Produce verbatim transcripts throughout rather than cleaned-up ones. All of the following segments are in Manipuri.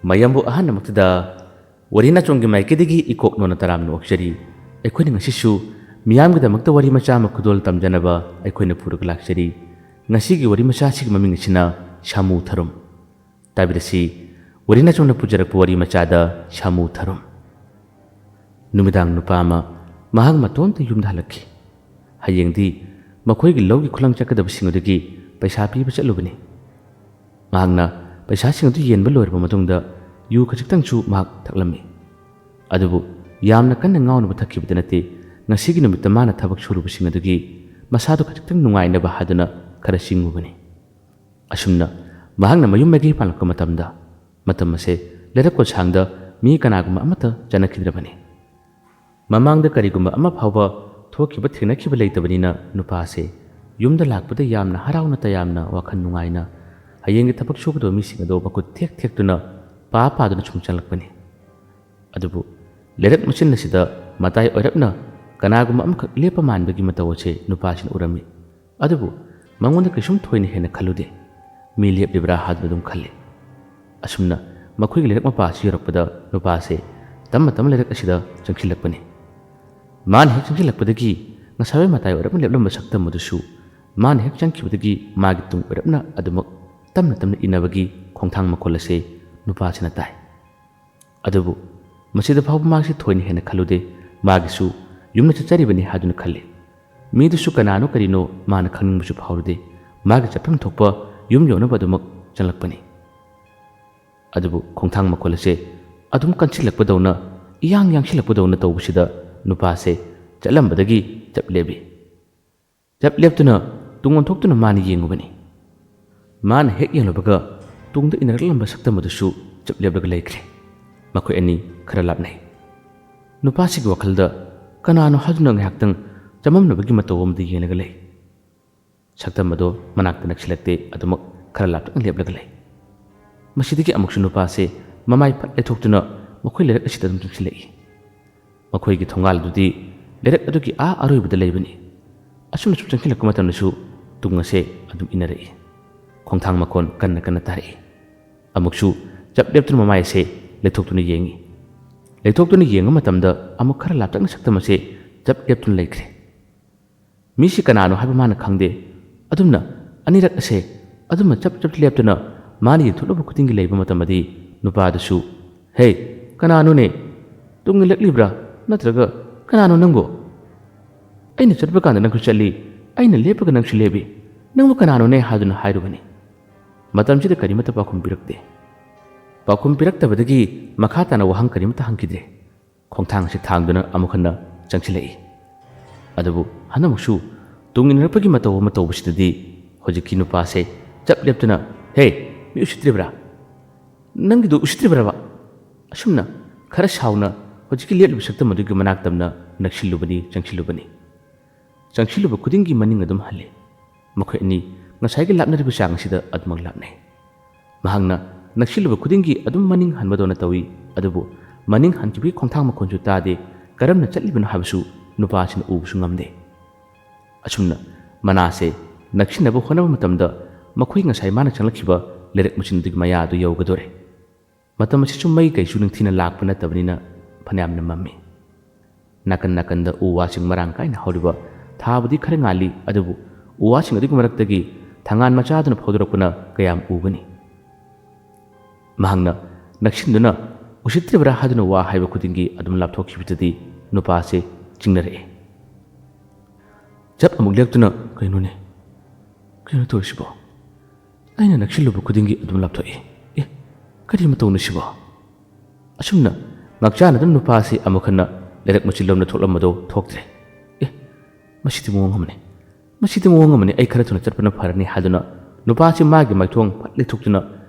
ꯃꯌꯥꯝꯕꯨ ꯑꯍꯥꯟꯕꯃꯛꯇꯗ ꯋꯥꯔꯤ ꯅꯥꯆꯣꯝꯒꯤ ꯃꯥꯏꯀꯩꯗꯒꯤ ꯏꯀꯣꯛ ꯅꯣꯟꯅ ꯇꯔꯥꯝꯅ ꯑꯣꯛꯆꯔꯤ꯫ ꯑꯩꯈꯣꯏꯅ ꯉꯁꯤꯁꯨ ꯃꯤꯌꯥꯝꯒꯤꯗꯃꯛꯇ ꯋꯥꯔꯤ ꯃꯆꯥ ꯑꯃ ꯈꯨꯗꯣꯜ ꯇꯝꯖꯅꯕ ꯑꯩꯈꯣꯏꯅ ꯄꯨꯔꯒ ꯂꯥꯛꯆꯔꯤ꯫ ꯉꯁꯤꯒꯤ ꯋꯥꯔꯤ ꯃꯆꯥ ꯑꯁꯤꯒꯤ ꯃꯃꯤꯡ ꯑꯁꯤꯅ ꯁꯥꯃꯨ ꯊꯔꯨꯝ꯫ ꯇꯥꯕꯤꯔꯁꯤ, ꯋꯥꯔꯤ ꯅꯥꯆꯣꯝꯅ ꯄꯨꯖꯔꯛꯄ ꯋꯥꯔꯤ ꯃꯆꯥꯗ ꯁꯥꯃꯨ ꯊꯔꯨꯝ꯫ ꯅꯨꯃꯤꯗꯥꯡ ꯅꯨꯄꯥ ꯑꯃ ꯃꯍꯥꯛ ꯃꯇꯣꯝꯇ ꯌꯨꯝꯗ ꯍꯜꯂꯛꯈꯤ꯫ ꯍꯌꯦꯡꯗꯤ ꯃꯈꯣꯏꯒꯤ ꯂꯧꯒꯤ ꯈꯨꯂꯪ ꯆꯠꯀꯗꯕꯁꯤꯡ ꯑꯗꯨꯒꯤ ꯄꯩꯁꯥ ꯄꯤꯕ ꯆꯠꯂꯨꯕꯅꯤ꯫ ꯃꯍꯥꯛꯅ ꯄꯩꯁꯥꯁꯤꯡ ꯑꯗꯨ ꯌꯦꯟꯕ ꯂꯣꯏꯔꯕ ꯃꯇꯨꯡꯗ ꯌꯨ ꯈꯖꯤꯛꯇꯪꯁꯨ ꯃꯍꯥꯛ ꯊꯛꯂꯝꯃꯤ꯫ ꯑꯗꯨꯕꯨ ꯌꯥꯝꯅ ꯀꯟꯅ ꯉꯥꯎꯅꯕ ꯊꯛꯈꯤꯕꯗ ꯅꯠꯇꯦ, ꯉꯁꯤꯒꯤ ꯅꯨꯃꯤꯠꯇ ꯃꯥꯅ ꯊꯕꯛ ꯁꯨꯔꯨꯕꯁꯤꯡ ꯑꯗꯨꯒꯤ ꯃꯁꯥꯗꯨ ꯈꯖꯤꯛꯇꯪ ꯅꯨꯡꯉꯥꯏꯅꯕ ꯍꯥꯏꯗꯨꯅ ꯈꯔ ꯆꯤꯡꯉꯨꯕꯅꯤ꯫ ꯑꯁꯨꯝꯅ ꯃꯍꯥꯛꯅ ꯃꯌꯨꯝ ꯃꯥꯏꯀꯩ ꯄꯥꯡꯂꯛꯄ ꯃꯇꯝꯗ, ꯃꯇꯝ ꯑꯁꯦ ꯂꯩꯔꯛ ꯀꯣꯟꯁꯥꯡꯗ ꯃꯤ ꯀꯅꯥꯒꯨꯝꯕ ꯑꯃꯠꯇ ꯆꯠꯅꯈꯤꯗ꯭ꯔꯕꯅꯤ꯫ ꯃꯃꯥꯡꯗ ꯀꯔꯤꯒꯨꯝꯕ ꯑꯃ ꯐꯥꯎꯕ ꯊꯣꯛꯈꯤꯕ ꯊꯦꯡꯅꯈꯤꯕ ꯂꯩꯇꯕꯅꯤꯅ ꯅꯨꯄꯥꯁꯦ ꯌꯨꯝꯗ ꯂꯥꯛꯄꯗ ꯌꯥꯝꯅ ꯍꯔꯥꯎꯅ ꯇꯌꯥꯝꯅ ꯋꯥꯈꯜ ꯅꯨꯡꯉꯥꯏꯅ ꯍꯌꯦꯡꯒꯤ ꯊꯕꯛ ꯁꯨꯒꯗꯕ ꯃꯤꯁꯤꯡ ꯑꯗꯣ ꯃꯈꯨꯠ ꯊꯦꯛ ꯊꯦꯛꯇꯨꯅ ꯄꯥ ꯄꯥꯗꯨꯅ ꯁꯨꯝ ꯆꯪꯂꯛꯄꯅꯤ꯫ ꯑꯗꯨꯕꯨ ꯂꯩꯔꯛ ꯃꯆꯤꯟ ꯑꯁꯤꯗ ꯃꯇꯥꯏ ꯑꯣꯏꯔꯞꯅ ꯀꯅꯥꯒꯨꯝꯕ ꯑꯃꯈꯛ ꯂꯦꯞꯄ ꯃꯥꯟꯕꯒꯤ ꯃꯇꯧ ꯑꯁꯦ ꯅꯨꯄꯥꯁꯤꯅ ꯎꯔꯝꯃꯤ꯫ ꯑꯗꯨꯕꯨ ꯃꯉꯣꯟꯗ ꯀꯩꯁꯨꯝ ꯊꯣꯏꯅ ꯍꯦꯟꯅ ꯈꯜꯂꯨꯗꯦ꯫ ꯃꯤ ꯂꯦꯞꯂꯤꯕ꯭ꯔꯥ ꯍꯥꯏꯗꯨꯅ ꯑꯗꯨꯝ ꯈꯜꯂꯤ꯫ ꯑꯁꯨꯝꯅ ꯃꯈꯣꯏꯒꯤ ꯂꯩꯔꯛ ꯃꯄꯥ ꯑꯁꯤ ꯌꯧꯔꯛꯄꯗ ꯅꯨꯄꯥꯁꯦ ꯇꯞꯅ ꯇꯞꯅ ꯂꯩꯔꯛ ꯑꯁꯤꯗ ꯆꯪꯁꯤꯜꯂꯛꯄꯅꯤ꯫ ꯃꯥꯅ ꯍꯦꯛ ꯆꯪꯁꯤꯜꯂꯛꯄꯗꯒꯤ ꯉꯁꯥꯏꯋꯥꯏ ꯃꯇꯥꯏ ꯑꯣꯏꯔꯞꯅ ꯂꯦꯞꯂꯝꯕ ꯁꯛꯇꯝ ꯑꯗꯨꯁꯨ ꯃꯥꯅ ꯍꯦꯛ ꯆꯪꯈꯤꯕꯗꯒꯤ ꯃꯥꯒꯤ ꯇꯨꯡ ꯑꯣꯏꯔꯞꯅ ꯑꯗꯨꯃꯛ ꯇꯞꯅ ꯇꯞꯅ ꯏꯟꯅꯕꯒꯤ ꯈꯣꯡꯊꯥꯡ ꯃꯈꯣꯜ ꯑꯁꯦ ꯅꯨꯄꯥꯁꯤꯅ ꯇꯥꯏ꯫ ꯑꯗꯨꯕꯨ ꯃꯁꯤꯗ ꯐꯥꯎꯕ ꯃꯥꯁꯤ ꯊꯣꯏꯅ ꯍꯦꯟꯅ ꯈꯜꯂꯨꯗꯦ꯫ ꯃꯥꯒꯤꯁꯨ ꯌꯨꯝꯗ ꯆꯠꯆꯔꯤꯕꯅꯤ ꯍꯥꯏꯗꯨꯅ ꯈꯜꯂꯤ꯫ ꯃꯤꯗꯨꯁꯨ ꯀꯅꯥꯅꯣ ꯀꯔꯤꯅꯣ ꯃꯥꯅ ꯈꯪꯅꯤꯡꯕꯁꯨ ꯐꯥꯎꯔꯨꯗꯦ꯫ ꯃꯥꯒꯤ ꯆꯠꯐꯝ ꯊꯣꯛꯄ ꯌꯨꯝ ꯌꯧꯅꯕ ꯑꯗꯨꯃꯛ ꯆꯪꯂꯛꯄꯅꯤ꯫ ꯑꯗꯨꯕꯨ ꯈꯣꯡꯊꯥꯡ ꯃꯈꯣꯜ ꯑꯁꯦ ꯑꯗꯨꯝ ꯀꯟꯁꯤꯜꯂꯛꯄꯗꯧꯅ, ꯏꯌꯥꯡ ꯌꯥꯡꯁꯤꯜꯂꯛꯄꯗꯧꯅ ꯇꯧꯕꯁꯤꯗ ꯅꯨꯄꯥꯁꯦ ꯆꯠꯂꯝꯕꯗꯒꯤ ꯆꯞ ꯂꯦꯞꯄꯤ꯫ ꯆꯞ ꯂꯦꯞꯇꯨꯅ ꯇꯨꯡ ꯑꯣꯟꯊꯣꯛꯇꯨꯅ ꯃꯥꯅ ꯌꯦꯡꯉꯨꯕꯅꯤ꯫ ꯃꯥꯅ ꯍꯦꯛ ꯌꯦꯡꯂꯨꯕꯒ ꯇꯨꯡꯗ ꯏꯟꯅꯔꯛꯂꯝꯕ ꯁꯛꯇꯝ ꯑꯗꯨꯁꯨ ꯆꯞ ꯂꯦꯞꯂꯒ ꯂꯩꯈ꯭ꯔꯦ꯫ ꯃꯈꯣꯏ ꯑꯅꯤ ꯈꯔ ꯂꯥꯞꯅꯩ꯫ ꯅꯨꯄꯥꯁꯤꯒꯤ ꯋꯥꯈꯜꯗ ꯀꯅꯥꯅꯣ ꯍꯥꯏꯗꯨꯅ ꯉꯥꯏꯍꯥꯛꯇꯪ ꯆꯃꯝꯅꯕꯒꯤ ꯃꯇꯧ ꯑꯃꯗ ꯌꯦꯡꯂꯒ ꯂꯩ꯫ ꯁꯛꯇꯝ ꯑꯗꯣ ꯃꯅꯥꯛꯇ ꯅꯛꯁꯤꯜꯂꯛꯇꯦ, ꯑꯗꯨꯃꯛ ꯈꯔ ꯂꯥꯞꯇꯛꯅ ꯂꯦꯞꯂꯒ ꯂꯩ꯫ ꯃꯁꯤꯗꯒꯤ ꯑꯃꯨꯛꯁꯨ ꯅꯨꯄꯥꯁꯦ ꯃꯃꯥꯏ ꯐꯠ ꯂꯩꯊꯣꯛꯇꯨꯅ ꯃꯈꯣꯏ ꯂꯩꯔꯛ ꯑꯁꯤꯗ ꯑꯗꯨꯝ ꯆꯪꯁꯤꯜꯂꯛꯏ꯫ ꯃꯈꯣꯏꯒꯤ ꯊꯣꯡꯒꯥꯜ ꯑꯗꯨꯗꯤ ꯂꯩꯔꯛ ꯑꯗꯨꯒꯤ ꯑꯥ ꯑꯔꯣꯏꯕꯗ ꯂꯩꯕꯅꯤ꯫ ꯑꯁꯨꯝꯅ ꯁꯨꯝ ꯆꯪꯁꯤꯜꯂꯛꯄ ꯃꯇꯝꯗꯁꯨ ꯇꯨꯡ ꯑꯁꯦ ꯑꯗꯨꯝ ꯏꯟꯅꯔꯛꯏ꯫ ꯈꯣꯡꯊꯥꯡ ꯃꯈꯣꯟ ꯀꯟꯅ ꯀꯟꯅ ꯇꯥꯔꯛꯏ꯫ ꯑꯃꯨꯛꯁꯨ ꯆꯞ ꯂꯦꯞꯇꯨꯅ ꯃꯃꯥꯏ ꯑꯁꯦ ꯂꯩꯊꯣꯛꯇꯨꯅ ꯌꯦꯡꯏ꯫ ꯂꯩꯊꯣꯛꯇꯨꯅ ꯌꯦꯡꯕ ꯃꯇꯝꯗ ꯑꯃꯨꯛ ꯈꯔ ꯂꯥꯞꯇꯛꯅ ꯁꯛꯇꯝ ꯑꯁꯦ ꯆꯞ ꯂꯦꯞꯇꯨꯅ ꯂꯩꯈ꯭ꯔꯦ꯫ ꯃꯤꯁꯤ ꯀꯅꯥꯅꯣ ꯍꯥꯏꯕ ꯃꯥꯅ ꯈꯪꯗꯦ꯫ ꯑꯗꯨꯝꯅ ꯑꯅꯤꯔꯛ ꯑꯁꯦ ꯑꯗꯨꯝꯅ ꯆꯞ ꯆꯞ ꯂꯦꯞꯇꯨꯅ ꯃꯥꯅ ꯌꯦꯡꯊꯣꯛꯂꯨꯕ ꯈꯨꯗꯤꯡꯒꯤ ꯂꯩꯕ ꯃꯇꯝꯗꯗꯤ ꯅꯨꯄꯥꯗꯨꯁꯨ, "ꯍꯦ, ꯀꯅꯥꯅꯣꯅꯦ? ꯇꯨꯡ ꯏꯜꯂꯛꯂꯤꯕ꯭ꯔꯥ? ꯅꯠꯇ꯭ꯔꯒ ꯀꯅꯥꯅꯣ ꯅꯪꯕꯨ? ꯑꯩꯅ ꯆꯠꯄ ꯀꯥꯟꯗ ꯅꯪꯁꯨ ꯆꯠꯂꯤ, ꯑꯩꯅ ꯂꯦꯞꯄꯒ ꯅꯪꯁꯨ ꯂꯦꯞꯄꯤ꯫ ꯅꯪꯕꯨ ꯀꯅꯥꯅꯣꯅꯦ?" ꯍꯥꯏꯗꯨꯅ ꯍꯥꯏꯔꯨꯕꯅꯤ꯫ ꯃꯇꯝꯁꯤꯗ ꯀꯔꯤꯃꯠꯇ ꯄꯥꯎꯈꯨꯝ ꯄꯤꯔꯛꯇꯦ꯫ ꯄꯥꯎꯈꯨꯝ ꯄꯤꯔꯛꯇꯕꯗꯒꯤ ꯃꯈꯥ ꯇꯥꯅ ꯋꯥꯍꯪ ꯀꯔꯤꯃꯠꯇ ꯍꯪꯈꯤꯗ꯭ꯔꯦ꯫ ꯈꯣꯡꯊꯥꯡꯁꯤ ꯊꯥꯡꯗꯨꯅ ꯑꯃꯨꯛ ꯍꯟꯅ ꯆꯪꯁꯤꯜꯂꯛꯏ꯫ ꯑꯗꯨꯕꯨ ꯍꯟꯗꯛꯃꯨꯛꯁꯨ ꯇꯨꯡ ꯏꯟꯅꯔꯛꯄꯒꯤ ꯃꯇꯧ ꯑꯃ ꯇꯧꯕꯁꯤꯗꯗꯤ ꯍꯧꯖꯤꯛꯀꯤ ꯅꯨꯄꯥꯁꯦ ꯆꯞ ꯂꯦꯞꯇꯨꯅ, "ꯍꯦ, ꯃꯤ ꯎꯁꯤꯠꯇ꯭ꯔꯤꯕ꯭ꯔꯥ? ꯅꯪꯒꯤꯗꯨ ꯎꯁꯤꯠꯇ꯭ꯔꯤꯕ꯭ꯔꯕ?" ꯑꯁꯨꯝꯅ ꯈꯔ ꯁꯥꯎꯅ ꯍꯧꯖꯤꯛꯀꯤ ꯂꯦꯞꯂꯤꯕ ꯁꯛꯇꯝ ꯑꯗꯨꯒꯤ ꯃꯅꯥꯛ ꯇꯝꯅ ꯅꯛꯁꯤꯜꯂꯨꯕꯅꯤ, ꯆꯪꯁꯤꯜꯂꯨꯕꯅꯤ꯫ ꯆꯪꯁꯤꯜꯂꯨꯕ ꯈꯨꯗꯤꯡꯒꯤ ꯃꯅꯤꯡ ꯑꯗꯨꯝ ꯍꯜꯂꯤ꯫ ꯃꯈꯣꯏ ꯑꯅꯤ ꯉꯁꯥꯏꯒꯤ ꯂꯥꯞꯅꯔꯤꯕ ꯆꯥꯡ ꯑꯁꯤꯗ ꯑꯗꯨꯃꯛ ꯂꯥꯞꯅꯩ꯫ ꯃꯍꯥꯛꯅ ꯅꯛꯁꯤꯜꯂꯨꯕ ꯈꯨꯗꯤꯡꯒꯤ ꯑꯗꯨꯝ ꯃꯅꯤꯡ ꯍꯟꯕꯗꯧꯅ ꯇꯧꯏ, ꯑꯗꯨꯕꯨ ꯃꯅꯤꯡ ꯍꯟꯈꯤꯕꯒꯤ ꯈꯣꯡꯊꯥꯡ ꯃꯈꯣꯟꯁꯨ ꯇꯥꯗꯦ, ꯀꯔꯝꯅ ꯆꯠꯂꯤꯕꯅꯣ ꯍꯥꯏꯕꯁꯨ ꯅꯨꯄꯥꯁꯤꯅ ꯎꯕꯁꯨ ꯉꯝꯗꯦ꯫ ꯑꯁꯨꯝꯅ ꯃꯅꯥꯁꯦ ꯅꯛꯁꯤꯟꯅꯕ ꯍꯣꯠꯅꯕ ꯃꯇꯝꯗ ꯃꯈꯣꯏ ꯉꯁꯥꯏ ꯃꯥꯅ ꯆꯪꯂꯛꯈꯤꯕ ꯂꯩꯔꯛ ꯃꯆꯤꯟ ꯑꯗꯨꯒꯤ ꯃꯌꯥ ꯑꯗꯨ ꯌꯧꯒꯗꯧꯔꯦ꯫ ꯃꯇꯝ ꯑꯁꯤꯁꯨ ꯃꯩ ꯀꯩꯁꯨ ꯅꯤꯡꯊꯤꯅ ꯂꯥꯛꯄ ꯅꯠꯇꯕꯅꯤꯅ ꯐꯅꯌꯥꯝꯅ ꯃꯝꯃꯤ꯫ ꯅꯥꯀꯟ ꯅꯥꯀꯟꯗ ꯎ ꯋꯥꯁꯤꯡ ꯃꯔꯥꯡ ꯀꯥꯏꯅ ꯍꯧꯔꯤꯕ ꯊꯥꯕꯨꯗꯤ ꯈꯔ ꯉꯥꯜꯂꯤ, ꯑꯗꯨꯕꯨ ꯎ ꯋꯥꯁꯤꯡ ꯑꯗꯨꯒꯤ ꯃꯔꯛꯇꯒꯤ ꯊꯪꯒꯥꯟ ꯃꯆꯥꯗꯨꯅ ꯐꯥꯎꯗꯣꯔꯛꯄꯅ ꯀꯌꯥꯝ ꯎꯒꯅꯤ? ꯃꯍꯥꯛꯅ ꯅꯛꯁꯤꯟꯗꯨꯅ ꯎꯁꯤꯠꯇ꯭ꯔꯤꯕ꯭ꯔꯥ ꯍꯥꯏꯗꯨꯅ ꯋꯥ ꯍꯥꯏꯕ ꯈꯨꯗꯤꯡꯒꯤ ꯑꯗꯨꯝ ꯂꯥꯞꯊꯣꯛꯈꯤꯕꯗꯨꯗꯤ ꯅꯨꯄꯥꯁꯦ ꯆꯤꯡꯅꯔꯛꯑꯦ꯫ ꯆꯞ ꯑꯃꯨꯛ ꯂꯦꯞꯇꯨꯅ, "ꯀꯩꯅꯣꯅꯦ? ꯀꯩꯅꯣ ꯇꯧꯔꯤꯁꯤꯕꯣ? ꯑꯩꯅ ꯅꯛꯁꯤꯜꯂꯨꯕ ꯈꯨꯗꯤꯡꯒꯤ ꯑꯗꯨꯝ ꯂꯥꯞꯊꯣꯛꯏ꯫ ꯑꯦ, ꯀꯔꯤ ꯃꯇꯧꯅꯣ ꯁꯤꯕꯣ?" ꯑꯁꯨꯝꯅ ꯉꯥꯛꯆꯥꯟꯅꯗꯨꯅ ꯅꯨꯄꯥ ꯑꯁꯤ ꯑꯃꯨꯛ ꯍꯟꯅ ꯂꯩꯔꯛ ꯃꯆꯤꯟꯂꯣꯝꯗ ꯊꯣꯛꯂꯝꯕꯗꯣ ꯊꯣꯛꯇ꯭ꯔꯦ꯫ "ꯑꯦ, ꯃꯁꯤꯗꯤ ꯃꯑꯣꯡ ꯑꯃꯅꯤ꯫ ꯃꯁꯤꯗꯤ ꯃꯑꯣꯡ ꯑꯃꯅꯤ꯫ ꯑꯩ ꯈꯔ ꯊꯨꯅ ꯆꯠꯄꯅ ꯐꯔꯅꯤ," ꯍꯥꯏꯗꯨꯅ ꯅꯨꯄꯥ ꯑꯁꯤ ꯃꯥꯒꯤ ꯃꯥꯏꯊꯣꯡ ꯐꯠ ꯂꯩꯊꯣꯛꯇꯨꯅ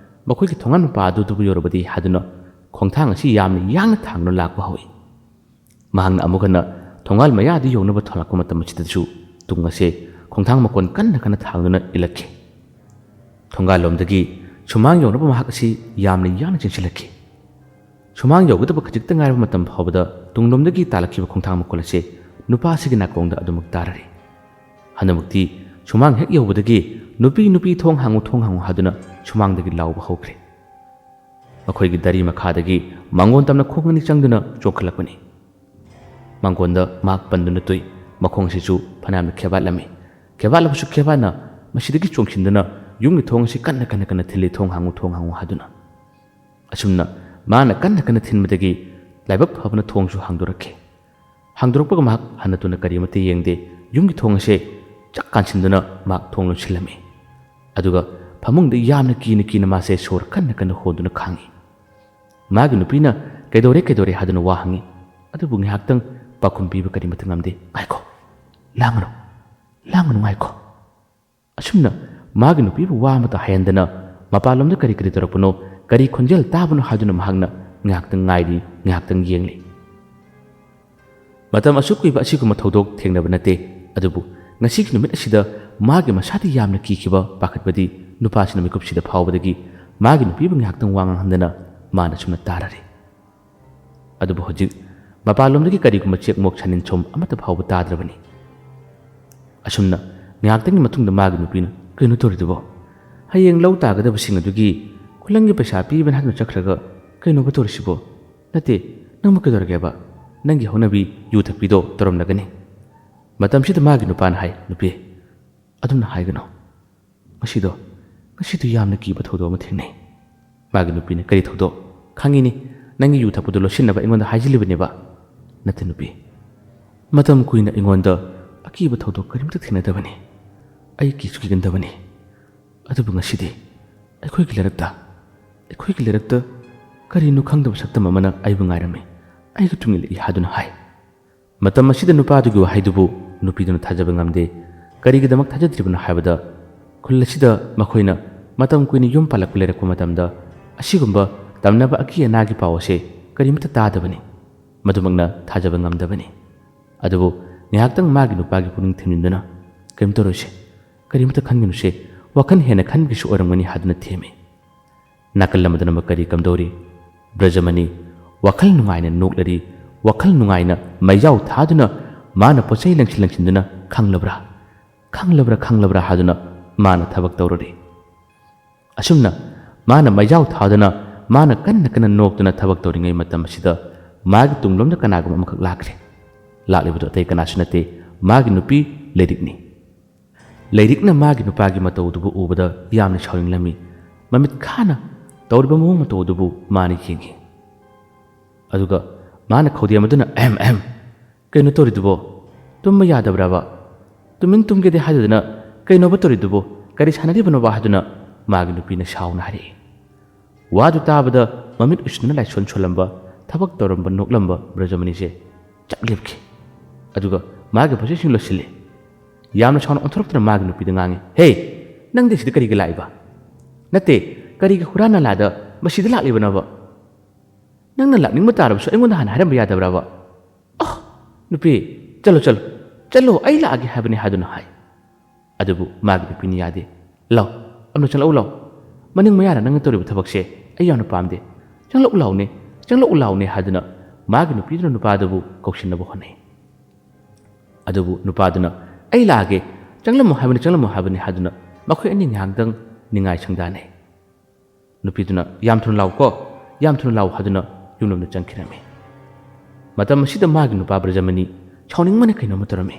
ꯃꯈꯣꯏꯒꯤ ꯊꯣꯡꯒꯥꯟ ꯃꯄꯥ ꯑꯗꯨꯗꯕꯨ ꯌꯧꯔꯕꯗꯤ ꯍꯥꯏꯗꯨꯅ ꯈꯣꯡꯊꯥꯡ ꯑꯁꯤ ꯌꯥꯝꯅ ꯌꯥꯡꯅ ꯊꯥꯡꯗꯨꯅ ꯂꯥꯛꯄ ꯍꯧꯏ꯫ ꯃꯍꯥꯛꯅ ꯑꯃꯨꯛ ꯍꯟꯅ ꯊꯣꯡꯒꯥꯜ ꯃꯌꯥꯗꯨ ꯌꯧꯅꯕ ꯊꯣꯛꯂꯛꯄ ꯃꯇꯝ ꯑꯁꯤꯗꯁꯨ ꯇꯨꯡ ꯑꯁꯦ ꯈꯣꯡꯊꯥꯡ ꯃꯈꯣꯟ ꯀꯟꯅ ꯀꯟꯅ ꯊꯥꯡꯗꯨꯅ ꯏꯜꯂꯛꯈꯤ꯫ ꯊꯣꯡꯒꯥꯜꯂꯣꯝꯗꯒꯤ ꯁꯨꯃꯥꯡ ꯌꯧꯅꯕ ꯃꯍꯥꯛ ꯑꯁꯤ ꯌꯥꯝꯅ ꯌꯥꯡꯅ ꯆꯦꯟꯁꯤꯜꯂꯛꯈꯤ꯫ ꯁꯨꯃꯥꯡ ꯌꯧꯒꯗꯕ ꯈꯖꯤꯛꯇ ꯉꯥꯏꯔꯕ ꯃꯇꯝ ꯐꯥꯎꯕꯗ ꯇꯨꯡꯂꯣꯝꯗꯒꯤ ꯇꯥꯜꯂꯛꯈꯤꯕ ꯈꯣꯡꯊꯥꯡ ꯃꯈꯣꯜ ꯑꯁꯤ ꯅꯨꯄꯥ ꯑꯁꯤꯒꯤ ꯅꯥꯀꯣꯡꯗ ꯑꯗꯨꯃꯛ ꯇꯥꯔꯔꯤ꯫ ꯍꯟꯗꯛꯃꯛꯇꯤ ꯁꯨꯃꯥꯡ ꯍꯦꯛ ꯌꯧꯕꯗꯒꯤ, "ꯅꯨꯄꯤ, ꯅꯨꯄꯤ, ꯊꯣꯡ ꯍꯥꯡꯉꯨ, ꯊꯣꯡ ꯍꯥꯡꯉꯨ" ꯍꯥꯏꯗꯨꯅ ꯁꯨꯃꯥꯡꯗꯒꯤ ꯂꯥꯎꯕ ꯍꯧꯈ꯭ꯔꯦ꯫ ꯃꯈꯣꯏꯒꯤ ꯗꯔꯤ ꯃꯈꯥꯗꯒꯤ ꯃꯥꯡꯒꯣꯟ ꯇꯝꯅ ꯈꯣꯡ ꯑꯅꯤ ꯆꯪꯗꯨꯅ ꯆꯣꯡꯈꯠꯂꯛꯄꯅꯤ꯫ ꯃꯥꯡꯒꯣꯟꯗ ꯃꯍꯥꯛ ꯄꯟꯗꯨꯅ ꯇꯨꯏ꯫ ꯃꯈꯣꯡ ꯑꯁꯤꯁꯨ ꯐꯅꯌꯥꯝꯅ ꯈꯦꯕꯥꯠꯂꯝꯃꯤ꯫ ꯈꯦꯕꯥꯠꯂꯕꯁꯨ ꯈꯦꯕꯥꯠꯅ ꯃꯁꯤꯗꯒꯤ ꯆꯣꯡꯁꯤꯟꯗꯨꯅ ꯌꯨꯝꯒꯤ ꯊꯣꯡ ꯑꯁꯤ ꯀꯟꯅ ꯀꯟꯅ ꯀꯟꯅ ꯊꯤꯜꯂꯤ, "ꯊꯣꯡ ꯍꯥꯡꯉꯨ, ꯊꯣꯡ ꯍꯥꯡꯉꯨ" ꯍꯥꯏꯗꯨꯅ꯫ ꯑꯁꯨꯝꯅ ꯃꯥꯅ ꯀꯟꯅ ꯀꯟꯅ ꯊꯤꯟꯕꯗꯒꯤ ꯂꯥꯏꯕꯛ ꯐꯕꯅ ꯊꯣꯡꯁꯨ ꯍꯥꯡꯗꯣꯔꯛꯈꯤ꯫ ꯍꯥꯡꯗꯣꯔꯛꯄꯒ ꯃꯍꯥꯛ ꯍꯟꯅ ꯇꯨꯅ ꯀꯔꯤꯃꯠꯇ ꯌꯦꯡꯗꯦ꯫ ꯌꯨꯝꯒꯤ ꯊꯣꯡ ꯑꯁꯦ ꯆꯥꯛ ꯀꯥꯟꯁꯤꯟꯗꯨꯅ ꯃꯍꯥꯛ ꯊꯣꯡ ꯂꯣꯟꯁꯤꯜꯂꯝꯃꯤ꯫ ꯑꯗꯨꯒ ꯐꯃꯨꯡꯗ ꯌꯥꯝꯅ ꯀꯤꯅ ꯀꯤꯅ ꯃꯥꯁꯦ ꯁꯣꯔ ꯀꯟꯅ ꯀꯟꯅ ꯍꯣꯟꯗꯨꯅ ꯈꯥꯡꯉꯤ꯫ ꯃꯥꯒꯤ ꯅꯨꯄꯤꯅ "ꯀꯩꯗꯧꯔꯦ, ꯀꯩꯗꯧꯔꯦ?" ꯍꯥꯏꯗꯨꯅ ꯋꯥ ꯍꯪꯉꯤ꯫ ꯑꯗꯨꯕꯨ ꯉꯥꯏꯍꯥꯛꯇꯪ ꯄꯥꯎꯈꯨꯝ ꯄꯤꯕ ꯀꯔꯤꯃꯠꯇ ꯉꯝꯗꯦ꯫ "ꯉꯥꯏꯈꯣ, ꯂꯥꯡꯒꯅꯨ, ꯂꯥꯡꯒꯅꯨ, ꯉꯥꯏꯈꯣ"꯫ ꯑꯁꯨꯝꯅ ꯃꯥꯒꯤ ꯅꯨꯄꯤꯕꯨ ꯋꯥ ꯑꯃꯠꯇ ꯍꯥꯏꯍꯟꯗꯅ ꯃꯄꯥꯟꯂꯣꯝꯗ ꯀꯔꯤ ꯀꯔꯤ ꯇꯧꯔꯛꯄꯅꯣ, ꯀꯔꯤ ꯈꯣꯟꯖꯦꯜ ꯇꯥꯕꯅꯣ ꯍꯥꯏꯗꯨꯅ ꯃꯍꯥꯛꯅ ꯉꯥꯏꯍꯥꯛꯇꯪ ꯉꯥꯏꯔꯤ, ꯉꯥꯏꯍꯥꯛꯇꯪ ꯌꯦꯡꯂꯤ꯫ ꯃꯇꯝ ꯑꯁꯨꯛ ꯀꯨꯏꯕ ꯑꯁꯤꯒꯨꯝꯕ ꯊꯧꯗꯣꯛ ꯊꯦꯡꯅꯕ ꯅꯠꯇꯦ꯫ ꯑꯗꯨꯕꯨ ꯉꯁꯤꯒꯤ ꯅꯨꯃꯤꯠ ꯑꯁꯤꯗ ꯃꯥꯒꯤ ꯃꯁꯥꯗ ꯌꯥꯝꯅ ꯀꯤꯈꯤꯕ, ꯄꯥꯈꯠꯄꯗꯤ ꯅꯨꯄꯥꯁꯤꯅ ꯃꯤꯀꯨꯞꯁꯤꯗ ꯐꯥꯎꯕꯗꯒꯤ ꯃꯥꯒꯤ ꯅꯨꯄꯤꯕꯨ ꯉꯥꯏꯍꯥꯛꯇꯪ ꯋꯥ ꯉꯥꯡꯍꯟꯗꯅ ꯃꯥꯅ ꯁꯨꯝꯅ ꯇꯥꯔꯔꯦ꯫ ꯑꯗꯨꯕꯨ ꯍꯧꯖꯤꯛ ꯃꯄꯥꯟꯂꯣꯝꯗꯒꯤ ꯀꯔꯤꯒꯨꯝꯕ ꯆꯦꯛꯃꯣꯛ ꯁꯥꯅꯤꯟ ꯁꯣꯝ ꯑꯃꯠꯇ ꯐꯥꯎꯕ ꯇꯥꯗ꯭ꯔꯕꯅꯤ꯫ ꯑꯁꯨꯝꯅ ꯉꯥꯏꯍꯥꯛꯇꯪꯒꯤ ꯃꯇꯨꯡꯗ ꯃꯥꯒꯤ ꯅꯨꯄꯤꯅ, "ꯀꯩꯅꯣ ꯇꯧꯔꯤꯗꯨꯕꯣ? ꯍꯌꯦꯡ ꯂꯧ ꯇꯥꯒꯗꯕꯁꯤꯡ ꯑꯗꯨꯒꯤ ꯈꯨꯂꯪꯒꯤ ꯄꯩꯁꯥ ꯄꯤꯕꯅꯤ ꯍꯥꯏꯗꯨꯅ ꯆꯠꯈ꯭ꯔꯒ ꯀꯩꯅꯣꯕ ꯇꯧꯔꯤꯁꯤꯕꯣ? ꯅꯠꯇꯦ, ꯅꯪꯕꯨ ꯀꯩꯗꯧꯔꯒꯦꯕ? ꯅꯪꯒꯤ ꯍꯧꯅꯕꯤ ꯌꯨ ꯊꯛꯄꯤꯗꯣ ꯇꯧꯔꯝꯂꯒꯅꯤ"꯫ ꯃꯇꯝꯁꯤꯗ ꯃꯥꯒꯤ ꯅꯨꯄꯥꯅ ꯍꯥꯏ, "ꯅꯨꯄꯤ, ꯑꯗꯨꯝꯅ ꯍꯥꯏꯒꯅꯨ꯫ ꯉꯁꯤꯗꯣ, ꯉꯁꯤꯗꯣ ꯌꯥꯝꯅ ꯀꯤꯕ ꯊꯧꯗꯣꯛ ꯑꯃ ꯊꯦꯡꯅꯩ"꯫ ꯃꯥꯒꯤ ꯅꯨꯄꯤꯅ, "ꯀꯔꯤ ꯊꯧꯗꯣꯛ? ꯈꯪꯉꯤꯅꯤ, ꯅꯪꯒꯤ ꯌꯨ ꯊꯛꯄꯗꯨ ꯂꯣꯠꯁꯤꯟꯅꯕ ꯑꯩꯉꯣꯟꯗ ꯍꯥꯏꯖꯤꯜꯂꯤꯕꯅꯦꯕ"꯫ "ꯅꯠꯇꯦ ꯅꯨꯄꯤ, ꯃꯇꯝ ꯀꯨꯏꯅ ꯑꯩꯉꯣꯟꯗ ꯑꯀꯤꯕ ꯊꯧꯗꯣꯛ ꯀꯔꯤꯝꯇ ꯊꯦꯡꯅꯗꯕꯅꯤ꯫ ꯑꯩ ꯀꯤꯁꯨ ꯀꯤꯒꯟꯗꯕꯅꯤ꯫ ꯑꯗꯨꯕꯨ ꯉꯁꯤꯗꯤ ꯑꯩꯈꯣꯏꯒꯤ ꯂꯩꯔꯛꯇ, ꯑꯩꯈꯣꯏꯒꯤ ꯂꯩꯔꯛꯇ ꯀꯔꯤꯅꯣ ꯈꯪꯗꯕ ꯁꯛꯇꯝ ꯑꯃꯅ ꯑꯩꯕꯨ ꯉꯥꯏꯔꯝꯃꯤ, ꯑꯩꯒ ꯇꯨꯡ ꯏꯜꯂꯛꯏ" ꯍꯥꯏꯗꯨꯅ ꯍꯥꯏ꯫ ꯃꯇꯝ ꯑꯁꯤꯗ ꯅꯨꯄꯥꯗꯨꯒꯤ ꯋꯥꯍꯩꯗꯨꯕꯨ ꯅꯨꯄꯤꯗꯨꯅ ꯊꯥꯖꯕ ꯉꯝꯗꯦ꯫ ꯀꯔꯤꯒꯤꯗꯃꯛ ꯊꯥꯖꯗ꯭ꯔꯤꯕꯅꯣ ꯍꯥꯏꯕꯗ, ꯈꯨꯜ ꯑꯁꯤꯗ ꯃꯈꯣꯏꯅ ꯃꯇꯝ ꯀꯨꯏꯅ ꯌꯨꯝ ꯄꯥꯜꯂꯛꯄ ꯂꯩꯔꯛꯄ ꯃꯇꯝꯗ ꯑꯁꯤꯒꯨꯝꯕ ꯇꯝꯅꯕ ꯑꯀꯤ ꯑꯅꯥꯒꯤ ꯄꯥꯎ ꯑꯁꯦ ꯀꯔꯤꯃꯠꯇ ꯇꯥꯗꯕꯅꯤ꯫ ꯃꯗꯨꯃꯛꯅ ꯊꯥꯖꯕ ꯉꯝꯗꯕꯅꯤ꯫ ꯑꯗꯨꯕꯨ ꯉꯥꯏꯍꯥꯛꯇꯪ ꯃꯥꯒꯤ ꯅꯨꯄꯥꯒꯤ ꯄꯨꯛꯅꯤꯡ ꯊꯤꯡꯖꯤꯟꯗꯨꯅ, "ꯀꯔꯤꯝ ꯇꯧꯔꯣꯏꯁꯦ, ꯀꯔꯤꯃꯠꯇ ꯈꯟꯒꯅꯨꯁꯦ, ꯋꯥꯈꯜ ꯍꯦꯟꯅ ꯈꯟꯕꯒꯤꯁꯨ ꯑꯣꯏꯔꯝꯒꯅꯤ" ꯍꯥꯏꯗꯨꯅ ꯊꯦꯝꯃꯤ꯫ ꯅꯥꯀꯜ ꯑꯃꯗꯅ ꯀꯔꯤ ꯀꯝꯗꯧꯔꯤ? ꯕ꯭ꯔꯖꯃꯅꯤ ꯋꯥꯈꯜ ꯅꯨꯡꯉꯥꯏꯅ ꯅꯣꯛꯂꯔꯤ, ꯋꯥꯈꯜ ꯅꯨꯡꯉꯥꯏꯅ ꯃꯩꯖꯥꯎ ꯊꯥꯗꯨꯅ ꯃꯥꯅ ꯄꯣꯠꯆꯩ ꯂꯪꯁꯤꯟ ꯂꯪꯁꯤꯟꯗꯨꯅ "ꯈꯪꯂꯕ꯭ꯔꯥ? ꯈꯪꯂꯕ꯭ꯔꯥ? ꯈꯪꯂꯕ꯭ꯔꯥ?" ꯍꯥꯏꯗꯨꯅ ꯃꯥꯅ ꯊꯕꯛ ꯇꯧꯔꯔꯤ꯫ ꯑꯁꯨꯝꯅ ꯃꯥꯅ ꯃꯩꯖꯥꯎ ꯊꯥꯗꯨꯅ ꯃꯥꯅ ꯀꯟꯅ ꯀꯟꯅ ꯅꯣꯛꯇꯨꯅ ꯊꯕꯛ ꯇꯧꯔꯤꯉꯩ ꯃꯇꯝ ꯑꯁꯤꯗ ꯃꯥꯒꯤ ꯇꯨꯡꯂꯣꯝꯗ ꯀꯅꯥꯒꯨꯝꯕ ꯑꯃꯈꯛ ꯂꯥꯛꯈ꯭ꯔꯦ꯫ ꯂꯥꯛꯂꯤꯕꯗꯨ ꯑꯇꯩ ꯀꯅꯥꯁꯨ ꯅꯠꯇꯦ, ꯃꯥꯒꯤ ꯅꯨꯄꯤ ꯂꯩꯔꯤꯛꯅꯤ꯫ ꯂꯩꯔꯤꯛꯅ ꯃꯥꯒꯤ ꯅꯨꯄꯥꯒꯤ ꯃꯇꯧꯗꯨꯕꯨ ꯎꯕꯗ ꯌꯥꯝꯅ ꯁꯥꯎꯅꯤꯡꯂꯝꯃꯤ꯫ ꯃꯃꯤꯠ ꯈꯥꯅ ꯇꯧꯔꯤꯕ ꯃꯑꯣꯡ ꯃꯇꯧ ꯑꯗꯨꯕꯨ ꯃꯥꯅ ꯌꯦꯡꯉꯤ꯫ ꯑꯗꯨꯒ ꯃꯥꯅ ꯈꯧꯗꯦꯝ ꯑꯗꯨꯅ "ꯑꯍꯝ, ꯑꯍꯝ, ꯀꯩꯅꯣ ꯇꯧꯔꯤꯗꯨꯕꯣ? ꯇꯨꯝꯕ ꯌꯥꯗꯕ꯭ꯔꯕ? ꯇꯨꯃꯤꯟ ꯇꯨꯝꯒꯦꯗꯤ ꯍꯥꯏꯗꯗꯅ ꯀꯩꯅꯣꯕ ꯇꯧꯔꯤꯗꯨꯕꯣ? ꯀꯔꯤ ꯁꯥꯟꯅꯔꯤꯕꯅꯣꯕ?" ꯍꯥꯏꯗꯨꯅ ꯃꯥꯒꯤ ꯅꯨꯄꯤꯅ ꯁꯥꯎꯅ ꯍꯥꯏꯔꯛꯏ꯫ ꯋꯥꯗꯨ ꯇꯥꯕꯗ ꯃꯃꯤꯠ ꯎꯏꯁꯤꯟꯗꯨꯅ ꯂꯥꯏꯁꯣꯟ ꯁꯣꯜꯂꯝꯕ, ꯊꯕꯛ ꯇꯧꯔꯝꯕ ꯅꯣꯛꯂꯝꯕ ꯕ꯭ꯔꯖꯃꯅꯤꯁꯦ ꯆꯞ ꯂꯦꯞꯈꯤ꯫ ꯑꯗꯨꯒ ꯃꯥꯒꯤ ꯄꯣꯠꯆꯩꯁꯤꯡ ꯂꯣꯏꯁꯤꯜꯂꯤ꯫ ꯌꯥꯝꯅ ꯁꯥꯎꯅ ꯑꯣꯟꯊꯣꯔꯛꯇꯨꯅ ꯃꯥꯒꯤ ꯅꯨꯄꯤꯗ ꯉꯥꯡꯉꯤ, "ꯍꯦ, ꯅꯪꯗꯤ ꯁꯤꯗ ꯀꯔꯤꯒꯤ ꯂꯥꯛꯏꯕ? ꯅꯠꯇꯦ, ꯀꯔꯤꯒꯤ ꯍꯨꯔꯥꯟ ꯅꯂꯥꯗ ꯃꯁꯤꯗ ꯂꯥꯛꯂꯤꯕꯅꯣꯕ? ꯅꯪꯅ ꯂꯥꯛꯅꯤꯡꯕ ꯇꯥꯔꯕꯁꯨ ꯑꯩꯉꯣꯟꯗ ꯍꯥꯟꯅ ꯍꯥꯏꯔꯝꯕ ꯌꯥꯗꯕ꯭ꯔꯕ?" "ꯑꯣ, ꯅꯨꯄꯤ, ꯆꯠꯂꯣ, ꯆꯠꯂꯣ, ꯆꯠꯂꯣ, ꯑꯩ ꯂꯥꯛꯑꯒꯦ ꯍꯥꯏꯕꯅꯤ" ꯍꯥꯏꯗꯨꯅ ꯍꯥꯏ꯫ ꯑꯗꯨꯕꯨ ꯃꯥꯒꯤ ꯅꯨꯄꯤꯅ ꯌꯥꯗꯦ꯫ "ꯂꯥꯎ, ꯑꯝꯅ ꯆꯪꯂꯛꯎ ꯂꯥꯎ꯫ ꯃꯅꯤꯡ ꯃꯌꯥꯅ ꯅꯪꯅ ꯇꯧꯔꯤꯕ ꯊꯕꯛꯁꯦ ꯑꯩ ꯌꯥꯝꯅ ꯄꯥꯝꯗꯦ꯫ ꯆꯪꯂꯛꯎ ꯂꯥꯎꯅꯦ, ꯆꯪꯂꯛꯎ ꯂꯥꯎꯅꯦ" ꯍꯥꯏꯗꯨꯅ ꯃꯥꯒꯤ ꯅꯨꯄꯤꯗꯨꯅ ꯅꯨꯄꯥꯗꯨꯕꯨ ꯀꯧꯁꯤꯟꯅꯕ ꯍꯣꯠꯅꯩ꯫ ꯑꯗꯨꯕꯨ ꯅꯨꯄꯥꯗꯨꯅ "ꯑꯩ ꯂꯥꯛꯑꯒꯦ, ꯆꯪꯂꯝꯃꯣ ꯍꯥꯏꯕꯅꯤ, ꯆꯪꯂꯝꯃꯣ ꯍꯥꯏꯕꯅꯤ" ꯍꯥꯏꯗꯨꯅ ꯃꯈꯣꯏ ꯑꯅꯤ ꯉꯥꯏꯍꯥꯛꯇꯪ ꯅꯤꯡꯉꯥꯏ ꯁꯪꯗꯥꯅꯩ꯫ ꯅꯨꯄꯤꯗꯨꯅ "ꯌꯥꯝ ꯊꯨꯅ ꯂꯥꯎꯀꯣ, ꯌꯥꯝ ꯊꯨꯅ ꯂꯥꯎ" ꯍꯥꯏꯗꯨꯅ ꯌꯨꯝꯂꯣꯝꯗ ꯆꯪꯈꯤꯔꯝꯃꯤ꯫ ꯃꯇꯝ ꯑꯁꯤꯗ ꯃꯥꯒꯤ ꯅꯨꯄꯥ ꯕ꯭ꯔꯖꯃꯅꯤ ꯁꯥꯎꯅꯤꯡꯕꯅ ꯀꯩꯅꯣꯝꯃ ꯇꯧꯔꯝꯃꯤ꯫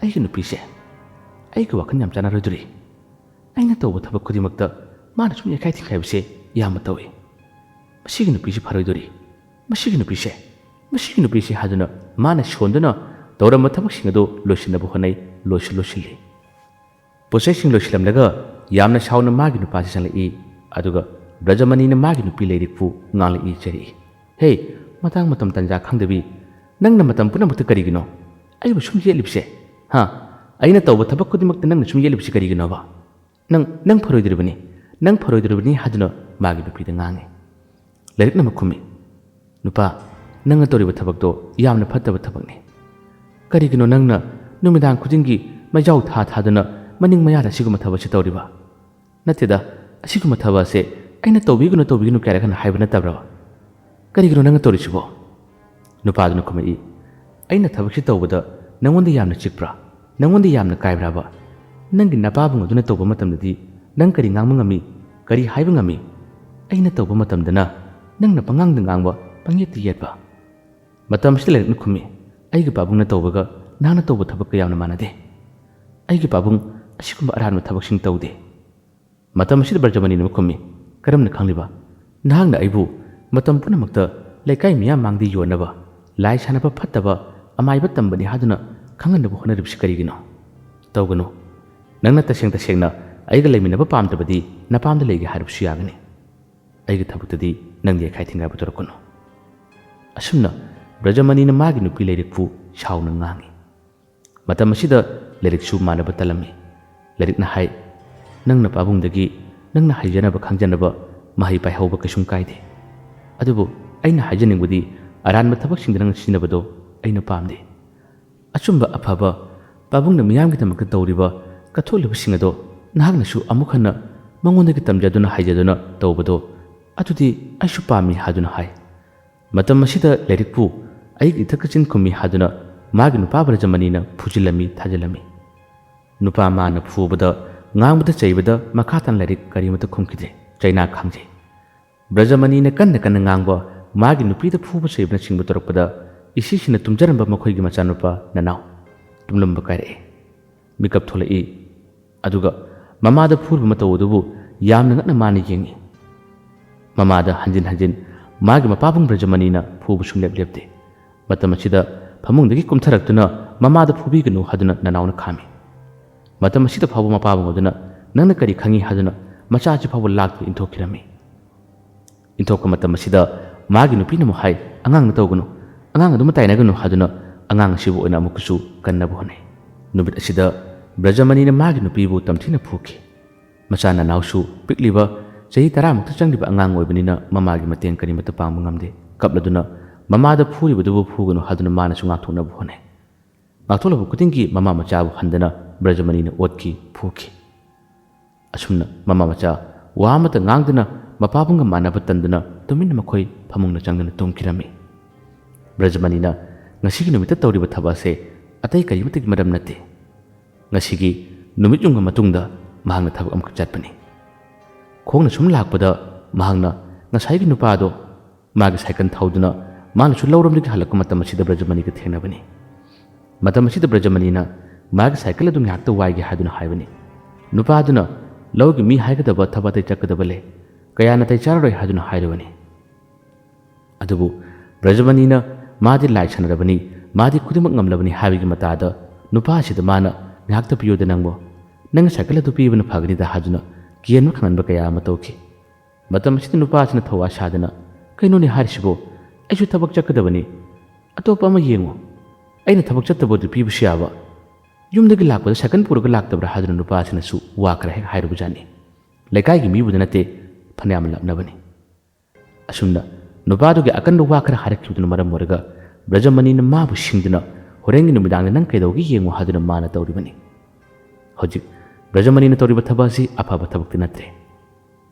"ꯑꯩꯒꯤ ꯅꯨꯄꯤꯁꯦ ꯑꯩꯒ ꯋꯥꯈꯜ ꯌꯥꯝ ꯆꯥꯟꯅꯔꯣꯏꯗꯣꯔꯤ꯫ ꯑꯩꯅ ꯇꯧꯕ ꯊꯕꯛ ꯈꯨꯗꯤꯡꯃꯛꯇ ꯃꯥꯅ ꯁꯨꯝ ꯌꯩꯈꯥꯏ ꯊꯤꯡꯈꯥꯏꯕꯁꯦ ꯌꯥꯝꯅ ꯇꯧꯏ꯫ ꯃꯁꯤꯒꯤ ꯅꯨꯄꯤꯁꯤ ꯐꯔꯣꯏꯗꯣꯔꯤ꯫ ꯃꯁꯤꯒꯤ ꯅꯨꯄꯤꯁꯦ, ꯃꯁꯤꯒꯤ ꯅꯨꯄꯤꯁꯦ" ꯍꯥꯏꯗꯨꯅ ꯃꯥꯅ ꯁꯣꯟꯗꯨꯅ ꯇꯧꯔꯝꯕ ꯊꯕꯛꯁꯤꯡ ꯑꯗꯨ ꯂꯣꯏꯁꯤꯟꯅꯕ ꯍꯣꯠꯅꯩ, ꯂꯣꯏꯁꯨ ꯂꯣꯏꯁꯤꯜꯂꯤ꯫ ꯄꯣꯠꯆꯩꯁꯤꯡ ꯂꯣꯏꯁꯤꯜꯂꯝꯂꯒ ꯌꯥꯝꯅ ꯁꯥꯎꯅ ꯃꯥꯒꯤ ꯅꯨꯄꯥꯁꯤ ꯆꯪꯂꯛꯏ꯫ ꯑꯗꯨꯒ ꯕ꯭ꯔꯖꯃꯅꯤꯅ ꯃꯥꯒꯤ ꯅꯨꯄꯤ ꯂꯩꯔꯤꯛꯄꯨ ꯉꯥꯡꯂꯛꯏ, ꯆꯩꯔꯛꯏ꯫ "ꯍꯦ, ꯃꯇꯥꯡ ꯃꯇꯝ ꯇꯟꯖꯥ ꯈꯪꯗꯕꯤ, ꯅꯪꯅ ꯃꯇꯝ ꯄꯨꯝꯅꯃꯛꯇ ꯀꯔꯤꯒꯤꯅꯣ ꯑꯩꯕꯨ ꯁꯨꯝ ꯌꯦꯠꯂꯤꯕꯁꯦ? ꯍꯥ? ꯑꯩꯅ ꯇꯧꯕ ꯊꯕꯛ ꯈꯨꯗꯤꯡꯃꯛꯇ ꯅꯪꯅ ꯁꯨꯝ ꯌꯦꯠꯂꯤꯕꯁꯤ ꯀꯔꯤꯒꯤꯅꯣꯕ? ꯅꯪ, ꯅꯪ ꯐꯔꯣꯏꯗꯣꯔꯤꯕꯅꯤ, ꯅꯪ ꯐꯔꯣꯏꯗꯣꯔꯤꯕꯅꯤ" ꯍꯥꯏꯗꯨꯅ ꯃꯥꯒꯤ ꯅꯨꯄꯤꯗ ꯉꯥꯡꯉꯤ꯫ ꯂꯩꯔꯤꯛꯅ ꯑꯃꯨꯛ ꯈꯨꯝꯃꯤ, "ꯅꯨꯄꯥ, ꯅꯪꯅ ꯇꯧꯔꯤꯕ ꯊꯕꯛꯇꯣ ꯌꯥꯝꯅ ꯐꯠꯇꯕ ꯊꯕꯛꯅꯤ꯫ ꯀꯔꯤꯒꯤꯅꯣ ꯅꯪꯅ ꯅꯨꯃꯤꯗꯥꯡ ꯈꯨꯗꯤꯡꯒꯤ ꯃꯩꯖꯥꯎ ꯊꯥ ꯊꯥꯗꯨꯅ ꯃꯅꯤꯡ ꯃꯌꯥꯗ ꯑꯁꯤꯒꯨꯝꯕ ꯊꯕꯛꯁꯤ ꯇꯧꯔꯤꯕ? ꯅꯠꯇꯦꯗ, ꯑꯁꯤꯒꯨꯝꯕ ꯊꯕꯛ ꯑꯁꯦ ꯑꯩꯅ ꯇꯧꯕꯤꯒꯅꯨ, ꯇꯧꯕꯤꯒꯅꯨ ꯀꯌꯥꯔꯛ ꯍꯟꯅ ꯍꯥꯏꯕ ꯅꯠꯇꯕ꯭ꯔꯕ? ꯀꯔꯤꯒꯤꯅꯣ ꯅꯪꯅ ꯇꯧꯔꯤꯁꯤꯕꯣ?" ꯅꯨꯄꯥꯗꯨꯅ ꯈꯨꯝꯃꯛꯏ, "ꯑꯩꯅ ꯊꯕꯛꯁꯤ ꯇꯧꯕꯗ ꯅꯪꯉꯣꯟꯗ ꯌꯥꯝꯅ ꯆꯤꯛꯄ꯭ꯔꯥ? ꯅꯪꯉꯣꯟꯗ ꯌꯥꯝꯅ ꯀꯥꯏꯕ꯭ꯔꯥꯕ? ꯅꯪꯒꯤ ꯅꯄꯥꯕꯨꯡ ꯑꯗꯨꯅ ꯇꯧꯕ ꯃꯇꯝꯗꯗꯤ ꯅꯪ ꯀꯔꯤ ꯉꯥꯡꯕ ꯉꯝꯃꯤ? ꯀꯔꯤ ꯍꯥꯏꯕ ꯉꯝꯃꯤ? ꯑꯩꯅ ꯇꯧꯕ ꯃꯇꯝꯗꯅ ꯅꯪꯅ ꯄꯉꯥꯡꯗ ꯉꯥꯡꯕ, ꯄꯪꯌꯦꯠꯇ ꯌꯦꯠꯄ꯫ ꯃꯇꯝ ꯑꯁꯤꯗ ꯂꯩꯔꯛꯅ ꯈꯨꯝꯃꯤ, "ꯑꯩꯒꯤ ꯄꯥꯕꯨꯡꯅ ꯇꯧꯕꯒ ꯅꯍꯥꯛꯅ ꯇꯧꯕ ꯊꯕꯛꯀ ꯌꯥꯝꯅ ꯃꯥꯟꯅꯗꯦ꯫ ꯑꯩꯒꯤ ꯄꯥꯕꯨꯡ ꯑꯁꯤꯒꯨꯝꯕ ꯑꯔꯥꯟꯕ ꯊꯕꯛꯁꯤꯡ ꯇꯧꯗꯦ"꯫ ꯃꯇꯝ ꯑꯁꯤꯗ ꯕ꯭ꯔꯖꯃꯅꯤꯅ ꯑꯃꯨꯛ ꯈꯨꯝꯃꯤ, "ꯀꯔꯝꯅ ꯈꯪꯂꯤꯕ? ꯅꯍꯥꯛꯅ ꯑꯩꯕꯨ ꯃꯇꯝ ꯄꯨꯝꯅꯃꯛꯇ ꯂꯩꯀꯥꯏ ꯃꯤꯌꯥꯝ ꯃꯥꯡꯗ ꯌꯣꯟꯅꯕ, ꯂꯥꯏ ꯁꯥꯟꯅꯕ ꯐꯠꯇꯕ, ꯑꯃꯥꯏꯕ ꯇꯝꯕꯅꯤ ꯍꯥꯏꯗꯨꯅ ꯈꯪꯍꯟꯅꯕ ꯍꯣꯠꯅꯔꯤꯕꯁꯤ ꯀꯔꯤꯒꯤꯅꯣ? ꯇꯧꯒꯅꯨ꯫ ꯅꯪꯅ ꯇꯁꯦꯡ ꯇꯁꯦꯡꯅ ꯑꯩꯒ ꯂꯩꯃꯤꯟꯅꯕ ꯄꯥꯝꯗꯕꯗꯤ ꯅꯄꯥꯝꯗ ꯂꯩꯒꯦ ꯍꯥꯏꯔꯕꯁꯨ ꯌꯥꯒꯅꯤ꯫ ꯑꯩꯒꯤ ꯊꯕꯛꯇꯗꯤ ꯅꯪ ꯌꯩꯈꯥꯏ ꯊꯤꯡꯒꯥꯏꯕ ꯇꯧꯔꯛꯀꯅꯨ"꯫ ꯑꯁꯨꯝꯅ ꯕ꯭ꯔꯖꯃꯅꯤꯅ ꯃꯥꯒꯤ ꯅꯨꯄꯤ ꯂꯩꯔꯤꯛꯄꯨ ꯁꯥꯎꯅ ꯉꯥꯡꯉꯤ꯫ ꯃꯇꯝ ꯑꯁꯤꯗ ꯂꯩꯔꯤꯛꯁꯨ ꯃꯥꯟꯅꯕ ꯇꯜꯂꯝꯃꯤ꯫ ꯂꯩꯔꯤꯛꯅ ꯍꯥꯏ, "ꯅꯪꯅ ꯄꯥꯕꯨꯡꯗꯒꯤ ꯅꯪꯅ ꯍꯩꯖꯅꯕ ꯈꯪꯖꯅꯕ ꯃꯍꯩ ꯄꯥꯏꯍꯧꯕ ꯀꯩꯁꯨꯝ ꯀꯥꯏꯗꯦ꯫ ꯑꯗꯨꯕꯨ ꯑꯩꯅ ꯍꯥꯏꯖꯅꯤꯡꯕꯗꯤ ꯑꯔꯥꯟꯕ ꯊꯕꯛꯁꯤꯡꯗ ꯅꯪꯅ ꯁꯤꯖꯤꯟꯅꯕꯗꯣ ꯑꯩꯅ ꯄꯥꯝꯗꯦ꯫ ꯑꯆꯨꯝꯕ ꯑꯐꯕ ꯄꯥꯕꯨꯡꯅ ꯃꯤꯌꯥꯝꯒꯤꯗꯃꯛꯇ ꯇꯧꯔꯤꯕ ꯀꯠꯊꯣꯛꯂꯤꯕꯁꯤꯡ ꯑꯗꯣ ꯅꯍꯥꯛꯅꯁꯨ ꯑꯃꯨꯛ ꯍꯟꯅ ꯃꯉꯣꯟꯗꯒꯤ ꯇꯝꯖꯗꯨꯅ ꯍꯩꯖꯗꯨꯅ ꯇꯧꯕꯗꯣ ꯑꯗꯨꯗꯤ ꯑꯩꯁꯨ ꯄꯥꯝꯃꯤ" ꯍꯥꯏꯗꯨꯅ ꯍꯥꯏ꯫ ꯃꯇꯝ ꯑꯁꯤꯗ ꯂꯩꯔꯤꯛꯄꯨ ꯑꯩꯒꯤ ꯏꯊꯛꯇ ꯆꯤꯟ ꯈꯨꯝꯃꯤ ꯍꯥꯏꯗꯨꯅ ꯃꯥꯒꯤ ꯅꯨꯄꯥ ꯕ꯭ꯔꯖꯃꯅꯤꯅ ꯐꯨꯖꯤꯜꯂꯝꯃꯤ, ꯊꯥꯖꯤꯜꯂꯝꯃꯤ꯫ ꯅꯨꯄꯥ ꯃꯥꯅ ꯐꯨꯕꯗ, ꯉꯥꯡꯕꯗ, ꯆꯩꯕꯗ ꯃꯈꯥ ꯇꯥꯅ ꯂꯩꯔꯤꯛ ꯀꯔꯤꯃꯠꯇ ꯈꯨꯝꯈꯤꯗ꯭ꯔꯦ꯫ ꯆꯩꯅꯥ ꯈꯥꯡꯖꯩ꯫ ꯕ꯭ꯔꯖꯃꯅꯤꯅ ꯀꯟꯅ ꯀꯟꯅ ꯉꯥꯡꯕ, ꯃꯥꯒꯤ ꯅꯨꯄꯤꯗ ꯐꯨꯕ ꯆꯩꯕꯅꯆꯤꯡꯕ ꯇꯧꯔꯛꯄꯗ ꯏꯁꯤꯁꯤꯅ ꯇꯨꯝꯖꯔꯝꯕ ꯃꯈꯣꯏꯒꯤ ꯃꯆꯥꯅꯨꯄꯥ ꯅꯅꯥꯎ ꯇꯨꯝꯂꯝꯕ ꯀꯥꯏꯔꯛꯏ꯫ ꯃꯤꯀꯞ ꯊꯣꯛꯂꯛꯏ꯫ ꯑꯗꯨꯒ ꯃꯃꯥꯗ ꯐꯨꯔꯤꯕ ꯃꯇꯧ ꯑꯗꯨꯕꯨ ꯌꯥꯝꯅ ꯉꯛꯅ ꯃꯥꯅ ꯌꯦꯡꯏ꯫ ꯃꯃꯥꯗ ꯍꯟꯖꯤꯟ ꯍꯟꯖꯤꯟ ꯃꯥꯒꯤ ꯃꯄꯥꯕꯨꯡ ꯕ꯭ꯔꯖꯃꯅꯤꯅ ꯐꯨꯕ ꯁꯨꯡꯂꯦꯞ ꯂꯦꯞꯇꯦ꯫ ꯃꯇꯝ ꯑꯁꯤꯗ ꯐꯃꯨꯡꯗꯒꯤ ꯀꯨꯝꯊꯔꯛꯇꯨꯅ ꯃꯃꯥꯗ ꯐꯨꯕꯤꯒꯅꯨ ꯍꯥꯏꯗꯨꯅ ꯅꯅꯥꯎꯅ ꯈꯥꯝꯃꯤ꯫ ꯃꯇꯝ ꯑꯁꯤꯗ ꯐꯥꯎꯕ ꯃꯄꯥꯕꯨꯡ ꯑꯗꯨꯅ "ꯅꯪꯅ ꯀꯔꯤ ꯈꯪꯉꯤ?" ꯍꯥꯏꯗꯨꯅ ꯃꯆꯥ ꯑꯁꯤ ꯐꯥꯎꯕ ꯂꯥꯛꯇꯨꯅ ꯏꯟꯊꯣꯛꯈꯤꯔꯝꯃꯤ꯫ ꯏꯟꯊꯣꯛꯄ ꯃꯇꯝ ꯑꯁꯤꯗ ꯃꯥꯒꯤ ꯅꯨꯄꯤꯅ ꯑꯃꯨꯛ ꯍꯥꯏ, "ꯑꯉꯥꯡꯅ ꯇꯧꯒꯅꯨ, ꯑꯉꯥꯡ ꯑꯗꯨꯃ ꯇꯥꯏꯅꯒꯅꯨ" ꯍꯥꯏꯗꯨꯅ ꯑꯉꯥꯡ ꯑꯁꯤꯕꯨ ꯑꯣꯏꯅ ꯑꯃꯨꯛꯀꯁꯨ ꯀꯟꯅꯕ ꯍꯣꯠꯅꯩ꯫ ꯅꯨꯃꯤꯠ ꯑꯁꯤꯗ ꯕ꯭ꯔꯖꯃꯅꯤꯅ ꯃꯥꯒꯤ ꯅꯨꯄꯤꯕꯨ ꯇꯝꯊꯤꯅ ꯐꯨꯈꯤ꯫ ꯃꯆꯥ ꯅꯅꯥꯎꯁꯨ ꯄꯤꯛꯂꯤꯕ, ꯆꯍꯤ ꯇꯔꯥꯃꯨꯛꯇ ꯆꯪꯂꯤꯕ ꯑꯉꯥꯡ ꯑꯣꯏꯕꯅꯤꯅ ꯃꯃꯥꯒꯤ ꯃꯇꯦꯡ ꯀꯔꯤꯃꯠꯇ ꯄꯥꯡꯕ ꯉꯝꯗꯦ꯫ ꯀꯞꯂꯗꯨꯅ ꯃꯃꯥꯗ ꯐꯨꯔꯤꯕꯗꯨꯕꯨ ꯐꯨꯒꯅꯨ ꯍꯥꯏꯗꯨꯅ ꯃꯥꯅꯁꯨ ꯉꯥꯛꯊꯣꯛꯅꯕ ꯍꯣꯠꯅꯩ꯫ ꯉꯥꯛꯊꯣꯛꯂꯕ ꯈꯨꯗꯤꯡꯒꯤ ꯃꯃꯥ ꯃꯆꯥꯕꯨ ꯍꯟꯗꯅ ꯕ꯭ꯔꯖꯃꯅꯤꯅ ꯑꯣꯠꯈꯤ, ꯐꯨꯈꯤ꯫ ꯑꯁꯨꯝꯅ ꯃꯃꯥ ꯃꯆꯥ ꯋꯥ ꯑꯃꯠꯇ ꯉꯥꯡꯗꯅ ꯃꯄꯥꯕꯨꯡꯒ ꯃꯥꯟꯅꯕ ꯇꯟꯗꯨꯅ ꯇꯨꯃꯤꯟꯅ ꯃꯈꯣꯏ ꯐꯃꯨꯡꯗ ꯆꯪꯗꯨꯅ ꯇꯨꯝꯈꯤꯔꯝꯃꯤ꯫ ꯕ꯭ꯔꯖꯃꯅꯤꯅ ꯉꯁꯤꯒꯤ ꯅꯨꯃꯤꯠꯇ ꯇꯧꯔꯤꯕ ꯊꯕꯛ ꯑꯁꯦ ꯑꯇꯩ ꯀꯔꯤꯃꯠꯇꯒꯤ ꯃꯔꯝ ꯅꯠꯇꯦ꯫ ꯉꯁꯤꯒꯤ ꯅꯨꯃꯤꯠ ꯌꯨꯡꯉ ꯃꯇꯨꯡꯗ ꯃꯍꯥꯛꯅ ꯊꯕꯛ ꯑꯃꯈꯛ ꯆꯠꯄꯅꯤ꯫ ꯈꯣꯡꯅ ꯁꯨꯝ ꯂꯥꯛꯄꯗ ꯃꯍꯥꯛꯅ ꯉꯁꯥꯏꯒꯤ ꯅꯨꯄꯥꯗꯣ ꯃꯥꯒꯤ ꯁꯥꯏꯀꯜ ꯊꯧꯗꯨꯅ ꯃꯥꯅꯁꯨ ꯂꯧꯔꯣꯝꯗꯒꯤ ꯍꯜꯂꯛꯄ ꯃꯇꯝ ꯑꯁꯤꯗ ꯕ꯭ꯔꯖꯃꯅꯤꯒ ꯊꯦꯡꯅꯕꯅꯤ꯫ ꯃꯇꯝ ꯑꯁꯤꯗ ꯕ꯭ꯔꯖꯃꯅꯤꯅ ꯃꯥꯒꯤ ꯁꯥꯏꯀꯜ ꯑꯗꯨ ꯉꯥꯏꯍꯥꯛꯇ ꯋꯥꯏꯒꯦ ꯍꯥꯏꯗꯨꯅ ꯍꯥꯏꯕꯅꯤ꯫ ꯅꯨꯄꯥ ꯑꯗꯨꯅ ꯂꯧꯒꯤ ꯃꯤ ꯍꯥꯏꯒꯗꯕ ꯊꯕꯛ ꯑꯇꯩ ꯆꯠꯀꯗꯕ ꯂꯩ, ꯀꯌꯥ ꯅꯥꯇꯩ ꯆꯥꯔꯔꯣꯏ ꯍꯥꯏꯗꯨꯅ ꯍꯥꯏꯔꯨꯕꯅꯤ꯫ ꯑꯗꯨꯕꯨ ꯕ꯭ꯔꯖꯃꯅꯤꯅ ꯃꯥꯗꯤ ꯂꯥꯏ ꯁꯥꯟꯅꯔꯕꯅꯤ, ꯃꯥꯗꯤ ꯈꯨꯗꯤꯡꯃꯛ ꯉꯝꯂꯕꯅꯤ ꯍꯥꯏꯕꯒꯤ ꯃꯇꯥꯗ ꯅꯨꯄꯥ ꯑꯁꯤꯗ ꯃꯥꯅ "ꯉꯥꯏꯍꯥꯛꯇ ꯄꯤꯌꯨꯗ ꯅꯪꯕꯣ, ꯅꯪꯒꯤ ꯁꯥꯏꯀꯜ ꯑꯗꯨ ꯄꯤꯕꯅ ꯐꯒꯅꯤꯗ" ꯍꯥꯏꯗꯨꯅ ꯀꯤꯍꯟꯕ ꯈꯪꯍꯟꯕ ꯀꯌꯥ ꯑꯃ ꯇꯧꯈꯤ꯫ ꯃꯇꯝ ꯑꯁꯤꯗ ꯅꯨꯄꯥ ꯑꯁꯤꯅ ꯊꯧꯋꯥ ꯁꯥꯗꯅ, "ꯀꯩꯅꯣꯅꯦ ꯍꯥꯏꯔꯤꯁꯤꯕꯣ? ꯑꯩꯁꯨ ꯊꯕꯛ ꯆꯠꯀꯗꯕꯅꯤ, ꯑꯇꯣꯞꯄ ꯑꯃ ꯌꯦꯡꯉꯨ꯫ ꯑꯩꯅ ꯊꯕꯛ ꯆꯠꯇꯕ ꯑꯣꯏꯔꯗꯤ ꯄꯤꯕꯁꯨ ꯌꯥꯕ, ꯌꯨꯝꯗꯒꯤ ꯂꯥꯛꯄꯗ ꯁꯥꯏꯀꯜ ꯄꯨꯔꯒ ꯂꯥꯛꯇꯕ꯭ꯔꯥ?" ꯍꯥꯏꯗꯨꯅ ꯅꯨꯄꯥ ꯑꯁꯤꯅꯁꯨ ꯋꯥ ꯈꯔ ꯍꯦꯛ ꯍꯥꯏꯔꯨꯕꯖꯥꯠꯅꯤ꯫ ꯂꯩꯀꯥꯏꯒꯤ ꯃꯤꯕꯨꯗ ꯅꯠꯇꯦ, ꯐꯅꯌꯥꯝ ꯂꯥꯞꯅꯕꯅꯤ꯫ ꯑꯁꯨꯝꯅ ꯅꯨꯄꯥꯗꯨꯒꯤ ꯑꯀꯟꯕ ꯋꯥ ꯈꯔ ꯍꯥꯏꯔꯛꯈꯤꯕꯗꯨꯅ ꯃꯔꯝ ꯑꯣꯏꯔꯒ ꯕ꯭ꯔꯖꯃꯅꯤꯅ ꯃꯥꯕꯨ ꯁꯤꯡꯗꯨꯅ ꯍꯣꯔꯦꯟꯒꯤ ꯅꯨꯃꯤꯗꯥꯡꯗ ꯅꯪ ꯀꯩꯗꯧꯒꯦ ꯌꯦꯡꯉꯨ ꯍꯥꯏꯗꯨꯅ ꯃꯥꯅ ꯇꯧꯔꯤꯕꯅꯤ꯫ ꯍꯧꯖꯤꯛ ꯕ꯭ꯔꯖꯃꯅꯤꯅ ꯇꯧꯔꯤꯕ ꯊꯕꯛ ꯑꯁꯤ ꯑꯐꯕ ꯊꯕꯛꯇꯤ ꯅꯠꯇ꯭ꯔꯦ꯫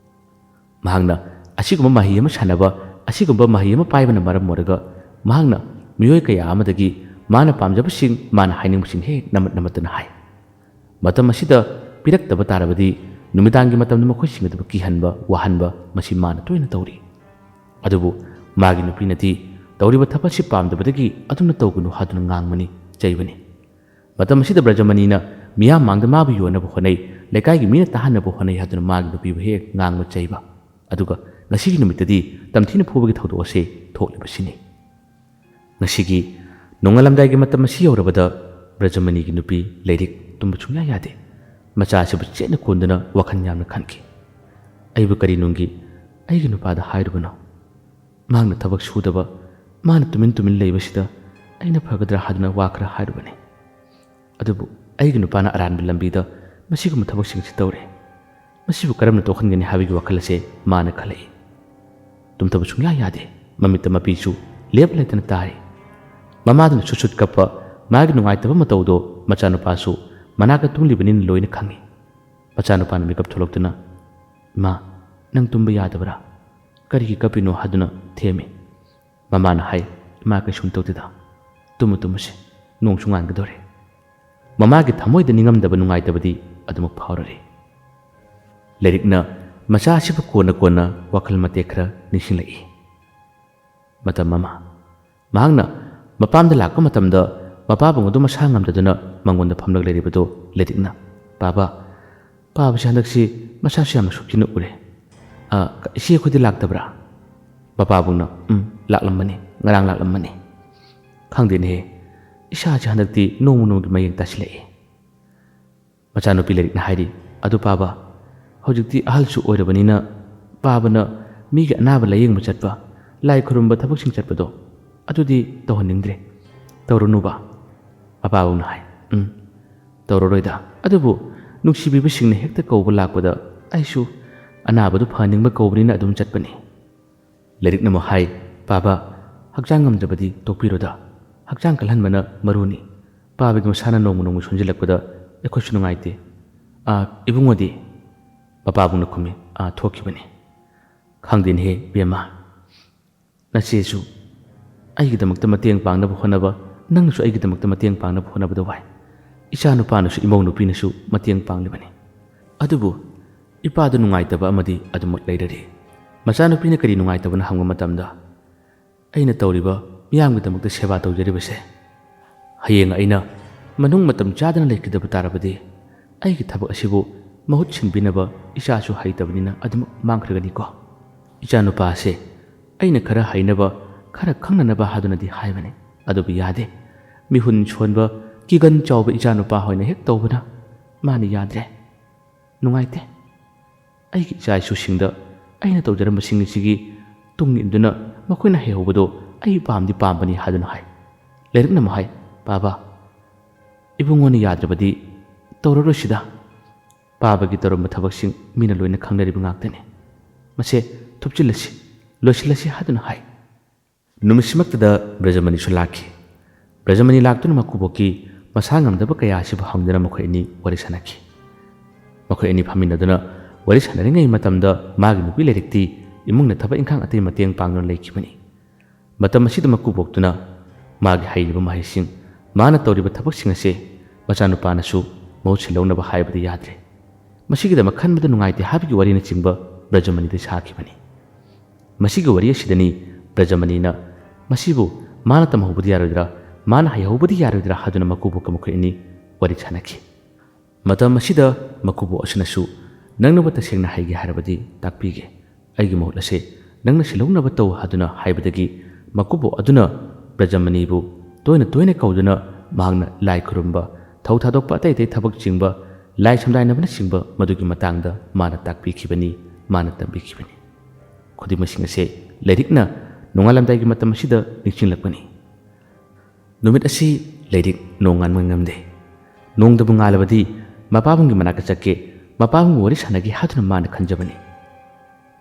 ꯃꯍꯥꯛꯅ ꯑꯁꯤꯒꯨꯝꯕ ꯃꯍꯩ ꯑꯃ ꯁꯥꯟꯅꯕ, ꯑꯁꯤꯒꯨꯝꯕ ꯃꯍꯩ ꯑꯃ ꯄꯥꯏꯕꯅ ꯃꯔꯝ ꯑꯣꯏꯔꯒ ꯃꯍꯥꯛꯅ ꯃꯤꯑꯣꯏ ꯀꯌꯥ ꯑꯃꯗꯒꯤ ꯃꯥꯅ ꯄꯥꯝꯖꯕꯁꯤꯡ, ꯃꯥꯅ ꯍꯥꯏꯅꯤꯡꯕꯁꯤꯡ ꯍꯦꯛ ꯅꯝꯃꯠ ꯅꯝꯃꯠꯇꯨꯅ ꯍꯥꯏ꯫ ꯃꯇꯝ ꯑꯁꯤꯗ ꯄꯤꯔꯛꯇꯕ ꯇꯥꯔꯕꯗꯤ ꯅꯨꯃꯤꯗꯥꯡꯒꯤ ꯃꯇꯝꯗ ꯃꯈꯣꯏꯁꯤꯡ ꯑꯗꯨꯕꯨ ꯀꯤꯍꯟꯕ, ꯋꯥꯍꯟꯕ, ꯃꯁꯤ ꯃꯥꯅ ꯇꯣꯏꯅ ꯇꯧꯔꯤ꯫ ꯑꯗꯨꯕꯨ ꯃꯥꯒꯤ ꯅꯨꯄꯤꯅꯗꯤ ꯇꯧꯔꯤꯕ ꯊꯕꯛ ꯑꯁꯤ ꯄꯥꯝꯗꯕꯗꯒꯤ ꯑꯗꯨꯝꯅ ꯇꯧꯒꯅꯨ ꯍꯥꯏꯗꯨꯅ ꯉꯥꯡꯕꯅꯤ, ꯆꯩꯕꯅꯤ꯫ ꯃꯇꯝ ꯑꯁꯤꯗ ꯕ꯭ꯔꯖꯃꯅꯤꯅ ꯃꯤꯌꯥꯝ ꯃꯥꯡꯗ ꯃꯥꯕꯨ ꯌꯣꯟꯅꯕ ꯍꯣꯠꯅꯩ, ꯂꯩꯀꯥꯏꯒꯤ ꯃꯤꯅ ꯇꯥꯍꯟꯅꯕ ꯍꯣꯠꯅꯩ ꯍꯥꯏꯗꯨꯅ ꯃꯥꯒꯤ ꯅꯨꯄꯤꯕꯨ ꯍꯦꯛ ꯉꯥꯡꯕ ꯆꯩꯕ꯫ ꯑꯗꯨꯒ ꯉꯁꯤꯒꯤ ꯅꯨꯃꯤꯠꯇꯗꯤ ꯇꯝꯊꯤꯅ ꯐꯨꯕꯒꯤ ꯊꯧꯗꯣꯛ ꯑꯁꯤ ꯊꯣꯛꯂꯤꯕꯁꯤꯅꯤ꯫ ꯉꯁꯤꯒꯤ ꯅꯣꯡꯉꯥꯜꯂꯝꯗꯥꯏꯒꯤ ꯃꯇꯝ ꯑꯁꯤ ꯌꯧꯔꯕꯗ ꯕ꯭ꯔꯖꯃꯅꯤꯒꯤ ꯅꯨꯄꯤ ꯂꯩꯔꯤꯛ ꯇꯨꯝꯕ ꯁꯨꯡꯌꯥ ꯌꯥꯗꯦ꯫ ꯃꯆꯥ ꯑꯁꯤꯕꯨ ꯆꯦꯠꯅ ꯀꯣꯟꯗꯨꯅ ꯋꯥꯈꯜ ꯌꯥꯝꯅ ꯈꯟꯈꯤ꯫ "ꯑꯩꯕꯨ ꯀꯔꯤ ꯅꯨꯡꯒꯤ ꯑꯩꯒꯤ ꯅꯨꯄꯥꯗ ꯍꯥꯏꯔꯨꯕꯅꯣ? ꯃꯍꯥꯛꯅ ꯊꯕꯛ ꯁꯨꯗꯕ, ꯃꯥꯅ ꯇꯨꯃꯤꯟ ꯇꯨꯃꯤꯟ ꯂꯩꯕꯁꯤꯗ ꯑꯩꯅ ꯐꯒꯗ꯭ꯔꯥ ꯍꯥꯏꯗꯨꯅ ꯋꯥ ꯈꯔ ꯍꯥꯏꯔꯨꯕꯅꯤ꯫ ꯑꯗꯨꯕꯨ ꯑꯩꯒꯤ ꯅꯨꯄꯥꯅ ꯑꯔꯥꯟꯕ ꯂꯝꯕꯤꯗ ꯃꯁꯤꯒꯨꯝꯕ ꯊꯕꯛꯁꯤꯡꯁꯤ ꯇꯧꯔꯦ꯫ ꯃꯁꯤꯕꯨ ꯀꯔꯝꯅ ꯇꯣꯛꯍꯟꯒꯅꯤ ꯍꯥꯏꯕꯒꯤ ꯋꯥꯈꯜ ꯑꯁꯦ ꯃꯥꯅ ꯈꯜꯂꯛꯏ꯫ ꯇꯨꯝꯊꯕ ꯁꯨꯡꯌꯥ ꯌꯥꯗꯦ꯫ ꯃꯃꯤꯠꯇ ꯃꯄꯤꯁꯨ ꯂꯦꯞ ꯂꯩꯇꯅ ꯇꯥꯔꯤ꯫ ꯃꯃꯥꯗꯨꯅ ꯁꯨꯠ ꯁꯨꯠ ꯀꯞꯄ, ꯃꯥꯒꯤ ꯅꯨꯡꯉꯥꯏꯇꯕ ꯃꯇꯧꯗꯣ ꯃꯆꯥꯅꯨꯄꯥꯁꯨ ꯃꯅꯥꯛꯇ ꯇꯨꯝꯂꯤꯕꯅꯤꯅ ꯂꯣꯏꯅ ꯈꯪꯏ꯫ ꯃꯆꯥꯅꯨꯄꯥꯅ ꯃꯤꯀꯞ ꯊꯣꯛꯂꯛꯇꯨꯅ, "ꯏꯃꯥ, ꯅꯪ ꯇꯨꯝꯕ ꯌꯥꯗꯕ꯭ꯔꯥ? ꯀꯔꯤꯒꯤ ꯀꯞꯄꯤꯅꯣ?" ꯍꯥꯏꯗꯨꯅ ꯊꯦꯝꯃꯤ꯫ ꯃꯃꯥꯅ ꯍꯥꯏ, "ꯏꯃꯥ ꯀꯩꯁꯨꯝ ꯇꯧꯗꯦꯗ꯫ ꯇꯨꯝꯃꯨ ꯇꯨꯝꯃꯨꯁꯦ꯫ ꯅꯣꯡꯁꯨ ꯉꯥꯟꯒꯗꯧꯔꯦ꯫" ꯃꯃꯥꯒꯤ ꯊꯃꯣꯏꯗ ꯅꯤꯡꯉꯝꯗꯕ ꯅꯨꯡꯉꯥꯏꯇꯕꯗꯤ ꯑꯗꯨꯃꯛ ꯐꯥꯎꯔꯔꯤ꯫ ꯂꯩꯔꯤꯛꯅ ꯃꯆꯥ ꯑꯁꯤꯕꯨ ꯀꯣꯟꯅ ꯀꯣꯟꯅ ꯋꯥꯈꯜ ꯃꯇꯦꯛ ꯈꯔ ꯅꯤꯡꯁꯤꯡꯂꯛꯏ꯫ ꯃꯇꯝ ꯑꯃ ꯃꯍꯥꯛꯅ ꯃꯄꯥꯝꯗ ꯂꯥꯛꯄ ꯃꯇꯝꯗ, ꯃꯄꯥꯕꯨꯡ ꯑꯗꯨ ꯃꯁꯥ ꯉꯝꯗꯗꯨꯅ ꯃꯉꯣꯟꯗ ꯐꯝꯂꯒ ꯂꯩꯔꯤꯕꯗꯨ ꯂꯩꯔꯤꯛꯅ, "ꯄꯥꯕ, ꯄꯥꯕꯁꯤ ꯍꯟꯗꯛꯁꯤ ꯃꯁꯥꯁꯨ ꯌꯥꯝꯅ ꯁꯣꯛꯆꯤꯟꯅ ꯎꯔꯦ꯫ ꯑ, ꯏꯆꯦ ꯑꯩꯈꯣꯏꯗꯤ ꯂꯥꯛꯇꯕ꯭ꯔꯥ?" ꯃꯄꯥꯕꯨꯡꯅ, "ꯎꯝ, ꯂꯥꯛꯂꯝꯕꯅꯤ, ꯉꯔꯥꯡ ꯂꯥꯛꯂꯝꯕꯅꯤ꯫ ꯈꯪꯗꯦꯅꯦꯍꯦ, ꯏꯁꯥꯁꯦ ꯍꯟꯗꯛꯇꯤ ꯅꯣꯡꯃ ꯅꯣꯡꯃꯒꯤ ꯃꯌꯦꯡ ꯇꯥꯁꯤꯜꯂꯛꯏ꯫" ꯃꯆꯥꯅꯨꯄꯤ ꯂꯩꯔꯤꯛꯅ ꯍꯥꯏꯔꯤ, "ꯑꯗꯨ ꯄꯥꯕ, ꯍꯧꯖꯤꯛꯇꯤ ꯑꯍꯜꯁꯨ ꯑꯣꯏꯔꯕꯅꯤꯅ, ꯄꯥꯕꯅ ꯃꯤꯒꯤ ꯑꯅꯥꯕ ꯂꯥꯌꯦꯡꯕ ꯆꯠꯄ, ꯂꯥꯏ ꯈꯨꯔꯨꯝꯕ ꯊꯕꯛꯁꯤꯡ ꯆꯠꯄꯗꯣ, ꯑꯗꯨꯗꯤ ꯇꯧꯍꯟꯅꯤꯡꯗ꯭ꯔꯦ꯫ ꯇꯧꯔꯨꯅꯨꯕ꯫" ꯃꯄꯥꯕꯨꯡꯅ ꯍꯥꯏ, "ꯎꯝ, ꯇꯧꯔꯔꯣꯏꯗ꯫ ꯑꯗꯨꯕꯨ ꯅꯨꯡꯁꯤꯕꯤꯕꯁꯤꯡꯅ ꯍꯦꯛꯇ ꯀꯧꯕ ꯂꯥꯛꯄꯗ ꯑꯩꯁꯨ ꯑꯅꯥꯕꯗꯨ ꯐꯍꯟꯅꯤꯡꯕ ꯀꯧꯕꯅꯤꯅ ꯑꯗꯨꯝ ꯆꯠꯄꯅꯤ꯫" ꯂꯩꯔꯤꯛꯅ ꯑꯃꯨꯛ ꯍꯥꯏ, "ꯄꯥꯕ, ꯍꯛꯆꯥꯡ ꯉꯝꯗ꯭ꯔꯕꯗꯤ ꯇꯣꯛꯄꯤꯔꯣꯗ꯫ ꯍꯛꯆꯥꯡ ꯀꯜꯍꯟꯕꯅ ꯃꯔꯨꯅꯤ꯫ ꯄꯥꯕꯒꯤ ꯃꯁꯥꯅ ꯅꯣꯡꯃ ꯅꯣꯡꯃ ꯁꯣꯟꯖꯤꯜꯂꯛꯄꯗ ꯑꯩꯈꯣꯏꯁꯨ ꯅꯨꯡꯉꯥꯏꯇꯦ꯫ ꯑꯥ, ꯏꯕꯨꯡꯉꯣꯗꯤ?" ꯃꯄꯥꯕꯨꯡꯅ ꯈꯨꯝꯃꯤ, "ꯑꯥ, ꯊꯣꯛꯈꯤꯕꯅꯤ꯫" "ꯈꯪꯗꯦꯅꯦꯍꯦ, ꯕꯦꯝꯃ꯫ ꯅꯆꯦꯁꯨ ꯑꯩꯒꯤꯗꯃꯛꯇ ꯃꯇꯦꯡ ꯄꯥꯡꯅꯕ ꯍꯣꯠꯅꯕ, ꯅꯪꯅꯁꯨ ꯑꯩꯒꯤꯗꯃꯛꯇ ꯃꯇꯦꯡ ꯄꯥꯡꯅꯕ ꯍꯣꯠꯅꯕꯗ ꯋꯥꯏ꯫ ꯏꯆꯥ ꯅꯨꯄꯥꯅꯁꯨ, ꯏꯃꯧ ꯅꯨꯄꯤꯅꯁꯨ ꯃꯇꯦꯡ ꯄꯥꯡꯂꯤꯕꯅꯤ꯫ ꯑꯗꯨꯕꯨ ꯏꯄꯥꯗꯨ ꯅꯨꯡꯉꯥꯏꯇꯕ ꯑꯃꯗꯤ ꯑꯗꯨꯃꯛ ꯂꯩꯔꯔꯤ꯫" ꯃꯆꯥꯅꯨꯄꯤꯅ ꯀꯔꯤ ꯅꯨꯡꯉꯥꯏꯇꯕꯅ ꯍꯪꯕ ꯃꯇꯝꯗ, "ꯑꯩꯅ ꯇꯧꯔꯤꯕ, ꯃꯤꯌꯥꯝꯒꯤꯗꯃꯛꯇ ꯁꯦꯕꯥ ꯇꯧꯖꯔꯤꯕꯁꯦ, ꯍꯌꯦꯡ ꯑꯩꯅ ꯃꯅꯨꯡ ꯃꯇꯝ ꯆꯥꯗꯅ ꯂꯩꯈꯤꯗꯕ ꯇꯥꯔꯕꯗꯤ, ꯑꯩꯒꯤ ꯊꯕꯛ ꯑꯁꯤꯕꯨ ꯃꯍꯨꯠ ꯁꯤꯟꯕꯤꯅꯕ ꯏꯆꯥꯁꯨ ꯍꯩꯇꯕꯅꯤꯅ ꯑꯗꯨꯃꯛ ꯃꯥꯡꯈ꯭ꯔꯒꯅꯤꯀꯣ꯫ ꯏꯆꯥꯅꯨꯄꯥ ꯑꯁꯦ ꯑꯩꯅ ꯈꯔ ꯍꯩꯅꯕ, ꯈꯔ ꯈꯪꯅꯅꯕ ꯍꯥꯏꯗꯨꯅꯗꯤ ꯍꯥꯏꯕꯅꯤ, ꯑꯗꯨꯕꯨ ꯌꯥꯗꯦ꯫ ꯃꯤꯍꯨꯟ ꯁꯣꯟꯕ, ꯀꯤꯒꯟ ꯆꯥꯎꯕ ꯏꯆꯥꯅꯨꯄꯥ ꯍꯣꯏꯅ ꯍꯦꯛ ꯇꯧꯕꯅ ꯃꯥꯅ ꯌꯥꯗ꯭ꯔꯦ꯫ ꯅꯨꯡꯉꯥꯏꯇꯦ꯫ ꯑꯩꯒꯤ ꯏꯆꯥ ꯏꯁꯨꯁꯤꯡꯗ ꯑꯩꯅ ꯇꯧꯖꯔꯝꯕꯁꯤꯡ ꯑꯁꯤꯒꯤ ꯇꯨꯡ ꯏꯟꯗꯨꯅ ꯃꯈꯣꯏꯅ ꯍꯩꯍꯧꯕꯗꯣ ꯑꯩ ꯄꯥꯝꯗꯤ ꯄꯥꯝꯕꯅꯤ" ꯍꯥꯏꯗꯨꯅ ꯍꯥꯏ꯫ ꯂꯩꯔꯤꯛꯅ ꯑꯃꯨꯛ ꯍꯥꯏ, "ꯄꯥꯕ, ꯏꯕꯨꯡꯉꯣꯅ ꯌꯥꯗ꯭ꯔꯕꯗꯤ ꯇꯧꯔꯔꯣꯏꯁꯤꯗ꯫ ꯄꯥꯕꯒꯤ ꯇꯧꯔꯝꯕ ꯊꯕꯛꯁꯤꯡ ꯃꯤꯅ ꯂꯣꯏꯅ ꯈꯪꯅꯔꯤꯕ ꯉꯥꯛꯇꯅꯤ꯫ ꯃꯁꯦ ꯊꯨꯞꯆꯤꯜꯂꯁꯤ, ꯂꯣꯏꯁꯤꯜꯂꯁꯤ" ꯍꯥꯏꯗꯨꯅ ꯍꯥꯏ꯫ ꯅꯨꯃꯤꯠꯁꯤꯃꯛꯇꯗ ꯕ꯭ꯔꯖꯃꯅꯤꯁꯨ ꯂꯥꯛꯈꯤ꯫ ꯕ꯭ꯔꯖꯃꯅꯤ ꯂꯥꯛꯇꯨꯅ ꯃꯀꯨꯕꯣꯛꯀꯤ ꯃꯁꯥ ꯉꯝꯗꯕ ꯀꯌꯥ ꯑꯁꯤꯕꯨ ꯍꯪꯗꯨꯅ ꯃꯈꯣꯏ ꯑꯅꯤ ꯋꯥꯔꯤ ꯁꯥꯟꯅꯈꯤ꯫ ꯃꯈꯣꯏ ꯑꯅꯤ ꯐꯝꯃꯤꯟꯅꯗꯨꯅ ꯋꯥꯔꯤ ꯁꯥꯟꯅꯔꯤꯉꯩ ꯃꯇꯝꯗ ꯃꯥꯒꯤ ꯅꯨꯄꯤ ꯂꯩꯔꯤꯛꯇꯤ ꯏꯃꯨꯡꯗ ꯊꯕꯛ ꯏꯪꯈꯥꯡ ꯑꯇꯩ ꯃꯇꯦꯡ ꯄꯥꯡꯗꯨꯅ ꯂꯩꯈꯤꯕꯅꯤ꯫ ꯃꯇꯝ ꯑꯁꯤꯗ ꯃꯀꯨꯕꯣꯛꯇꯨꯅ ꯃꯥꯒꯤ ꯍꯩꯔꯤꯕ ꯃꯍꯩꯁꯤꯡ, ꯃꯥꯅ ꯇꯧꯔꯤꯕ ꯊꯕꯛꯁꯤꯡ ꯑꯁꯦ ꯃꯆꯥꯅꯨꯄꯥꯅꯁꯨ ꯃꯍꯨꯠ ꯁꯤꯜꯍꯧꯅꯕ ꯍꯥꯏꯕꯗꯤ ꯌꯥꯗ꯭ꯔꯦ꯫ ꯃꯁꯤꯒꯤꯗꯃꯛ ꯈꯟꯕꯗ ꯅꯨꯡꯉꯥꯏꯇꯦ ꯍꯥꯏꯕꯒꯤ ꯋꯥꯔꯤꯅꯆꯤꯡꯕ ꯕ꯭ꯔꯖꯃꯅꯤꯗ ꯁꯥꯈꯤꯕꯅꯤ꯫ ꯃꯁꯤꯒꯤ ꯋꯥꯔꯤ ꯑꯁꯤꯗꯅꯤ ꯕ꯭ꯔꯖꯃꯅꯤꯅ ꯃꯁꯤꯕꯨ ꯃꯥꯅ ꯇꯝꯍꯧꯕꯗꯤ ꯌꯥꯔꯣꯏꯗ꯭ꯔꯥ, ꯃꯥꯅ ꯍꯩꯍꯧꯕꯗꯤ ꯌꯥꯔꯣꯏꯗ꯭ꯔꯥ ꯍꯥꯏꯗꯨꯅ ꯃꯀꯨꯕꯣꯛꯀ ꯃꯈꯣꯏ ꯑꯅꯤ ꯋꯥꯔꯤ ꯁꯥꯅꯈꯤ꯫ ꯃꯇꯝ ꯑꯁꯤꯗ ꯃꯀꯨꯕꯣꯛ ꯑꯁꯤꯅꯁꯨ, "ꯅꯪꯅꯕꯨ ꯇꯁꯦꯡꯅ ꯍꯩꯒꯦ ꯍꯥꯏꯔꯕꯗꯤ ꯇꯥꯛꯄꯤꯒꯦ꯫ ꯑꯩꯒꯤ ꯃꯍꯨꯠ ꯑꯁꯦ ꯅꯪꯅ ꯁꯤꯜꯍꯧꯅꯕ ꯇꯧ" ꯍꯥꯏꯗꯨꯅ ꯍꯥꯏꯕꯗꯒꯤ ꯃꯀꯨꯕꯣꯛ ꯑꯗꯨꯅ ꯕ꯭ꯔꯖꯃꯅꯤꯕꯨ ꯇꯣꯏꯅ ꯇꯣꯏꯅ ꯀꯧꯗꯨꯅ ꯃꯍꯥꯛꯅ ꯂꯥꯏ ꯈꯨꯔꯨꯝꯕ, ꯊꯧ ꯊꯥꯗꯣꯛꯄ, ꯑꯇꯩ ꯑꯇꯩ ꯊꯕꯛ ꯆꯤꯡꯕ, ꯂꯥꯏ ꯁꯝꯗꯥꯏꯅꯕꯅꯆꯤꯡꯕ ꯃꯗꯨꯒꯤ ꯃꯇꯥꯡꯗ ꯃꯥꯅ ꯇꯥꯛꯄꯤꯈꯤꯕꯅꯤ, ꯃꯥꯅ ꯇꯝꯕꯤꯈꯤꯕꯅꯤ꯫ ꯈꯨꯗꯤꯡꯃꯛꯁꯤꯡ ꯑꯁꯦ ꯂꯥꯏꯔꯤꯛꯅ ꯅꯣꯡꯉꯥꯜꯂꯝꯗꯥꯏꯒꯤ ꯃꯇꯝ ꯑꯁꯤꯗ ꯅꯤꯡꯁꯤꯡꯂꯛꯄꯅꯤ꯫ ꯅꯨꯃꯤꯠ ꯑꯁꯤ ꯂꯥꯏꯔꯤꯛ ꯅꯣꯡ ꯉꯥꯟꯕ ꯉꯝꯗꯦ꯫ ꯅꯣꯡꯗꯕꯨ ꯉꯥꯜꯂꯕꯗꯤ ꯃꯄꯥꯕꯨꯡꯒꯤ ꯃꯅꯥꯛꯇ ꯆꯠꯀꯦ, ꯃꯄꯥꯕꯨꯡꯒ ꯋꯥꯔꯤ ꯁꯥꯟꯅꯒꯦ ꯍꯥꯏꯗꯨꯅ ꯃꯥꯅ ꯈꯟꯖꯕꯅꯤ꯫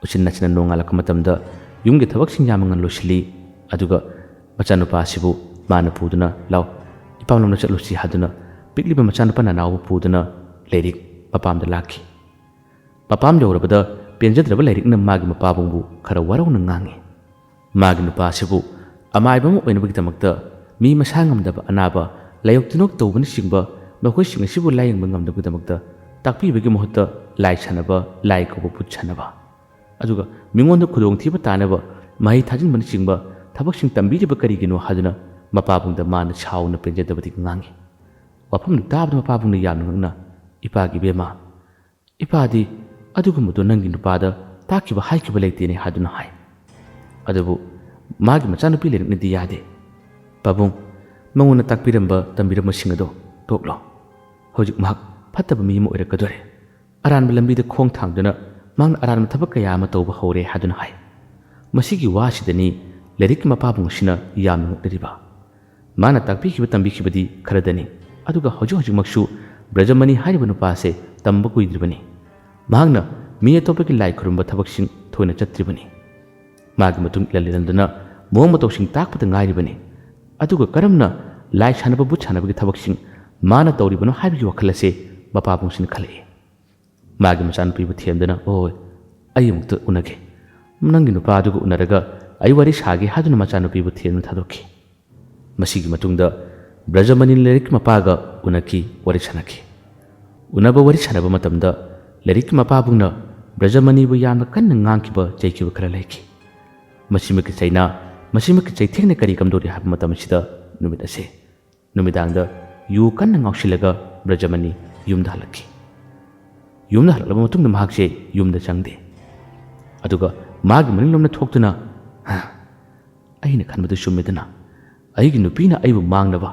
ꯎꯆꯤꯟ ꯅꯥꯆꯤꯟꯅ ꯅꯣꯡꯉꯥꯜꯂꯛꯄ ꯃꯇꯝꯗ ꯌꯨꯝꯒꯤ ꯊꯕꯛꯁꯤꯡ ꯌꯥꯝꯅ ꯉꯟꯅ ꯂꯣꯏꯁꯤꯜꯂꯤ꯫ ꯑꯗꯨꯒ ꯃꯆꯥꯅꯨꯄꯥ ꯑꯁꯤꯕꯨ ꯃꯥꯅ ꯄꯨꯗꯨꯅ, "ꯂꯥꯎ, ꯏꯄꯥꯝꯂꯣꯝꯗ ꯆꯠꯂꯨꯁꯤ" ꯍꯥꯏꯗꯨꯅ ꯄꯤꯛꯂꯤꯕ ꯃꯆꯥꯅꯨꯄꯥ ꯅꯅꯥꯎꯕꯨ ꯄꯨꯗꯨꯅ ꯂꯥꯏꯔꯤꯛ ꯃꯄꯥꯝꯗ ꯂꯥꯛꯈꯤ꯫ ꯃꯄꯥꯝ ꯌꯧꯔꯕꯗ ꯄꯦꯟꯖꯗ꯭ꯔꯕ ꯂꯥꯏꯔꯤꯛꯅ ꯃꯥꯒꯤ ꯃꯄꯥꯕꯨꯡꯕꯨ ꯈꯔ ꯋꯥꯔꯧꯅ ꯉꯥꯡꯉꯤ꯫ ꯃꯥꯒꯤ ꯅꯨꯄꯥ ꯑꯁꯤꯕꯨ ꯑꯃꯥꯏꯕ ꯑꯃ ꯑꯣꯏꯅꯕꯒꯤꯗꯃꯛꯇ, ꯃꯤ ꯃꯁꯥ ꯉꯝꯗꯕ ꯑꯅꯥꯕ, ꯂꯥꯏꯌꯣꯛ ꯇꯤꯟꯅꯣꯛ ꯇꯧꯕꯅꯆꯤꯡꯕ ꯃꯈꯣꯏꯁꯤꯡ ꯑꯁꯤꯕꯨ ꯂꯥꯌꯦꯡꯕ ꯉꯝꯗꯕꯒꯤꯗꯃꯛꯇ ꯇꯥꯛꯄꯤꯕꯒꯤ ꯃꯍꯨꯠꯇ ꯂꯥꯏ ꯁꯥꯟꯅꯕ, ꯂꯥꯏ ꯀꯧꯕ ꯕꯨꯠ ꯁꯥꯟꯅꯕ, ꯑꯗꯨꯒ ꯃꯤꯉꯣꯟꯗ ꯈꯨꯗꯣꯡꯊꯤꯕ ꯇꯥꯅꯕ ꯃꯍꯩ ꯊꯥꯖꯤꯟꯕꯅꯆꯤꯡꯕ ꯊꯕꯛꯁꯤꯡ ꯇꯝꯕꯤꯔꯤꯕ ꯀꯔꯤꯒꯤꯅꯣ ꯍꯥꯏꯗꯨꯅ ꯃꯄꯥꯕꯨꯡꯗ ꯃꯥꯅ ꯁꯥꯎꯅ ꯄꯦꯟꯖꯗꯕꯗꯤ ꯉꯥꯡꯉꯤ꯫ ꯋꯥꯐꯝꯗꯨ ꯇꯥꯕꯗ ꯃꯄꯥꯕꯨꯡꯅ ꯌꯥꯝꯅ ꯉꯛꯅ, "ꯏꯄꯥꯒꯤ ꯏꯕꯦꯝꯃ, ꯏꯄꯥꯗꯤ ꯑꯗꯨꯒꯨꯝꯕꯗꯨ ꯅꯪꯒꯤ ꯅꯨꯄꯥꯗ ꯇꯥꯛꯈꯤꯕ ꯍꯥꯏꯈꯤꯕ ꯂꯩꯇꯦꯅꯦ" ꯍꯥꯏꯗꯨꯅ ꯍꯥꯏ꯫ ꯑꯗꯨꯕꯨ ꯃꯥꯒꯤ ꯃꯆꯥꯅꯨꯄꯤ ꯂꯥꯏꯔꯤꯛꯅꯗꯤ ꯌꯥꯗꯦ꯫ "ꯄꯥꯕꯨꯡ, ꯃꯉꯣꯟꯗ ꯇꯥꯛꯄꯤꯔꯝꯕ ꯇꯝꯕꯤꯔꯝꯕꯁꯤꯡ ꯑꯗꯣ ꯇꯣꯛꯂꯣ꯫ ꯍꯧꯖꯤꯛ ꯃꯍꯥꯛ ꯐꯠꯇꯕ ꯃꯤ ꯑꯃ ꯑꯣꯏꯔꯛꯀꯗꯣꯔꯦ꯫ ꯑꯔꯥꯟꯕ ꯂꯝꯕꯤꯗ ꯈꯣꯡ ꯊꯥꯡꯗꯨꯅ ꯃꯍꯥꯛꯅ ꯑꯔꯥꯟꯕ ꯊꯕꯛ ꯀꯌꯥ ꯑꯃ ꯇꯧꯕ ꯍꯧꯔꯦ" ꯍꯥꯏꯗꯨꯅ ꯍꯥꯏ꯫ ꯃꯁꯤꯒꯤ ꯋꯥꯁꯤꯗꯅꯤ ꯂꯥꯏꯔꯤꯛꯀꯤ ꯃꯄꯥꯕꯨꯡ ꯑꯁꯤꯅ ꯌꯥꯝꯅ ꯉꯛꯅꯔꯤꯕ꯫ ꯃꯥꯅ ꯇꯥꯛꯄꯤꯈꯤꯕ ꯇꯝꯕꯤꯈꯤꯕꯗꯤ ꯈꯔꯗꯅꯤ, ꯑꯗꯨꯒ ꯍꯧꯖꯤꯛ ꯍꯧꯖꯤꯛꯃꯛꯁꯨ ꯕ꯭ꯔꯖꯃꯅꯤ ꯍꯥꯏꯔꯤꯕ ꯅꯨꯄꯥ ꯑꯁꯦ ꯇꯝꯕ ꯀꯨꯏꯗ꯭ꯔꯤꯕꯅꯤ꯫ ꯃꯍꯥꯛꯅ ꯃꯤ ꯑꯇꯣꯞꯄꯒꯤ ꯂꯥꯏ ꯈꯨꯔꯨꯝꯕ ꯊꯕꯛꯁꯤꯡ ꯊꯣꯏꯅ ꯆꯠꯇ꯭ꯔꯤꯕꯅꯤ꯫ ꯃꯥꯒꯤ ꯃꯇꯨꯡ ꯏꯜꯍꯟꯗꯅ ꯃꯑꯣꯡ ꯃꯇꯧꯁꯤꯡ ꯇꯥꯛꯄꯗ ꯉꯥꯏꯔꯤꯕꯅꯤ꯫ ꯑꯗꯨꯒ ꯀꯔꯝꯅ ꯂꯥꯏ ꯁꯥꯟꯅꯕ ꯕꯨꯠ ꯁꯥꯟꯅꯕꯒꯤ ꯊꯕꯛꯁꯤꯡ ꯃꯥꯅ ꯇꯧꯔꯤꯕꯅꯣ ꯍꯥꯏꯕꯒꯤ ꯋꯥꯈꯜ ꯑꯁꯦ ꯃꯄꯥꯕꯨꯡꯁꯤꯅ ꯈꯜꯂꯛꯏ꯫ ꯃꯥꯒꯤ ꯃꯆꯥꯅꯨꯄꯤꯕꯨ ꯊꯦꯝꯗꯨꯅ, "ꯍꯣꯏ, ꯑꯩ ꯑꯃꯨꯛꯇ ꯎꯅꯒꯦ꯫ ꯅꯪꯒꯤ ꯅꯨꯄꯥꯗꯨꯒ ꯎꯅꯔꯒ ꯑꯩ ꯋꯥꯔꯤ ꯁꯥꯒꯦ" ꯍꯥꯏꯗꯨꯅ ꯃꯆꯥꯅꯨꯄꯤꯕꯨ ꯊꯦꯝꯗꯨꯅ ꯊꯥꯗꯣꯛꯈꯤ꯫ ꯃꯁꯤꯒꯤ ꯃꯇꯨꯡꯗ ꯕ꯭ꯔꯖꯃꯅꯤ ꯂꯥꯏꯔꯤꯛꯀꯤ ꯃꯄꯥꯒ ꯎꯅꯈꯤ, ꯋꯥꯔꯤ ꯁꯥꯅꯈꯤ꯫ ꯎꯅꯕ ꯋꯥꯔꯤ ꯁꯥꯅꯕ ꯃꯇꯝꯗ ꯂꯥꯏꯔꯤꯛꯀꯤ ꯃꯄꯥꯕꯨꯡꯅ ꯕ꯭ꯔꯖꯃꯅꯤꯕꯨ ꯌꯥꯝꯅ ꯀꯟꯅ ꯉꯥꯡꯈꯤꯕ, ꯆꯩꯈꯤꯕ ꯈꯔ ꯂꯩꯈꯤ꯫ ꯃꯁꯤꯃꯛꯀꯤ ꯆꯩꯅꯥ, ꯃꯁꯤꯃꯛꯀꯤ ꯆꯩꯊꯦꯡꯅ ꯀꯔꯤ ꯀꯝꯗꯧꯔꯤ ꯍꯥꯏꯕ ꯃꯇꯝ ꯑꯁꯤꯗ ꯅꯨꯃꯤꯠ ꯑꯁꯦ, ꯅꯨꯃꯤꯗꯥꯡꯗ ꯌꯨ ꯀꯟꯅ ꯉꯥꯎꯁꯤꯜꯂꯒ ꯕ꯭ꯔꯖꯃꯅꯤ ꯌꯨꯝꯗ ꯍꯜꯂꯛꯈꯤ꯫ ꯌꯨꯝꯗ ꯍꯜꯂꯛꯂꯕ ꯃꯇꯨꯡꯗ ꯃꯍꯥꯛꯁꯦ ꯌꯨꯝꯗ ꯆꯪꯗꯦ꯫ ꯑꯗꯨꯒ ꯃꯥꯒꯤ ꯃꯅꯤꯡꯂꯣꯝꯗ ꯊꯣꯛꯇꯨꯅ, "ꯍꯥ, ꯑꯩꯅ ꯈꯟꯕꯗꯨ ꯆꯨꯝꯃꯦꯗꯅ꯫ ꯑꯩꯒꯤ ꯅꯨꯄꯤꯅ ꯑꯩꯕꯨ ꯃꯥꯡꯅꯕ,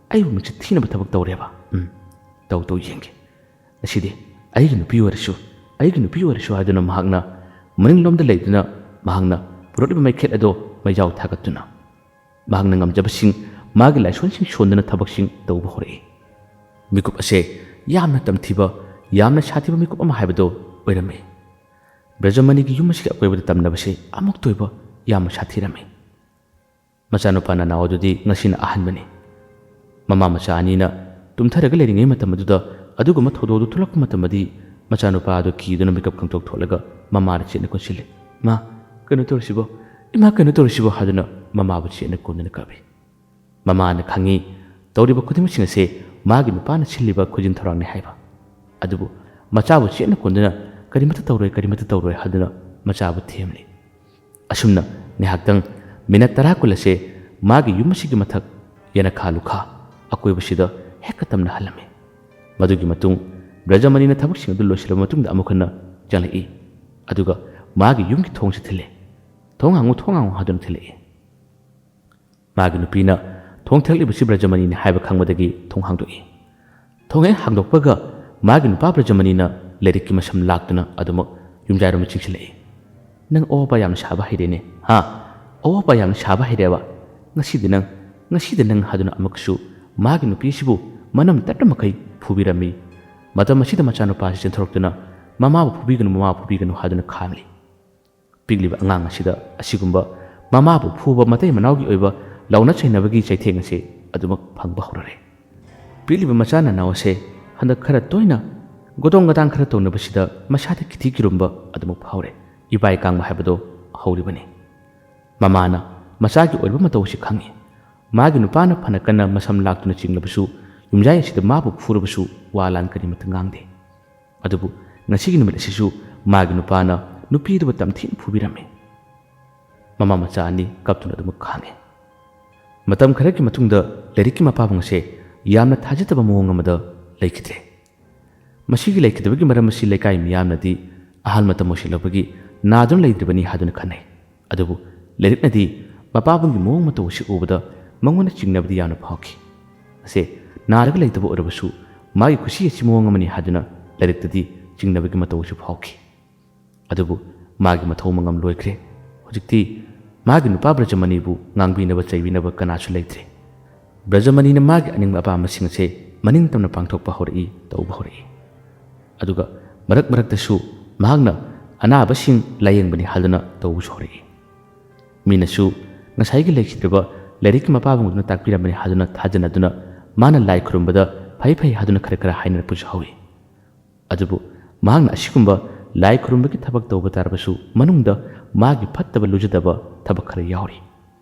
ꯑꯩꯕꯨ ꯃꯤꯡꯆꯠ ꯊꯤꯅꯕ ꯊꯕꯛ ꯇꯧꯔꯦꯕ꯫ ꯎꯝ, ꯇꯧ ꯇꯧ ꯌꯦꯡꯒꯦ꯫ ꯉꯁꯤꯗꯤ ꯑꯩꯒꯤ ꯅꯨꯄꯤ ꯑꯣꯏꯔꯁꯨ, ꯑꯩꯒꯤ ꯅꯨꯄꯤ ꯑꯣꯏꯔꯁꯨ" ꯍꯥꯏꯗꯨꯅ ꯃꯍꯥꯛꯅ ꯃꯅꯤꯡꯂꯣꯝꯗ ꯂꯩꯗꯨꯅ ꯃꯍꯥꯛꯅ ꯄꯨꯔꯛꯂꯤꯕ ꯃꯩꯈꯦꯠ ꯑꯗꯣ ꯃꯩꯖꯥꯎ ꯊꯥꯒꯠꯇꯨꯅ, ꯃꯍꯥꯛꯅ ꯉꯝꯖꯕꯁꯤꯡ, ꯃꯥꯒꯤ ꯂꯥꯏꯁꯣꯟꯁꯤꯡ ꯁꯣꯟꯗꯨꯅ ꯊꯕꯛꯁꯤꯡ ꯇꯧꯕ ꯍꯧꯔꯛꯏ꯫ ꯃꯤꯀꯨꯞ ꯑꯁꯦ ꯌꯥꯝꯅ ꯇꯝꯊꯤꯕ, ꯌꯥꯝꯅ ꯁꯥꯊꯤꯕ ꯃꯤꯀꯨꯞ ꯑꯃ ꯍꯥꯏꯕꯗꯨ ꯑꯣꯏꯔꯝꯃꯤ꯫ ꯕ꯭ꯔꯖꯃꯅꯤꯒꯤ ꯌꯨꯝ ꯑꯁꯤꯒꯤ ꯑꯀꯣꯏꯕꯗ ꯇꯝꯅꯕꯁꯦ ꯑꯃꯨꯛꯇ ꯑꯣꯏꯕ ꯌꯥꯝꯅ ꯁꯥꯊꯤꯔꯝꯃꯤ꯫ ꯃꯆꯥꯅꯨꯄꯥ ꯅꯅꯥꯎ ꯑꯗꯨꯗꯤ ꯉꯁꯤꯅ ꯑꯍꯥꯟꯕꯅꯤ꯫ ꯃꯃꯥ ꯃꯆꯥ ꯑꯅꯤꯅ ꯇꯨꯝꯊꯔꯒ ꯂꯩꯔꯤꯉꯩ ꯃꯇꯝ ꯑꯗꯨꯗ ꯑꯗꯨꯒꯨꯝꯕ ꯊꯧꯗꯣꯛ ꯑꯗꯨ ꯊꯣꯛꯂꯛꯄ ꯃꯇꯝꯗꯗꯤ ꯃꯆꯥꯅꯨꯄꯥ ꯑꯗꯨ ꯀꯤꯗꯨꯅ ꯃꯤꯀꯞ ꯈꯪꯊꯣꯛ ꯊꯣꯛꯂꯒ ꯃꯃꯥꯗ ꯆꯦꯠꯅ ꯀꯣꯟꯁꯤꯜꯂꯤ꯫ "ꯃꯥ, ꯀꯩꯅꯣ ꯇꯧꯔꯤꯁꯤꯕꯣ? ꯏꯃꯥ, ꯀꯩꯅꯣ ꯇꯧꯔꯤꯁꯤꯕꯣ?" ꯍꯥꯏꯗꯨꯅ ꯃꯃꯥꯕꯨ ꯆꯦꯠꯅ ꯀꯣꯟꯗꯨꯅ ꯀꯞꯏ꯫ ꯃꯃꯥꯅ ꯈꯪꯏ, ꯇꯧꯔꯤꯕ ꯈꯨꯗꯤꯡꯃꯛꯁꯤꯡ ꯑꯁꯦ ꯃꯥꯒꯤ ꯅꯨꯄꯥꯅ ꯁꯤꯜꯂꯤꯕ ꯈꯨꯖꯤꯟ ꯊꯧꯔꯥꯡꯅꯤ ꯍꯥꯏꯕ꯫ ꯑꯗꯨꯕꯨ ꯃꯆꯥꯕꯨ ꯆꯦꯠꯅ ꯀꯣꯟꯗꯨꯅ "ꯀꯔꯤꯃꯠꯇ ꯇꯧꯔꯣꯏ, ꯀꯔꯤꯃꯠꯇ ꯇꯧꯔꯣꯏ" ꯍꯥꯏꯗꯨꯅ ꯃꯆꯥꯕꯨ ꯊꯦꯝꯂꯤ꯫ ꯑꯁꯨꯝꯅ ꯉꯥꯏꯍꯥꯛꯇꯪ, ꯃꯤꯅꯠ ꯇꯔꯥ ꯀꯨꯟ ꯑꯁꯦ ꯃꯥꯒꯤ ꯌꯨꯝ ꯑꯁꯤꯒꯤ ꯃꯊꯛ ꯌꯦꯅꯈꯥ ꯂꯨꯈꯥ ꯑꯀꯣꯏꯕꯁꯤꯗ ꯍꯦꯛꯇ ꯇꯝꯅꯍꯜꯂꯝꯃꯤ꯫ ꯃꯗꯨꯒꯤ ꯃꯇꯨꯡ ꯕ꯭ꯔꯖꯃꯅꯤꯅ ꯊꯕꯛꯁꯤꯡ ꯑꯗꯨ ꯂꯣꯏꯁꯤꯜꯂꯕ ꯃꯇꯨꯡꯗ ꯑꯃꯨꯛ ꯍꯟꯅ ꯆꯪꯂꯛꯏ꯫ ꯑꯗꯨꯒ ꯃꯥꯒꯤ ꯌꯨꯝꯒꯤ ꯊꯣꯡꯁꯤ ꯊꯤꯜꯂꯦ꯫ "ꯊꯣꯡ ꯍꯥꯡꯉꯨ, ꯊꯣꯡ ꯍꯥꯡꯉꯨ" ꯍꯥꯏꯗꯨꯅ ꯊꯤꯜꯂꯛꯏ꯫ ꯃꯥꯒꯤ ꯅꯨꯄꯤꯅ ꯊꯣꯡ ꯊꯤꯜꯂꯛꯂꯤꯕꯁꯤ ꯕ꯭ꯔꯖꯃꯅꯤꯅꯤ ꯍꯥꯏꯕ ꯈꯪꯕꯗꯒꯤ ꯊꯣꯡ ꯍꯥꯡꯗꯣꯛꯏ꯫ ꯊꯣꯡ ꯍꯦꯛ ꯍꯥꯡꯗꯣꯛꯄꯒ ꯃꯥꯒꯤ ꯅꯨꯄꯥ ꯕ꯭ꯔꯖꯃꯅꯤꯅ ꯂꯥꯏꯔꯤꯛꯀꯤ ꯃꯁꯝ ꯂꯥꯛꯇꯨꯅ ꯑꯗꯨꯃꯛ ꯌꯨꯝꯖꯥꯏꯔꯣꯝꯗ ꯆꯤꯡꯁꯤꯜꯂꯛꯏ꯫ "ꯅꯪ ꯑꯋꯥꯕ ꯌꯥꯝꯅ ꯁꯥꯕ ꯍꯩꯔꯦꯅꯦ, ꯍꯥ? ꯑꯋꯥꯕ ꯌꯥꯝꯅ ꯁꯥꯕ ꯍꯩꯔꯦꯕ? ꯉꯁꯤꯗꯤ ꯅꯪ, ꯉꯁꯤꯗꯤ ꯅꯪ" ꯍꯥꯏꯗꯨꯅ ꯑꯃꯨꯛꯁꯨ ꯃꯥꯒꯤ ꯅꯨꯄꯤꯁꯤꯕꯨ ꯃꯅꯝ ꯇꯠꯄ ꯃꯈꯩ ꯐꯨꯕꯤꯔꯝꯃꯤ꯫ ꯃꯇꯝ ꯑꯁꯤꯗ ꯃꯆꯥꯅꯨꯄꯥꯁꯤ ꯆꯦꯟꯊꯣꯔꯛꯇꯨꯅ "ꯃꯃꯥꯕꯨ ꯐꯨꯕꯤꯒꯅꯨ, ꯃꯃꯥꯕꯨ ꯐꯨꯕꯤꯒꯅꯨ" ꯍꯥꯏꯗꯨꯅ ꯈꯥꯡꯂꯤ꯫ ꯄꯤꯛꯂꯤꯕ ꯑꯉꯥꯡ ꯑꯁꯤꯗ ꯑꯁꯤꯒꯨꯝꯕ ꯃꯃꯥꯕꯨ ꯐꯨꯕ ꯃꯇꯩ ꯃꯅꯥꯎꯒꯤ ꯑꯣꯏꯕ ꯂꯥꯎꯅ ꯆꯩꯅꯕꯒꯤ ꯆꯩꯊꯦꯡ ꯑꯁꯤ ꯑꯗꯨꯃꯛ ꯐꯪꯕ ꯍꯧꯔꯔꯦ꯫ ꯄꯤꯛꯂꯤꯕ ꯃꯆꯥ ꯅꯅꯥꯎ ꯑꯁꯦ ꯍꯟꯗꯛ ꯈꯔ ꯇꯣꯏꯅ ꯒꯣꯗꯣꯡ ꯒꯗꯥꯡ ꯈꯔ ꯇꯧꯅꯕꯁꯤꯗ ꯃꯁꯥꯗ ꯀꯤꯊꯤ ꯀꯤꯔꯨꯝꯕ ꯑꯗꯨꯃꯛ ꯐꯥꯎꯔꯦ꯫ ꯏꯕꯥꯏ ꯀꯥꯡꯕ ꯍꯥꯏꯕꯗꯣ ꯍꯧꯔꯤꯕꯅꯤ꯫ ꯃꯃꯥꯅ ꯃꯆꯥꯒꯤ ꯑꯣꯏꯔꯤꯕ ꯃꯇꯧ ꯑꯁꯤ ꯈꯪꯏ꯫ ꯃꯥꯒꯤ ꯅꯨꯄꯥꯅ ꯐꯅ ꯀꯟꯅ ꯃꯁꯝ ꯂꯥꯛꯇꯨꯅ ꯆꯤꯡꯂꯕꯁꯨ, ꯌꯨꯝꯖꯥꯏ ꯑꯁꯤꯗ ꯃꯥꯕꯨ ꯐꯨꯔꯕꯁꯨ ꯋꯥ ꯂꯥꯟ ꯀꯔꯤꯃꯠꯇ ꯉꯥꯡꯗꯦ꯫ ꯑꯗꯨꯕꯨ ꯉꯁꯤꯒꯤ ꯅꯨꯃꯤꯠ ꯑꯁꯤꯁꯨ ꯃꯥꯒꯤ ꯅꯨꯄꯥꯅ ꯅꯨꯄꯤ ꯑꯗꯨꯕꯨ ꯇꯝꯊꯤꯅ ꯐꯨꯕꯤꯔꯝꯃꯤ꯫ ꯃꯃꯥ ꯃꯆꯥ ꯑꯅꯤ ꯀꯞꯇꯨꯅ ꯑꯗꯨꯃꯛ ꯈꯥꯡꯉꯤ꯫ ꯃꯇꯝ ꯈꯔꯒꯤ ꯃꯇꯨꯡꯗ ꯂꯥꯏꯔꯤꯛꯀꯤ ꯃꯄꯥꯕꯨꯡ ꯑꯁꯦ ꯌꯥꯝꯅ ꯊꯥꯖꯗꯕ ꯃꯑꯣꯡ ꯑꯃꯗ ꯂꯩꯈꯤꯗ꯭ꯔꯦ꯫ ꯃꯁꯤꯒꯤ ꯂꯩꯈꯤꯗꯕꯒꯤ ꯃꯔꯝ ꯑꯁꯤ ꯂꯩꯀꯥꯏ ꯃꯤꯌꯥꯝꯅꯗꯤ ꯑꯍꯜ ꯃꯇꯝ ꯑꯣꯏꯁꯤꯜꯂꯛꯄꯒꯤ ꯅꯥꯗꯨꯅ ꯂꯩꯇ꯭ꯔꯤꯕꯅꯤ ꯍꯥꯏꯗꯨꯅ ꯈꯟꯅꯩ꯫ ꯑꯗꯨꯕꯨ ꯂꯥꯏꯔꯤꯛꯅꯗꯤ ꯃꯄꯥꯕꯨꯡꯒꯤ ꯃꯑꯣꯡ ꯃꯇꯧ ꯑꯁꯤ ꯎꯕꯗ ꯃꯉꯣꯟꯗ ꯆꯤꯡꯅꯕꯗꯤ ꯌꯥꯝꯅ ꯐꯥꯎꯈꯤ꯫ ꯑꯁꯦ ꯅꯥꯔꯒ ꯂꯩꯇꯕ ꯑꯣꯏꯔꯕꯁꯨ ꯃꯥꯒꯤ ꯈꯨꯁꯤ ꯑꯁꯤ ꯃꯑꯣꯡ ꯑꯃꯅꯤ ꯍꯥꯏꯗꯨꯅ ꯂꯥꯏꯔꯤꯛꯇꯗꯤ ꯆꯤꯡꯅꯕꯒꯤ ꯃꯇꯧ ꯑꯁꯤ ꯐꯥꯎꯈꯤ꯫ ꯑꯗꯨꯕꯨ ꯃꯥꯒꯤ ꯃꯊꯧ ꯃꯉꯝ ꯂꯣꯏꯈ꯭ꯔꯦ꯫ ꯍꯧꯖꯤꯛꯇꯤ ꯃꯥꯒꯤ ꯅꯨꯄꯥ ꯕ꯭ꯔꯖꯃꯅꯤꯕꯨ ꯉꯥꯡꯕꯤꯅꯕ ꯆꯩꯕꯤꯅꯕ ꯀꯅꯥꯁꯨ ꯂꯩꯇ꯭ꯔꯦ꯫ ꯕ꯭ꯔꯖꯃꯅꯤꯅ ꯃꯥꯒꯤ ꯑꯅꯤꯡꯕ ꯑꯄꯥꯝꯕꯁꯤꯡ ꯑꯁꯦ ꯃꯅꯤꯡ ꯇꯝꯅ ꯄꯥꯡꯊꯣꯛꯄ ꯍꯧꯔꯛꯏ, ꯇꯧꯕ ꯍꯧꯔꯛꯏ꯫ ꯑꯗꯨꯒ ꯃꯔꯛ ꯃꯔꯛꯇꯁꯨ ꯃꯍꯥꯛꯅ ꯑꯅꯥꯕꯁꯤꯡ ꯂꯥꯌꯦꯡꯕꯅꯤ ꯍꯥꯏꯗꯨꯅ ꯇꯧꯕꯁꯨ ꯍꯧꯔꯛꯏ꯫ ꯃꯤꯅꯁꯨ ꯉꯁꯥꯏꯒꯤ ꯂꯩꯈꯤꯗ꯭ꯔꯕ ꯂꯥꯏꯔꯤꯛꯀꯤ ꯃꯄꯥꯕꯨꯡꯗꯨꯅ ꯇꯥꯛꯄꯤꯔꯝꯕꯅꯤ ꯍꯥꯏꯗꯨꯅ ꯊꯥꯖꯅꯗꯨꯅ ꯃꯥꯅ ꯂꯥꯏ ꯈꯨꯔꯨꯝꯕꯗ ꯐꯩ ꯐꯩ ꯍꯥꯏꯗꯨꯅ ꯈꯔ ꯈꯔ ꯍꯥꯏꯅꯔꯛꯄꯁꯨ ꯍꯧꯏ꯫ ꯑꯗꯨꯕꯨ ꯃꯍꯥꯛꯅ ꯑꯁꯤꯒꯨꯝꯕ ꯂꯥꯏ ꯈꯨꯔꯨꯝꯕꯒꯤ ꯊꯕꯛ ꯇꯧꯕ ꯇꯥꯔꯕꯁꯨ ꯃꯅꯨꯡꯗ ꯃꯥꯒꯤ ꯐꯠꯇꯕ ꯂꯨꯖꯗꯕ ꯊꯕꯛ ꯈꯔ ꯌꯥꯎꯔꯤ꯫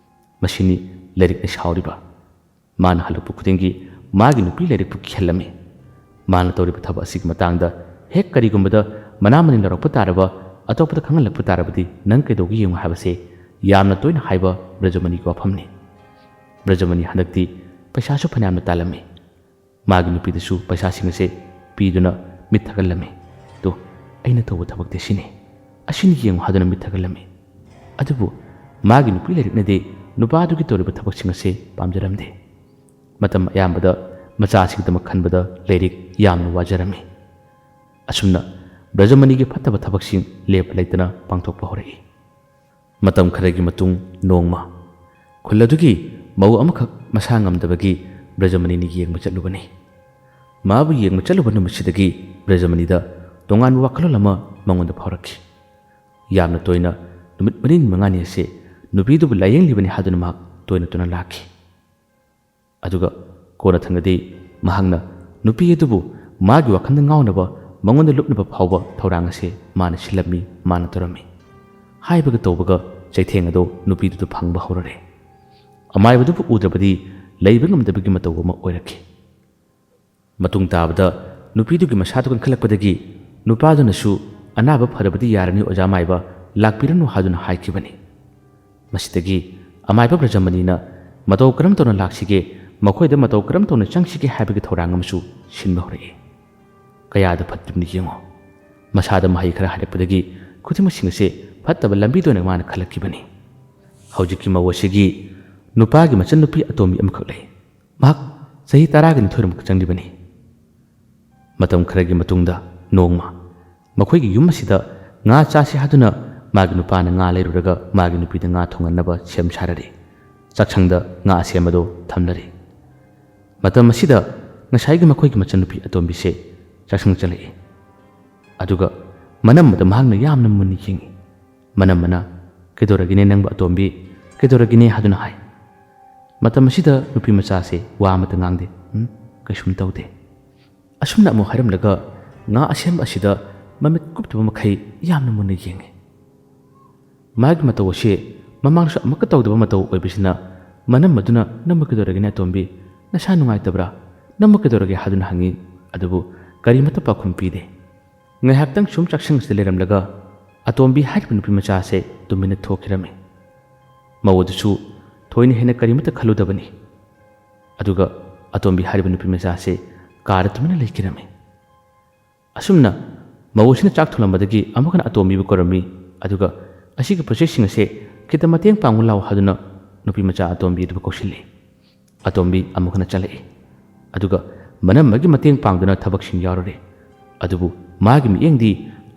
ꯃꯁꯤꯅꯤ ꯂꯥꯏꯔꯤꯛꯅ ꯁꯥꯎꯔꯤꯕ꯫ ꯃꯥꯅ ꯍꯜꯂꯛꯄ ꯈꯨꯗꯤꯡꯒꯤ ꯃꯥꯒꯤ ꯅꯨꯄꯤ ꯂꯥꯏꯔꯤꯛꯄꯨ ꯀꯤꯍꯜꯂꯝꯃꯤ꯫ ꯃꯥꯅ ꯇꯧꯔꯤꯕ ꯊꯕꯛ ꯑꯁꯤꯒꯤ ꯃꯇꯥꯡꯗ ꯍꯦꯛ ꯀꯔꯤꯒꯨꯝꯕꯗ ꯃꯅꯥ ꯃꯅꯤꯡ ꯂꯧꯔꯛꯄ ꯇꯥꯔꯕ, ꯑꯇꯣꯞꯄꯗ ꯈꯪꯍꯜꯂꯛꯄ ꯇꯥꯔꯕꯗꯤ ꯅꯪ ꯀꯩꯗꯧꯒꯦ ꯌꯦꯡꯉꯨ ꯍꯥꯏꯕꯁꯦ ꯌꯥꯝꯅ ꯇꯣꯏꯅ ꯍꯥꯏꯕ ꯕ꯭ꯔꯖꯃꯅꯤꯒꯤ ꯋꯥꯐꯝꯅꯤ꯫ ꯕ꯭ꯔꯖꯃꯅꯤ ꯍꯟꯗꯛꯇꯤ ꯄꯩꯁꯥꯁꯨ ꯐꯅꯌꯥꯝꯅ ꯇꯥꯜꯂꯝꯃꯤ꯫ ꯃꯥꯒꯤ ꯅꯨꯄꯤꯗꯁꯨ ꯄꯩꯁꯥꯁꯤꯡ ꯑꯁꯦ ꯄꯤꯗꯨꯅ ꯃꯤꯠ ꯊꯛꯍꯜꯂꯝꯃꯤ꯫ "ꯇꯨ, ꯑꯩꯅ ꯇꯧꯕ ꯊꯕꯛꯇꯤ ꯑꯁꯤꯅꯤ, ꯑꯁꯤꯅꯤ ꯌꯦꯡꯉꯨ" ꯍꯥꯏꯗꯨꯅ ꯃꯤꯠ ꯊꯛꯍꯜꯂꯝꯃꯤ꯫ ꯑꯗꯨꯕꯨ ꯃꯥꯒꯤ ꯅꯨꯄꯤ ꯂꯥꯏꯔꯤꯛꯅꯗꯤ ꯅꯨꯄꯥꯗꯨꯒꯤ ꯇꯧꯔꯤꯕ ꯊꯕꯛꯁꯤꯡ ꯑꯁꯦ ꯄꯥꯝꯖꯔꯝꯗꯦ꯫ ꯃꯇꯝ ꯑꯌꯥꯝꯕꯗ ꯃꯆꯥꯁꯤꯡꯒꯤꯗꯃꯛ ꯈꯟꯕꯗ ꯂꯥꯏꯔꯤꯛ ꯌꯥꯝꯅ ꯋꯥꯖꯔꯝꯃꯤ꯫ ꯑꯁꯨꯝꯅ ꯕ꯭ꯔꯖꯃꯅꯤꯒꯤ ꯐꯠꯇꯕ ꯊꯕꯛꯁꯤꯡ ꯂꯦꯞꯄ ꯂꯩꯇꯅ ꯄꯥꯡꯊꯣꯛꯄ ꯍꯧꯔꯛꯏ꯫ ꯃꯇꯝ ꯈꯔꯒꯤ ꯃꯇꯨꯡ ꯅꯣꯡꯃ ꯈꯨꯜ ꯑꯗꯨꯒꯤ ꯃꯧ ꯑꯃꯈꯛ ꯃꯁꯥ ꯉꯝꯗꯕꯒꯤ ꯕ꯭ꯔꯖꯃꯅꯤꯅ ꯌꯦꯡꯕ ꯆꯠꯂꯨꯕꯅꯤ꯫ ꯃꯥꯕꯨ ꯌꯦꯡꯕ ꯆꯠꯂꯨꯕ ꯅꯨꯃꯤꯠꯁꯤꯗꯒꯤ ꯕ꯭ꯔꯖꯃꯅꯤꯗ ꯇꯣꯉꯥꯟꯕ ꯋꯥꯈꯜꯂꯣꯟ ꯑꯃ ꯃꯉꯣꯟꯗ ꯐꯥꯎꯔꯛꯈꯤ꯫ ꯌꯥꯝꯅ ꯇꯣꯏꯅ, ꯅꯨꯃꯤꯠ ꯃꯔꯤꯅꯤ ꯃꯉꯥꯅꯤ ꯑꯁꯦ ꯅꯨꯄꯤꯗꯨꯕꯨ ꯂꯥꯌꯦꯡꯂꯤꯕꯅꯤ ꯍꯥꯏꯗꯨꯅ ꯃꯍꯥꯛ ꯇꯣꯏꯅ ꯇꯣꯏꯅ ꯂꯥꯛꯈꯤ꯫ ꯑꯗꯨꯒ ꯀꯣꯟꯅꯊꯪꯗꯗꯤ ꯃꯍꯥꯛꯅ ꯅꯨꯄꯤ ꯑꯗꯨꯕꯨ ꯃꯥꯒꯤ ꯋꯥꯈꯜꯗ ꯉꯥꯎꯅꯕ, ꯃꯉꯣꯟꯗ ꯂꯨꯞꯅꯕ ꯐꯥꯎꯕ ꯊꯧꯔꯥꯡ ꯑꯁꯦ ꯃꯥꯅ ꯁꯤꯜꯂꯝꯃꯤ, ꯃꯥꯅ ꯇꯧꯔꯝꯃꯤ꯫ ꯍꯥꯏꯕꯒ ꯇꯧꯕꯒ ꯆꯩꯊꯦꯡ ꯑꯗꯨ ꯅꯨꯄꯤꯗꯨꯗ ꯐꯪꯕ ꯍꯧꯔꯔꯦ꯫ ꯑꯃꯥꯏꯕꯗꯨꯕꯨ ꯎꯗ꯭ꯔꯕꯗꯤ ꯂꯩꯕ ꯉꯝꯗꯕꯒꯤ ꯃꯇꯧ ꯑꯃ ꯑꯣꯏꯔꯛꯈꯤ꯫ ꯃꯇꯨꯡ ꯇꯥꯕꯗ ꯅꯨꯄꯤꯗꯨꯒꯤ ꯃꯁꯥꯗꯨ ꯀꯟꯈꯠꯂꯛꯄꯗꯒꯤ ꯅꯨꯄꯥꯗꯨꯅꯁꯨ "ꯑꯅꯥꯕ ꯐꯔꯕꯗꯤ ꯌꯥꯔꯅꯤ ꯑꯣꯖꯥ ꯃꯥꯏꯕ, ꯂꯥꯛꯄꯤꯔꯅꯨ" ꯍꯥꯏꯗꯨꯅ ꯍꯥꯏꯈꯤꯕꯅꯤ꯫ ꯃꯁꯤꯗꯒꯤ ꯑꯃꯥꯏꯕ ꯕ꯭ꯔꯖꯃꯅꯤꯅ "ꯃꯇꯧ ꯀꯔꯝ ꯇꯧꯅ ꯂꯥꯛꯁꯤꯒꯦ? ꯃꯈꯣꯏꯗ ꯃꯇꯧ ꯀꯔꯝ ꯇꯧꯅ ꯆꯪꯁꯤꯒꯦ?" ꯍꯥꯏꯕꯒꯤ ꯊꯧꯔꯥꯡ ꯑꯃꯁꯨ ꯁꯤꯟꯕ ꯍꯧꯔꯛꯏ꯫ ꯀꯌꯥꯗ ꯐꯠꯇ꯭ꯔꯤꯕꯅꯤ ꯌꯦꯡꯉꯣ꯫ ꯃꯁꯥꯗ ꯃꯍꯩ ꯈꯔ ꯍꯥꯏꯔꯛꯄꯗꯒꯤ ꯈꯨꯗꯤꯡꯃꯛꯁꯤꯡ ꯑꯁꯦ ꯐꯠꯇꯕ ꯂꯝꯕꯤꯗ ꯑꯣꯏꯅ ꯃꯥꯅ ꯈꯜꯂꯛꯈꯤꯕꯅꯤ꯫ ꯍꯧꯖꯤꯛꯀꯤ ꯃꯧ ꯑꯁꯤꯒꯤ ꯅꯨꯄꯥꯒꯤ ꯃꯆꯟꯅꯨꯄꯤ ꯑꯇꯣꯝꯕꯤ ꯑꯃꯈꯛ ꯂꯩ꯫ ꯃꯍꯥꯛ ꯆꯍꯤ ꯇꯔꯥꯒ ꯅꯤꯊꯣꯏꯔꯣꯝ ꯆꯪꯂꯤꯕꯅꯤ꯫ ꯃꯇꯝ ꯈꯔꯒꯤ ꯃꯇꯨꯡꯗ ꯅꯣꯡꯃ ꯃꯈꯣꯏꯒꯤ ꯌꯨꯝ ꯑꯁꯤꯗ ꯉꯥ ꯆꯥꯁꯤ ꯍꯥꯏꯗꯨꯅ ꯃꯥꯒꯤ ꯅꯨꯄꯥꯅ ꯉꯥ ꯂꯩꯔꯨꯔꯒ ꯃꯥꯒꯤ ꯅꯨꯄꯤꯗ ꯉꯥ ꯊꯣꯡꯍꯟꯅꯕ ꯁꯦꯝ ꯁꯥꯔꯔꯤ꯫ ꯆꯥꯛꯁꯪꯗ ꯉꯥ ꯑꯁꯦꯝꯕꯗꯨ ꯊꯝꯂꯔꯤ꯫ ꯃꯇꯝ ꯑꯁꯤꯗ ꯉꯁꯥꯏꯒꯤ ꯃꯈꯣꯏꯒꯤ ꯃꯆꯟꯅꯨꯄꯤ ꯑꯇꯣꯝꯕꯤꯁꯦ ꯆꯥꯛꯁꯪ ꯆꯪꯂꯛꯏ꯫ ꯑꯗꯨꯒ ꯃꯅꯝ ꯑꯗꯨ ꯃꯍꯥꯛꯅ ꯌꯥꯝꯅ ꯃꯨꯟꯅ ꯌꯦꯡꯏ꯫ ꯃꯅꯝ ꯑꯃꯅ, "ꯀꯩꯗꯧꯔꯒꯦꯅꯦ ꯅꯪꯕꯨ ꯑꯇꯣꯝꯕꯤ? ꯀꯩꯗꯧꯔꯒꯦꯅꯦ?" ꯍꯥꯏꯗꯨꯅ ꯍꯥꯏ꯫ ꯃꯇꯝ ꯑꯁꯤꯗ ꯅꯨꯄꯤ ꯃꯆꯥꯁꯦ ꯋꯥ ꯑꯃꯠꯇ ꯉꯥꯡꯗꯦ꯫ "ꯎꯝ, ꯀꯩꯁꯨꯝ ꯇꯧꯗꯦ"꯫ ꯑꯁꯨꯝꯅ ꯑꯃꯨꯛ ꯍꯥꯏꯔꯝꯂꯒ ꯉꯥ ꯑꯁꯦꯝꯕ ꯑꯁꯤꯗ ꯃꯃꯤꯠ ꯀꯨꯞꯇꯕ ꯃꯈꯩ ꯌꯥꯝꯅ ꯃꯨꯟꯅ ꯌꯦꯡꯉꯤ꯫ ꯃꯥꯒꯤ ꯃꯇꯧ ꯑꯁꯤ ꯃꯃꯥꯡꯁꯨ ꯑꯃꯨꯛꯀ ꯇꯧꯗꯕ ꯃꯇꯧ ꯑꯣꯏꯕꯁꯤꯅ ꯃꯅꯝ ꯑꯗꯨꯅ, "ꯅꯪꯕꯨ ꯀꯩꯗꯧꯔꯒꯦꯅꯦ ꯑꯇꯣꯝꯕꯤ? ꯅꯁꯥ ꯅꯨꯡꯉꯥꯏꯇꯕ꯭ꯔꯥ? ꯅꯪꯕꯨ ꯀꯩꯗꯧꯔꯒꯦ?" ꯍꯥꯏꯗꯨꯅ ꯍꯪꯉꯤ꯫ ꯑꯗꯨꯕꯨ ꯀꯔꯤꯃꯠꯇ ꯄꯥꯎꯈꯨꯝ ꯄꯤꯗꯦ꯫ ꯉꯥꯏꯍꯥꯛꯇꯪ ꯁꯨꯝ ꯆꯥꯛꯁꯪ ꯑꯁꯤꯗ ꯂꯩꯔꯝꯂꯒ ꯑꯇꯣꯝꯕꯤ ꯍꯥꯏꯔꯤꯕ ꯅꯨꯄꯤ ꯃꯆꯥ ꯑꯁꯦ ꯇꯨꯃꯤꯟꯅ ꯊꯣꯛꯈꯤꯔꯝꯃꯤ꯫ ꯃꯧ ꯑꯗꯨꯁꯨ ꯊꯣꯏꯅ ꯍꯦꯟꯅ ꯀꯔꯤꯃꯠꯇ ꯈꯜꯂꯨꯗꯕꯅꯤ꯫ ꯑꯗꯨꯒ ꯑꯇꯣꯝꯕꯤ ꯍꯥꯏꯔꯤꯕ ꯅꯨꯄꯤ ꯃꯆꯥ ꯑꯁꯦ ꯀꯥꯗ ꯇꯨꯃꯤꯟꯅ ꯂꯩꯈꯤꯔꯝꯃꯤ꯫ ꯑꯁꯨꯝꯅ ꯃꯧ ꯑꯁꯤꯅ ꯆꯥꯛ ꯊꯣꯡꯂꯝꯕꯗꯒꯤ ꯑꯃꯨꯛ ꯍꯟꯅ ꯑꯇꯣꯝꯕꯤꯕꯨ ꯀꯧꯔꯝꯃꯤ꯫ ꯑꯗꯨꯒ "ꯑꯁꯤꯒꯤ ꯄꯣꯠꯆꯩꯁꯤꯡ ꯑꯁꯦ ꯈꯤꯇ ꯃꯇꯦꯡ ꯄꯥꯡꯉꯨ ꯂꯥꯎ" ꯍꯥꯏꯗꯨꯅ ꯅꯨꯄꯤ ꯃꯆꯥ ꯑꯇꯣꯝꯕꯤ ꯑꯗꯨꯕꯨ ꯀꯧꯁꯤꯜꯂꯤ꯫ ꯑꯇꯣꯝꯕꯤ ꯑꯃꯨꯛ ꯍꯟꯅ ꯆꯠꯂꯛꯏ꯫ ꯑꯗꯨꯒ ꯃꯅꯝꯃꯒꯤ ꯃꯇꯦꯡ ꯄꯥꯡꯗꯨꯅ ꯊꯕꯛꯁꯤꯡ ꯌꯥꯎꯔꯨꯔꯦ꯫ ꯑꯗꯨꯕꯨ ꯃꯥꯒꯤ ꯃꯤꯠꯌꯦꯡꯗꯤ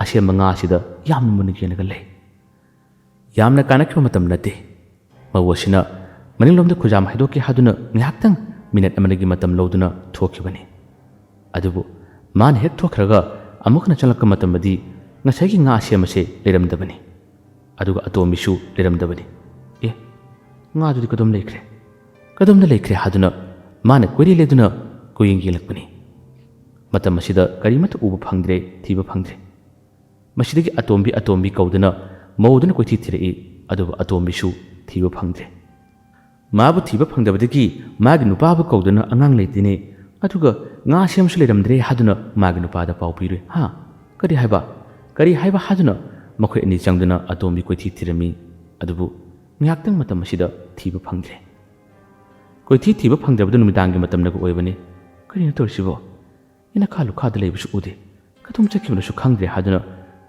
ꯑꯁꯦꯝꯕ ꯉꯥ ꯑꯁꯤꯗ ꯌꯥꯝꯅ ꯃꯨꯟꯅ ꯌꯦꯡꯂꯒ ꯂꯩ꯫ ꯌꯥꯝꯅ ꯀꯥꯟꯅꯈꯤꯕ ꯃꯇꯝ ꯅꯠꯇꯦ꯫ ꯃꯧ ꯑꯁꯤꯅ ꯃꯅꯤꯡꯂꯣꯝꯗ ꯈꯨꯖꯥꯝ ꯍꯩꯗꯣꯛꯀꯦ ꯍꯥꯏꯗꯨꯅ ꯉꯥꯏꯍꯥꯛꯇꯪ ꯃꯤꯅꯠ ꯑꯃꯅꯤꯒꯤ ꯃꯇꯝ ꯂꯧꯗꯨꯅ ꯊꯣꯛꯈꯤꯕꯅꯤ꯫ ꯑꯗꯨꯕꯨ ꯃꯥꯅ ꯍꯦꯛ ꯊꯣꯛꯈ꯭ꯔꯒ ꯑꯃꯨꯛ ꯍꯟꯅ ꯆꯪꯂꯛꯄ ꯃꯇꯝꯗꯗꯤ ꯉꯁꯥꯏꯒꯤ ꯉꯥ ꯑꯁꯦꯝꯕꯁꯦ ꯂꯩꯔꯝꯗꯕꯅꯤ꯫ ꯑꯗꯨꯒ ꯑꯇꯣꯝꯕꯤꯁꯨ ꯂꯩꯔꯝꯗꯕꯅꯤ꯫ "ꯑꯦ, ꯉꯥꯗꯨꯗꯤ ꯀꯗꯣꯝ ꯂꯩꯈ꯭ꯔꯦ? ꯀꯗꯣꯝꯗ ꯂꯩꯈ꯭ꯔꯦ?" ꯍꯥꯏꯗꯨꯅ ꯃꯥꯅ ꯀꯣꯏꯔꯦꯜ ꯂꯦꯗꯨꯅ ꯀꯣꯏꯌꯦꯡ ꯌꯦꯡꯂꯛꯄꯅꯤ꯫ ꯃꯇꯝ ꯑꯁꯤꯗ ꯀꯔꯤꯃꯠꯇ ꯎꯕ ꯐꯪꯗ꯭ꯔꯦ, ꯊꯤꯕ ꯐꯪꯗ꯭ꯔꯦ꯫ ꯃꯁꯤꯗꯒꯤ "ꯑꯇꯣꯝꯕꯤ, ꯑꯇꯣꯝꯕꯤ" ꯀꯧꯗꯨꯅ ꯃꯧꯗꯨꯅ ꯀꯣꯏꯊꯤ ꯊꯤꯔꯛꯏ꯫ ꯑꯗꯨꯕꯨ ꯑꯇꯣꯝꯕꯤꯁꯨ ꯊꯤꯕ ꯐꯪꯗ꯭ꯔꯦ꯫ ꯃꯥꯕꯨ ꯊꯤꯕ ꯐꯪꯗꯕꯗꯒꯤ ꯃꯥꯒꯤ ꯅꯨꯄꯥꯕꯨ ꯀꯧꯗꯨꯅ "ꯑꯉꯥꯡ ꯂꯩꯇꯦꯅꯦ, ꯑꯗꯨꯒ ꯉꯥ ꯁꯦꯝꯕꯁꯨ ꯂꯩꯔꯝꯗ꯭ꯔꯦ" ꯍꯥꯏꯗꯨꯅ ꯃꯥꯒꯤ ꯅꯨꯄꯥꯗ ꯄꯥꯎ ꯄꯤꯔꯨꯏ꯫ "ꯍꯥ? "ꯀꯔꯤ ꯍꯥꯏꯕ? ꯀꯔꯤ ꯍꯥꯏꯕ?" ꯍꯥꯏꯗꯨꯅ ꯃꯈꯣꯏ ꯑꯅꯤ ꯆꯪꯗꯨꯅ ꯑꯇꯣꯝꯕꯤ ꯀꯣꯏꯊꯤ ꯊꯤꯔꯝꯃꯤ꯫ ꯑꯗꯨꯕꯨ ꯉꯥꯏꯍꯥꯛꯇꯪ ꯃꯇꯝ ꯑꯁꯤꯗ ꯊꯤꯕ ꯐꯪꯗ꯭ꯔꯦ꯫ ꯀꯣꯏꯊꯤ ꯊꯤꯕ ꯐꯪꯗ꯭ꯔꯕꯗꯨ ꯅꯨꯃꯤꯗꯥꯡꯒꯤ ꯃꯇꯝꯗꯒ ꯑꯣꯏꯕꯅꯤ꯫ "ꯀꯔꯤꯅꯣ ꯇꯧꯔꯤꯁꯤꯕꯣ? ꯏꯅꯈꯥ ꯂꯨꯈꯥꯗ ꯂꯩꯕꯁꯨ ꯎꯗꯦ꯫ ꯀꯗꯣꯝ ꯆꯠꯈꯤꯕꯅꯣꯁꯨ ꯈꯪꯗ꯭ꯔꯦ" ꯍꯥꯏꯗꯨꯅ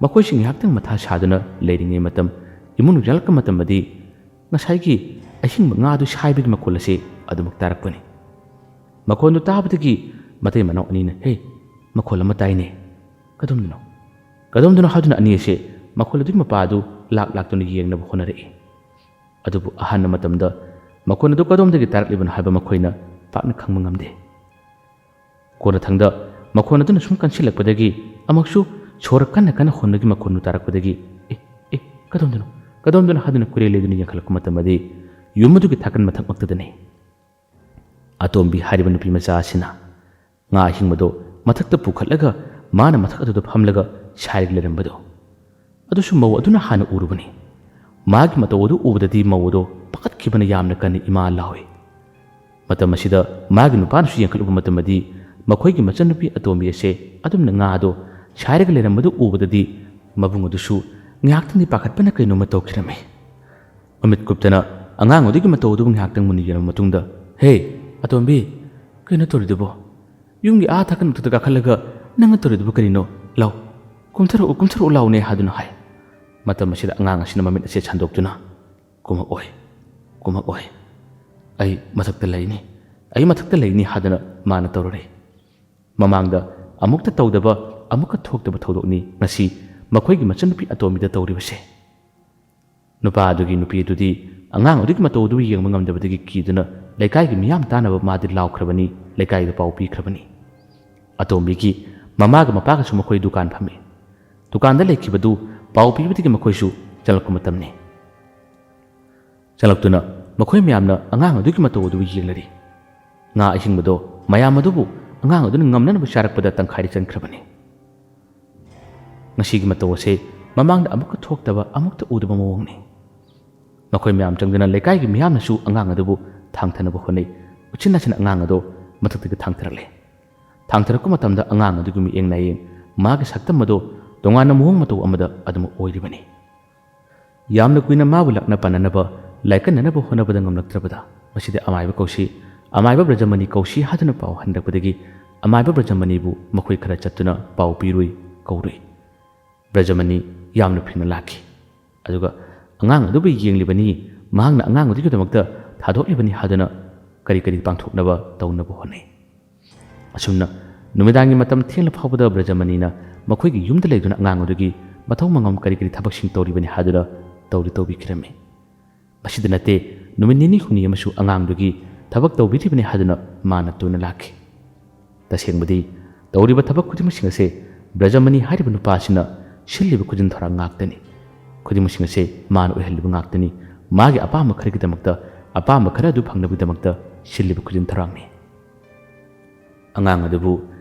ꯃꯈꯣꯏꯁꯤ ꯉꯥꯏꯍꯥꯛꯇꯪ ꯃꯊꯥ ꯁꯥꯗꯨꯅ ꯂꯩꯔꯤꯉꯩ ꯃꯇꯝ, ꯏꯃꯨꯡ ꯌꯥꯜꯂꯛꯄ ꯃꯇꯝꯗꯗꯤ ꯉꯁꯥꯏꯒꯤ ꯑꯍꯤꯡꯕ ꯉꯥꯗꯨ ꯁꯥꯏꯕꯒꯤ ꯃꯈꯣꯜ ꯑꯁꯤ ꯑꯗꯨꯃꯛ ꯇꯥꯔꯛꯄꯅꯤ꯫ ꯃꯈꯣꯟꯗꯨ ꯇꯥꯕꯗꯒꯤ ꯃꯇꯩ ꯃꯅꯥꯎ ꯑꯅꯤꯅ, "ꯍꯦ, ꯃꯈꯣꯜ ꯑꯃ ꯇꯥꯏꯅꯦ꯫ ꯀꯗꯣꯝꯗꯅꯣ? ꯀꯗꯣꯝꯗꯅꯣ?" ꯍꯥꯏꯗꯨꯅ ꯑꯅꯤ ꯑꯁꯦ ꯃꯈꯣꯜ ꯑꯗꯨꯒꯤ ꯃꯄꯥ ꯑꯗꯨ ꯂꯥꯛ ꯂꯥꯛꯇꯨꯅ ꯌꯦꯡꯅꯕ ꯍꯣꯠꯅꯔꯛꯏ꯫ ꯑꯗꯨꯕꯨ ꯑꯍꯥꯟꯕ ꯃꯇꯝꯗ ꯃꯈꯣꯟ ꯑꯗꯨ ꯀꯗꯣꯝꯗꯒꯤ ꯇꯥꯔꯛꯂꯤꯕꯅꯣ ꯍꯥꯏꯕ ꯃꯈꯣꯏꯅ ꯄꯥꯛꯅ ꯈꯪꯕ ꯉꯝꯗꯦ꯫ ꯀꯣꯟꯅꯊꯪꯗ ꯃꯈꯣꯟ ꯑꯗꯨꯅ ꯁꯨꯝ ꯀꯟꯁꯤꯜꯂꯛꯄꯗꯒꯤ ꯑꯃꯨꯛꯁꯨ ꯁꯣꯔ ꯀꯟꯅ ꯀꯟꯅ ꯍꯣꯟꯕꯒꯤ ꯃꯈꯣꯟꯗꯨ ꯇꯥꯔꯛꯄꯗꯒꯤ, "ꯑꯦ, ꯑꯦ, ꯀꯗꯣꯝꯗꯅꯣ? ꯀꯗꯣꯝꯗꯅꯣ?" ꯍꯥꯏꯗꯨꯅ ꯀꯨꯏꯔꯦ ꯂꯩꯗꯨꯅ ꯌꯦꯡꯈꯠꯂꯛꯄ ꯃꯇꯝꯗꯗꯤ ꯌꯨꯝ ꯑꯗꯨꯒꯤ ꯊꯥꯀꯟ ꯃꯊꯛꯃꯛꯇꯗꯅꯤ꯫ ꯑꯇꯣꯝꯕꯤ ꯍꯥꯏꯔꯤꯕ ꯅꯨꯄꯤ ꯃꯆꯥ ꯑꯁꯤꯅ ꯉꯥ ꯑꯍꯤꯡꯕꯗꯣ ꯃꯊꯛꯇ ꯄꯨꯈꯠꯂꯒ ꯃꯥꯅ ꯃꯊꯛ ꯑꯗꯨꯗ ꯐꯝꯂꯒ ꯁꯥꯏꯔꯒ ꯂꯩꯔꯝꯕꯗꯣ, ꯑꯗꯨꯁꯨ ꯃꯧ ꯑꯗꯨꯅ ꯍꯥꯟꯅ ꯎꯔꯨꯕꯅꯤ꯫ ꯃꯥꯒꯤ ꯃꯇꯧ ꯑꯗꯨ ꯎꯕꯗꯗꯤ ꯃꯧ ꯑꯗꯨ ꯄꯥꯈꯠꯈꯤꯕꯅ ꯌꯥꯝꯅ ꯀꯟꯅ ꯏꯃꯥ ꯂꯥꯎꯏ꯫ ꯃꯇꯝ ꯑꯁꯤꯗ ꯃꯥꯒꯤ ꯅꯨꯄꯥꯅꯁꯨ ꯌꯦꯡꯈꯠꯂꯨꯕ ꯃꯇꯝꯗꯗꯤ ꯃꯈꯣꯏꯒꯤ ꯃꯆꯟꯅꯨꯄꯤ ꯑꯇꯣꯝꯕꯤ ꯑꯁꯦ ꯑꯗꯨꯝꯅ ꯉꯥ ꯑꯗꯣ ꯁꯥꯏꯔꯒ ꯂꯩꯔꯝꯕꯗꯨ ꯎꯕꯗꯗꯤ ꯃꯕꯨꯡ ꯑꯗꯨꯁꯨ ꯉꯥꯏꯍꯥꯛꯇꯪꯗꯤ ꯄꯥꯈꯠꯄꯅ ꯀꯩꯅꯣꯝꯃ ꯇꯧꯈꯤꯔꯝꯃꯤ꯫ ꯃꯃꯤꯠ ꯀꯨꯞꯇꯅ ꯑꯉꯥꯡ ꯑꯗꯨꯒꯤ ꯃꯇꯧ ꯑꯗꯨꯕꯨ ꯉꯥꯏꯍꯥꯛꯇꯪ ꯃꯨꯟꯅ ꯌꯦꯡꯂꯕ ꯃꯇꯨꯡꯗ, "ꯍꯦ, ꯑꯇꯣꯝꯕꯤ, ꯀꯩꯅꯣ ꯇꯧꯔꯤꯗꯨꯕꯣ? ꯌꯨꯝꯒꯤ ꯑꯥ ꯊꯥꯀꯟ ꯃꯊꯛꯇ ꯀꯥꯈꯠꯂꯒ ꯅꯪꯅ ꯇꯧꯔꯤꯗꯨꯕꯨ ꯀꯔꯤꯅꯣ? ꯂꯥꯎ, ꯀꯨꯝꯊꯔꯛꯎ, ꯀꯨꯝꯊꯔꯛꯎ ꯂꯥꯎꯅꯦ" ꯍꯥꯏꯗꯨꯅ ꯍꯥꯏ꯫ ꯃꯇꯝ ꯑꯁꯤꯗ ꯑꯉꯥꯡ ꯑꯁꯤꯅ ꯃꯃꯤꯠ ꯑꯁꯦ ꯁꯟꯗꯣꯛꯇꯨꯅ, "ꯀꯨꯝꯃꯛꯑꯣꯏ, ꯀꯨꯝꯃꯛꯑꯣꯏ꯫ ꯑꯩ ꯃꯊꯛꯇ ꯂꯩꯅꯤ, ꯑꯩ ꯃꯊꯛꯇ ꯂꯩꯅꯤ" ꯍꯥꯏꯗꯨꯅ ꯃꯥꯅ ꯇꯧꯔꯔꯦ꯫ ꯃꯃꯥꯡꯗ ꯑꯃꯨꯛꯇ ꯇꯧꯗꯕ, ꯑꯃꯨꯛꯀ ꯊꯣꯛꯇꯕ ꯊꯧꯗꯣꯛꯅꯤ ꯉꯁꯤ ꯃꯈꯣꯏꯒꯤ ꯃꯆꯟꯅꯨꯄꯤ ꯑꯇꯣꯝꯕꯤꯗ ꯇꯧꯔꯤꯕꯁꯦ꯫ ꯅꯨꯄꯥ ꯑꯗꯨꯒꯤ ꯅꯨꯄꯤ ꯑꯗꯨꯗꯤ ꯑꯉꯥꯡ ꯑꯗꯨꯒꯤ ꯃꯇꯧ ꯑꯗꯨ ꯌꯦꯡꯕ ꯉꯝꯗꯕꯗꯒꯤ ꯀꯤꯗꯨꯅ ꯂꯩꯀꯥꯏꯒꯤ ꯃꯤꯌꯥꯝ ꯇꯥꯅꯕ ꯃꯥꯗꯤ ꯂꯥꯎꯈ꯭ꯔꯕꯅꯤ, ꯂꯩꯀꯥꯏꯗ ꯄꯥꯎ ꯄꯤꯈ꯭ꯔꯕꯅꯤ꯫ ꯑꯇꯣꯝꯕꯤꯒꯤ ꯃꯃꯥꯒ ꯃꯄꯥꯒꯁꯨ ꯃꯈꯣꯏ ꯗꯨꯀꯥꯟ ꯐꯝꯃꯤ꯫ ꯗꯨꯀꯥꯟꯗ ꯂꯩꯈꯤꯕꯗꯨ ꯄꯥꯎ ꯄꯤꯕꯗꯒꯤ ꯃꯈꯣꯏꯁꯨ ꯆꯪꯂꯛꯄ ꯃꯇꯝꯅꯤ꯫ ꯆꯪꯂꯛꯇꯨꯅ ꯃꯈꯣꯏ ꯃꯌꯥꯝꯅ ꯑꯉꯥꯡ ꯑꯗꯨꯒꯤ ꯃꯇꯧ ꯑꯗꯨ ꯌꯦꯡꯂꯔꯤ꯫ ꯉꯥ ꯑꯍꯤꯡꯕꯗꯣ ꯃꯌꯥꯝ ꯑꯗꯨꯕꯨ ꯑꯉꯥꯡ ꯑꯗꯨꯅ ꯉꯝꯅꯅꯕ ꯆꯥꯔꯛꯄꯗ ꯇꯪꯈꯥꯏꯗꯤ ꯆꯟꯈ꯭ꯔꯕꯅꯤ꯫ ꯉꯁꯤꯒꯤ ꯃꯇꯧ ꯑꯁꯦ ꯃꯃꯥꯡꯗ ꯑꯃꯨꯛꯀ ꯊꯣꯛꯇꯕ, ꯑꯃꯨꯛꯇ ꯎꯗꯕ ꯃꯑꯣꯡꯅꯤ꯫ ꯃꯈꯣꯏ ꯃꯌꯥꯝ ꯆꯪꯗꯨꯅ ꯂꯩꯀꯥꯏꯒꯤ ꯃꯤꯌꯥꯝꯅꯁꯨ ꯑꯉꯥꯡ ꯑꯗꯨꯕꯨ ꯊꯥꯡꯊꯅꯕ ꯍꯣꯠꯅꯩ꯫ ꯎꯆꯤꯟ ꯅꯥꯆꯤꯟ ꯑꯉꯥꯡ ꯑꯗꯨ ꯃꯊꯛꯇꯒꯤ ꯊꯥꯡꯊꯔꯛꯂꯦ꯫ ꯊꯥꯡꯊꯔꯛꯄ ꯃꯇꯝꯗ ꯑꯉꯥꯡ ꯑꯗꯨꯒꯤ ꯃꯤꯠꯌꯦꯡ ꯅꯥꯌꯦꯡ ꯃꯥꯒꯤ ꯁꯛꯇꯝ ꯑꯗꯨ ꯇꯣꯉꯥꯟꯅ ꯃꯑꯣꯡ ꯃꯇꯧ ꯑꯃꯗ ꯑꯗꯨꯃꯛ ꯑꯣꯏꯔꯤꯕꯅꯤ꯫ ꯌꯥꯝꯅ ꯀꯨꯏꯅ ꯃꯥꯕꯨ ꯂꯥꯛꯅ ꯄꯥꯟꯅꯅꯕ, ꯂꯥꯏꯀꯠꯅꯅꯕ ꯍꯣꯠꯅꯕꯗ ꯉꯝꯂꯛꯇ꯭ꯔꯕꯗ, ꯃꯁꯤꯗ ꯑꯃꯥꯏꯕ ꯀꯧꯁꯤ, ꯑꯃꯥꯏꯕ ꯕ꯭ꯔꯖꯃꯅꯤ ꯀꯧꯁꯤ ꯍꯥꯏꯗꯨꯅ ꯄꯥꯎ ꯍꯟꯔꯛꯄꯗꯒꯤ, ꯑꯃꯥꯏꯕ ꯕ꯭ꯔꯖꯃꯅꯤꯕꯨ ꯃꯈꯣꯏ ꯈꯔ ꯆꯠꯇꯨꯅ ꯄꯥꯎ ꯄꯤꯔꯨꯏ, ꯀꯧꯔꯨꯏ꯫ ꯕ꯭ꯔꯖꯃꯅꯤ ꯌꯥꯝꯅ ꯐꯤꯡꯅ ꯂꯥꯛꯈꯤ꯫ ꯑꯗꯨꯒ ꯑꯉꯥꯡ ꯑꯗꯨꯕꯨ ꯌꯦꯡꯂꯤꯕꯅꯤ, ꯃꯍꯥꯛꯅ ꯑꯉꯥꯡ ꯑꯗꯨꯒꯤꯗꯃꯛꯇ ꯊꯥꯗꯣꯛꯂꯤꯕꯅꯤ ꯍꯥꯏꯗꯨꯅ ꯀꯔꯤ ꯀꯔꯤ ꯄꯥꯡꯊꯣꯛꯅꯕ ꯇꯧꯅꯕ ꯍꯣꯠꯅꯩ꯫ ꯑꯁꯨꯝꯅ ꯅꯨꯃꯤꯗꯥꯡꯒꯤ ꯃꯇꯝ ꯊꯦꯡꯂ ꯐꯥꯎꯕꯗ ꯕ꯭ꯔꯖꯃꯅꯤꯅ ꯃꯈꯣꯏꯒꯤ ꯌꯨꯝꯗ ꯂꯩꯗꯨꯅ ꯑꯉꯥꯡ ꯑꯗꯨꯒꯤ ꯃꯊꯧ ꯃꯉꯝ ꯀꯔꯤ ꯀꯔꯤ ꯊꯕꯛꯁꯤꯡ ꯇꯧꯔꯤꯕꯅꯤ ꯍꯥꯏꯗꯨꯅ ꯇꯧꯔꯤ ꯇꯧꯕꯤꯈꯤꯔꯝꯃꯤ꯫ ꯃꯁꯤꯗ ꯅꯠꯇꯦ, ꯅꯨꯃꯤꯠ ꯅꯤꯅꯤ ꯍꯨꯝꯅꯤ ꯑꯃꯁꯨ ꯑꯉꯥꯡꯗꯨꯒꯤ ꯊꯕꯛ ꯇꯧꯕꯤꯔꯤꯕꯅꯤ ꯍꯥꯏꯗꯨꯅ ꯃꯥꯅ ꯇꯣꯏꯅ ꯂꯥꯛꯈꯤ꯫ ꯇꯁꯦꯡꯕꯗꯤ ꯇꯧꯔꯤꯕ ꯊꯕꯛ ꯈꯨꯗꯤꯡꯃꯛꯁꯤꯡ ꯑꯁꯦ ꯕ꯭ꯔꯖꯃꯅꯤ ꯍꯥꯏꯔꯤꯕ ꯅꯨꯄꯥ ꯑꯁꯤꯅ ꯁꯤꯜꯂꯤꯕ ꯈꯨꯖꯤꯟ ꯊꯧꯔꯥꯡ ꯉꯥꯛꯇꯅꯤ꯫ ꯈꯨꯗꯤꯡꯃꯛꯁꯤꯡ ꯑꯁꯦ ꯃꯥꯅ ꯑꯣꯏꯍꯜꯂꯤꯕ ꯉꯥꯛꯇꯅꯤ꯫ ꯃꯥꯒꯤ ꯑꯄꯥꯝꯕ ꯈꯔꯒꯤꯗꯃꯛꯇ, ꯑꯄꯥꯝꯕ ꯈꯔ ꯑꯗꯨ ꯐꯪꯅꯕꯒꯤꯗꯃꯛꯇ ꯁꯤꯜꯂꯤꯕ ꯈꯨꯖꯤꯟ ꯊꯧꯔꯥꯡꯅꯤ꯫ ꯑꯉꯥꯡ ꯑꯗꯨꯕꯨ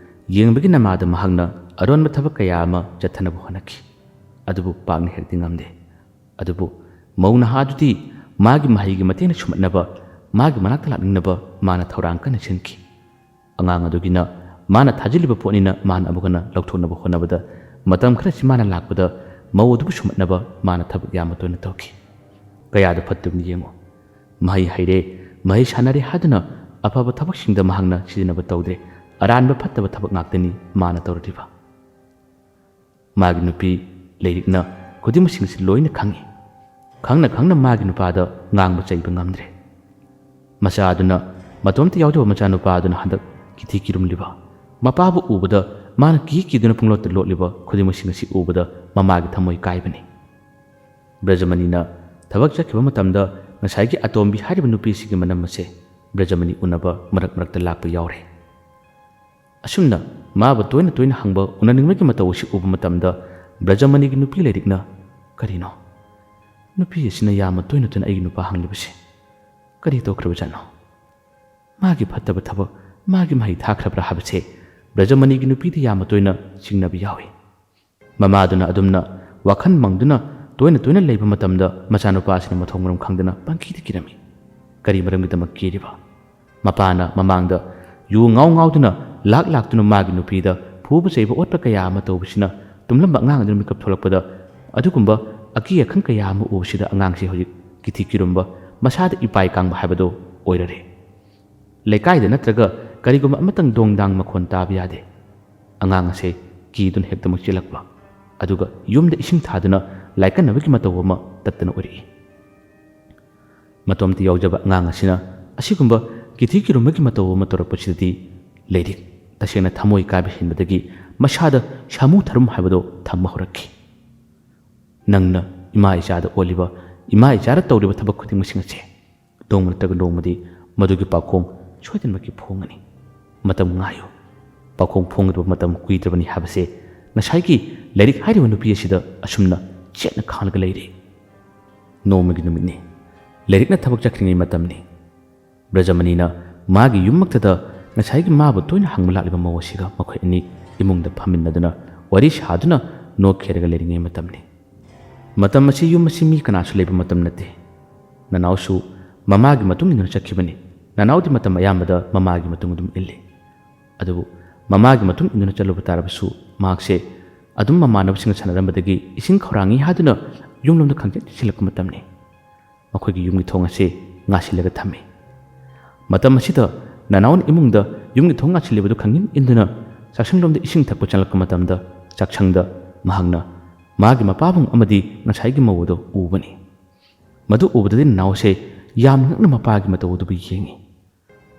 ꯌꯦꯡꯕꯒꯤ ꯅꯃꯥꯗ ꯃꯍꯥꯛꯅ ꯑꯔꯣꯟꯕ ꯊꯕꯛ ꯀꯌꯥ ꯑꯃ ꯆꯠꯊꯅꯕ ꯍꯣꯠꯅꯈꯤ꯫ ꯑꯗꯨꯕꯨ ꯄꯥꯛꯅ ꯍꯦꯛꯇꯤ ꯉꯝꯗꯦ꯫ ꯑꯗꯨꯕꯨ ꯃꯧ ꯅꯍꯥ ꯑꯗꯨꯗꯤ ꯃꯥꯒꯤ ꯃꯍꯩꯒꯤ ꯃꯇꯦꯡꯅ ꯁꯨꯝꯍꯠꯅꯕ, ꯃꯥꯒꯤ ꯃꯅꯥꯛꯇ ꯂꯥꯛꯅꯤꯡꯅꯕ ꯃꯥꯅ ꯊꯧꯔꯥꯡ ꯀꯟꯅ ꯁꯤꯟꯈꯤ꯫ ꯑꯉꯥꯡ ꯑꯗꯨꯒꯤꯅ ꯃꯥꯅ ꯊꯥꯖꯤꯜꯂꯤꯕ ꯄꯣꯠꯅꯤꯅ ꯃꯥꯅ ꯑꯃꯨꯛ ꯍꯟꯅ ꯂꯧꯊꯣꯛꯅꯕ ꯍꯣꯠꯅꯕꯗ, ꯃꯇꯝ ꯈꯔꯁꯤ ꯃꯥꯅ ꯂꯥꯛꯄꯗ ꯃꯧ ꯑꯗꯨꯕꯨ ꯁꯨꯝꯍꯠꯅꯕ ꯃꯥꯅ ꯊꯕꯛ ꯌꯥꯝꯅ ꯇꯣꯏꯅ ꯇꯧꯈꯤ꯫ ꯀꯌꯥꯗ ꯐꯠꯇꯕꯅ ꯌꯦꯡꯉꯨ꯫ ꯃꯍꯩ ꯍꯩꯔꯦ, ꯃꯍꯩ ꯁꯥꯟꯅꯔꯦ ꯍꯥꯏꯗꯨꯅ ꯑꯐꯕ ꯊꯕꯛꯁꯤꯡꯗ ꯃꯍꯥꯛꯅ ꯁꯤꯖꯤꯟꯅꯕ ꯇꯧꯗ꯭ꯔꯦ꯫ ꯑꯔꯥꯟꯕ ꯐꯠꯇꯕ ꯊꯕꯛ ꯉꯥꯛꯇꯅꯤ ꯃꯥꯅ ꯇꯧꯔꯤꯕ꯫ ꯃꯥꯒꯤ ꯅꯨꯄꯤ ꯂꯩꯔꯤꯛꯅ ꯈꯨꯗꯤꯡꯃꯛꯁꯤꯡ ꯑꯁꯤ ꯂꯣꯏꯅ ꯈꯪꯏ꯫ ꯈꯪꯅ ꯈꯪꯅ ꯃꯥꯒꯤ ꯅꯨꯄꯥꯗ ꯉꯥꯡꯕ ꯆꯩꯕ ꯉꯝꯗ꯭ꯔꯦ꯫ ꯃꯆꯥꯗꯨꯅ, ꯃꯇꯣꯝꯇ ꯌꯥꯎꯖꯕ ꯃꯆꯥꯅꯨꯄꯥꯗꯨꯅ ꯍꯟꯗꯛ ꯀꯤꯊꯤ ꯀꯤꯔꯨꯝꯂꯤꯕ, ꯃꯄꯥꯕꯨ ꯎꯕꯗ ꯃꯥꯅ ꯀꯤ ꯀꯤꯗꯨꯅ ꯄꯨꯡꯂꯣꯠꯇ ꯂꯣꯠꯂꯤꯕ ꯈꯨꯗꯤꯡꯃꯛꯁꯤꯡ ꯑꯁꯤ ꯎꯕꯗ ꯃꯃꯥꯒꯤ ꯊꯃꯣꯏ ꯀꯥꯏꯕꯅꯤ꯫ ꯕ꯭ꯔꯖꯃꯅꯤꯅ ꯊꯕꯛ ꯆꯠꯈꯤꯕ ꯃꯇꯝꯗ ꯉꯁꯥꯏꯒꯤ ꯑꯇꯣꯝꯕꯤ ꯍꯥꯏꯔꯤꯕ ꯅꯨꯄꯤꯁꯤꯒꯤ ꯃꯅꯝ ꯑꯁꯦ ꯕ꯭ꯔꯖꯃꯅꯤ ꯎꯅꯕ ꯃꯔꯛ ꯃꯔꯛꯇ ꯂꯥꯛꯄ ꯌꯥꯎꯔꯦ꯫ ꯑꯁꯨꯝꯅ ꯃꯥꯕꯨ ꯇꯣꯏꯅ ꯇꯣꯏꯅ ꯍꯪꯕ, ꯎꯅꯅꯤꯡꯕꯒꯤ ꯃꯇꯧ ꯑꯁꯤ ꯎꯕ ꯃꯇꯝꯗ ꯕ꯭ꯔꯖꯃꯅꯤꯒꯤ ꯅꯨꯄꯤ ꯂꯩꯔꯤꯛꯅ, "ꯀꯔꯤꯅꯣ? ꯅꯨꯄꯤ ꯑꯁꯤꯅ ꯌꯥꯝꯅ ꯇꯣꯏꯅ ꯇꯣꯏꯅ ꯑꯩꯒꯤ ꯅꯨꯄꯥ ꯍꯪꯂꯤꯕꯁꯦ? ꯀꯔꯤ ꯇꯧꯈ꯭ꯔꯕꯖꯥꯠꯅꯣ? ꯃꯥꯒꯤ ꯐꯠꯇꯕ ꯊꯕꯛ, ꯃꯥꯒꯤ ꯃꯍꯩ ꯊꯥꯈ꯭ꯔꯕ꯭ꯔꯥ?" ꯍꯥꯏꯕꯁꯦ ꯕ꯭ꯔꯖꯃꯅꯤꯒꯤ ꯅꯨꯄꯤꯗ ꯌꯥꯝꯅ ꯇꯣꯏꯅ ꯆꯤꯡꯅꯕ ꯌꯥꯎꯏ꯫ ꯃꯃꯥꯗꯨꯅ ꯑꯗꯨꯝꯅ ꯋꯥꯈꯜ ꯃꯪꯗꯨꯅ ꯇꯣꯏꯅ ꯇꯣꯏꯅ ꯂꯩꯕ ꯃꯇꯝꯗ ꯃꯆꯥꯅꯨꯄꯥ ꯑꯁꯤꯅ ꯃꯊꯣꯡ ꯃꯔꯝ ꯈꯪꯗꯅ ꯄꯪꯀꯤꯗ ꯀꯤꯔꯝꯃꯤ꯫ ꯀꯔꯤ ꯃꯔꯝꯒꯤꯗꯃꯛ ꯀꯤꯔꯤꯕ? ꯃꯄꯥꯅ ꯃꯃꯥꯡꯗ ꯌꯨ ꯉꯥꯎ ꯉꯥꯎꯗꯨꯅ ꯂꯥꯛ ꯂꯥꯛꯇꯨꯅ ꯃꯥꯒꯤ ꯅꯨꯄꯤꯗ ꯐꯨ ꯐꯨꯕ ꯆꯩꯕ ꯑꯣꯠꯄ ꯀꯌꯥ ꯑꯃ ꯇꯧꯕꯁꯤꯅ ꯇꯨꯝꯂꯝꯕ ꯑꯉꯥꯡ ꯑꯗꯨꯅ ꯃꯤꯀꯞ ꯊꯣꯛꯂꯛꯄꯗ ꯑꯗꯨꯒꯨꯝꯕ ꯑꯀꯤ ꯑꯈꯪ ꯀꯌꯥ ꯑꯃ ꯎꯕꯁꯤꯗ ꯑꯉꯥꯡꯁꯦ ꯍꯧꯖꯤꯛ ꯀꯤꯊꯤ ꯀꯤꯔꯨꯝꯕ, ꯃꯁꯥꯗ ꯏꯄꯥꯏ ꯀꯥꯡꯕ ꯍꯥꯏꯕꯗꯨ ꯑꯣꯏꯔꯔꯦ꯫ ꯂꯩꯀꯥꯏꯗ ꯅꯠꯇ꯭ꯔꯒ ꯀꯔꯤꯒꯨꯝꯕ ꯑꯃꯇꯪ ꯗꯣꯡ ꯗꯥꯡ ꯃꯈꯣꯟ ꯇꯥꯕ ꯌꯥꯗꯦ꯫ ꯑꯉꯥꯡ ꯑꯁꯦ ꯀꯤꯗꯨꯅ ꯍꯦꯛꯇꯃꯛ ꯆꯦꯜꯂꯛꯄ, ꯑꯗꯨꯒ ꯌꯨꯝꯗ ꯏꯁꯤꯡ ꯊꯥꯗꯨꯅ ꯂꯥꯏꯀꯠꯅꯕꯒꯤ ꯃꯇꯧ ꯑꯃ ꯇꯠꯇꯅ ꯎꯔꯛꯏ꯫ ꯃꯇꯣꯝꯇ ꯌꯥꯎꯖꯕ ꯑꯉꯥꯡ ꯑꯁꯤꯅ ꯑꯁꯤꯒꯨꯝꯕ ꯀꯤꯊꯤ ꯀꯤꯔꯨꯝꯕꯒꯤ ꯃꯇꯧ ꯑꯃ ꯇꯧꯔꯛꯄꯁꯤꯗꯗꯤ ꯂꯩꯔꯤꯛ ꯇꯁꯦꯡꯅ ꯊꯃꯣꯏ ꯀꯥꯏꯕ ꯍꯦꯟꯕꯗꯒꯤ ꯃꯁꯥꯗ ꯁꯥꯃꯨ ꯊꯔꯨꯝ ꯍꯥꯏꯕꯗꯨ ꯊꯝꯕ ꯍꯧꯔꯛꯈꯤ꯫ "ꯅꯪꯅ ꯏꯃꯥ ꯏꯆꯥꯗ ꯑꯣꯜꯂꯤꯕ, ꯏꯃꯥ ꯏꯆꯥꯗ ꯇꯧꯔꯤꯕ ꯊꯕꯛ ꯈꯨꯗꯤꯡꯃꯛꯁꯤꯡ ꯑꯁꯦ ꯅꯣꯡꯃ ꯅꯠꯇ꯭ꯔꯒ ꯅꯣꯡꯃꯗꯤ ꯃꯗꯨꯒꯤ ꯄꯥꯎꯈꯣꯡ ꯁꯣꯏꯗꯅꯃꯛꯀꯤ ꯐꯣꯡꯒꯅꯤ꯫ ꯃꯇꯝ ꯉꯥꯏꯌꯨ꯫ ꯄꯥꯎꯈꯣꯡ ꯐꯣꯡꯒꯗꯕ ꯃꯇꯝ ꯀꯨꯏꯗ꯭ꯔꯕꯅꯤ ꯍꯥꯏꯕꯁꯦ ꯉꯁꯥꯏꯒꯤ ꯂꯩꯔꯤꯛ ꯍꯥꯏꯔꯤꯕ ꯅꯨꯄꯤ ꯑꯁꯤꯗ ꯑꯁꯨꯝꯅ ꯆꯦꯠꯅ ꯈꯥꯡꯂꯒ ꯂꯩꯔꯦ꯫" ꯅꯣꯡꯃꯒꯤ ꯅꯨꯃꯤꯠꯅꯤ꯫ ꯂꯩꯔꯤꯛꯅ ꯊꯕꯛ ꯆꯠꯈ꯭ꯔꯤꯉꯩ ꯃꯇꯝꯅꯤ꯫ ꯕ꯭ꯔꯖꯃꯅꯤꯅ ꯃꯥꯒꯤ ꯌꯨꯝꯃꯛꯇꯗ ꯉꯁꯥꯏꯒꯤ ꯃꯥꯕꯨ ꯇꯣꯏꯅ ꯍꯪꯕ ꯂꯥꯛꯂꯤꯕ ꯃꯧ ꯑꯁꯤꯒ ꯃꯈꯣꯏ ꯑꯅꯤ ꯏꯃꯨꯡꯗ ꯐꯝꯃꯤꯟꯅꯗꯨꯅ ꯋꯥꯔꯤ ꯁꯥꯗꯨꯅ ꯅꯣꯛꯈꯦꯔꯒ ꯂꯩꯔꯤꯉꯩ ꯃꯇꯝꯅꯤ꯫ ꯃꯇꯝ ꯑꯁꯤ ꯌꯨꯝ ꯑꯁꯤ ꯃꯤ ꯀꯅꯥꯁꯨ ꯂꯩꯕ ꯃꯇꯝ ꯅꯠꯇꯦ꯫ ꯅꯅꯥꯎꯁꯨ ꯃꯃꯥꯒꯤ ꯃꯇꯨꯡ ꯏꯟꯗꯨꯅ ꯆꯠꯈꯤꯕꯅꯤ꯫ ꯅꯅꯥꯎꯗꯤ ꯃꯇꯝ ꯑꯌꯥꯝꯕꯗ ꯃꯃꯥꯒꯤ ꯃꯇꯨꯡ ꯑꯗꯨꯝ ꯏꯜꯂꯤ꯫ ꯑꯗꯨꯕꯨ ꯃꯃꯥꯒꯤ ꯃꯇꯨꯡ ꯏꯟꯗꯨꯅ ꯆꯠꯂꯨꯕ ꯇꯥꯔꯕꯁꯨ ꯃꯍꯥꯛꯁꯦ ꯑꯗꯨꯝ ꯃꯃꯥꯟꯅꯕꯁꯤꯡꯒ ꯁꯥꯟꯅꯔꯝꯕꯗꯒꯤ ꯏꯁꯤꯡ ꯈꯧꯔꯥꯡꯉꯤ ꯍꯥꯏꯗꯨꯅ ꯌꯨꯝꯂꯣꯝꯗ ꯈꯪꯆꯦꯟ ꯆꯦꯟꯁꯤꯜꯂꯛꯄ ꯃꯇꯝꯅꯤ꯫ ꯃꯈꯣꯏꯒꯤ ꯌꯨꯝꯒꯤ ꯊꯣꯡ ꯑꯁꯤ ꯉꯥꯁꯤꯜꯂꯒ ꯊꯝꯃꯤ꯫ ꯃꯇꯝ ꯑꯁꯤꯗ ꯅꯅꯥꯎꯅ ꯏꯃꯨꯡꯗ ꯌꯨꯝꯒꯤ ꯊꯣꯡ ꯉꯥꯁꯤꯜꯂꯤꯕꯗꯨ ꯈꯪꯏꯟ ꯏꯟꯗꯨꯅ ꯆꯥꯛꯁꯪꯂꯣꯝꯗ ꯏꯁꯤꯡ ꯊꯛꯄ ꯆꯪꯂꯛꯄ ꯃꯇꯝꯗ ꯆꯥꯛꯁꯪꯗ ꯃꯍꯥꯛꯅ ꯃꯥꯒꯤ ꯃꯄꯥꯕꯨꯡ ꯑꯃꯗꯤ ꯉꯁꯥꯏꯒꯤ ꯃꯧ ꯑꯗꯨ ꯎꯕꯅꯤ꯫ ꯃꯗꯨ ꯎꯕꯗꯗꯤ ꯅꯅꯥꯎꯁꯦ ꯌꯥꯝꯅ ꯉꯛꯅ ꯃꯄꯥꯒꯤ ꯃꯇꯧ ꯑꯗꯨꯕꯨ ꯌꯦꯡꯉꯤ꯫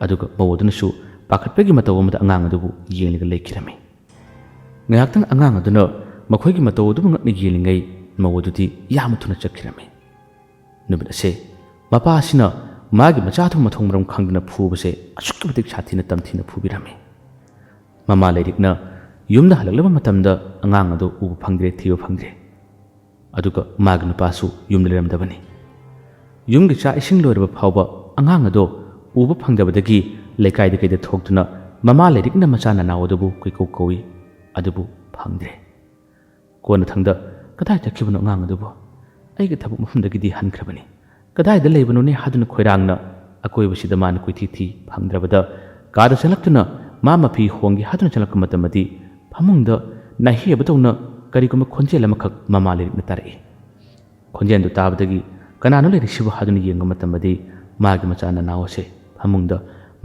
ꯑꯗꯨꯒ ꯃꯧ ꯑꯗꯨꯅꯁꯨ ꯄꯥꯈꯠꯄꯒꯤ ꯃꯇꯧ ꯑꯃꯗ ꯑꯉꯥꯡ ꯑꯗꯨꯕꯨ ꯌꯦꯡꯂꯒ ꯂꯩꯈꯤꯔꯝꯃꯤ꯫ ꯉꯥꯏꯍꯥꯛꯇꯪ ꯑꯉꯥꯡ ꯑꯗꯨꯅ ꯃꯈꯣꯏꯒꯤ ꯃꯇꯧ ꯑꯗꯨꯕꯨ ꯉꯛꯅ ꯌꯦꯡꯂꯤꯉꯩ ꯃꯧ ꯑꯗꯨꯗꯤ ꯌꯥꯝꯅ ꯊꯨꯅ ꯆꯠꯈꯤꯔꯝꯃꯤ꯫ ꯅꯨꯃꯤꯠ ꯑꯁꯦ ꯃꯄꯥ ꯑꯁꯤꯅ ꯃꯥꯒꯤ ꯃꯆꯥꯗꯨ ꯃꯊꯣꯡ ꯃꯔꯝ ꯈꯪꯗꯅ ꯐꯨꯕꯁꯦ ꯑꯁꯨꯛꯀꯤ ꯃꯇꯤꯛ ꯁꯥꯊꯤꯅ ꯇꯝꯊꯤꯅ ꯐꯨꯕꯤꯔꯝꯃꯤ꯫ ꯃꯃꯥ ꯂꯩꯔꯤꯛꯅ ꯌꯨꯝꯗ ꯍꯜꯂꯛꯂꯕ ꯃꯇꯝꯗ ꯑꯉꯥꯡ ꯑꯗꯨ ꯎꯕ ꯐꯪꯗ꯭ꯔꯦ, ꯊꯤꯕ ꯐꯪꯗ꯭ꯔꯦ꯫ ꯑꯗꯨꯒ ꯃꯥꯒꯤ ꯅꯨꯄꯥꯁꯨ ꯌꯨꯝꯗ ꯂꯩꯔꯝꯗꯕꯅꯤ꯫ ꯌꯨꯝꯒꯤ ꯆꯥꯛ ꯏꯁꯤꯡ ꯂꯣꯏꯔꯕ ꯐꯥꯎꯕ ꯑꯉꯥꯡ ꯑꯗꯣ ꯎꯕ ꯐꯪꯗꯕꯗꯒꯤ ꯂꯩꯀꯥꯏꯗ ꯀꯩꯗ ꯊꯣꯛꯇꯨꯅ ꯃꯃꯥ ꯂꯩꯔꯤꯛꯅ ꯃꯆꯥ ꯅꯅꯥꯎ ꯑꯗꯨꯕꯨ ꯀꯣꯏꯀꯧ ꯀꯧꯏ, ꯑꯗꯨꯕꯨ ꯐꯪꯗ꯭ꯔꯦ꯫ ꯀꯣꯟꯅꯊꯪꯗ "ꯀꯗꯥꯏ ꯆꯠꯈꯤꯕꯅꯣ ꯑꯉꯥꯡ ꯑꯗꯨꯕꯨ? ꯑꯩꯒꯤ ꯊꯕꯛ ꯃꯐꯝꯗꯒꯤꯗꯤ ꯍꯟꯈ꯭ꯔꯕꯅꯤ꯫ ꯀꯗꯥꯏꯗ ꯂꯩꯕꯅꯣꯅꯦ?" ꯍꯥꯏꯗꯨꯅ ꯈꯣꯏꯔꯥꯡꯅ ꯑꯀꯣꯏꯕꯁꯤꯗ ꯃꯥꯅ ꯀꯣꯏꯊꯤ ꯊꯤ ꯐꯪꯗ꯭ꯔꯕꯗ ꯀꯥꯗ ꯆꯪꯂꯛꯇꯨꯅ ꯃꯥ ꯃꯐꯤ ꯍꯣꯡꯒꯦ ꯍꯥꯏꯗꯨꯅ ꯆꯪꯂꯛꯄ ꯃꯇꯝꯗꯗꯤ ꯐꯃꯨꯡꯗ ꯅꯥꯍꯦꯕꯗꯧꯅ ꯀꯔꯤꯒꯨꯝꯕ ꯈꯣꯟꯖꯦꯜ ꯑꯃꯈꯛ ꯃꯃꯥ ꯂꯩꯔꯤꯛꯅ ꯇꯥꯔꯛꯏ꯫ ꯈꯣꯟꯖꯦꯜꯗꯨ ꯇꯥꯕꯗꯒꯤ "ꯀꯅꯥꯅꯣ ꯂꯩꯔꯤꯛꯁꯤꯕꯨ?" ꯍꯥꯏꯗꯨꯅ ꯌꯦꯡꯕ ꯃꯇꯝꯗꯗꯤ ꯃꯥꯒꯤ ꯃꯆꯥ ꯅꯅꯥꯎ ꯑꯁꯦ ꯐꯃꯨꯡꯗ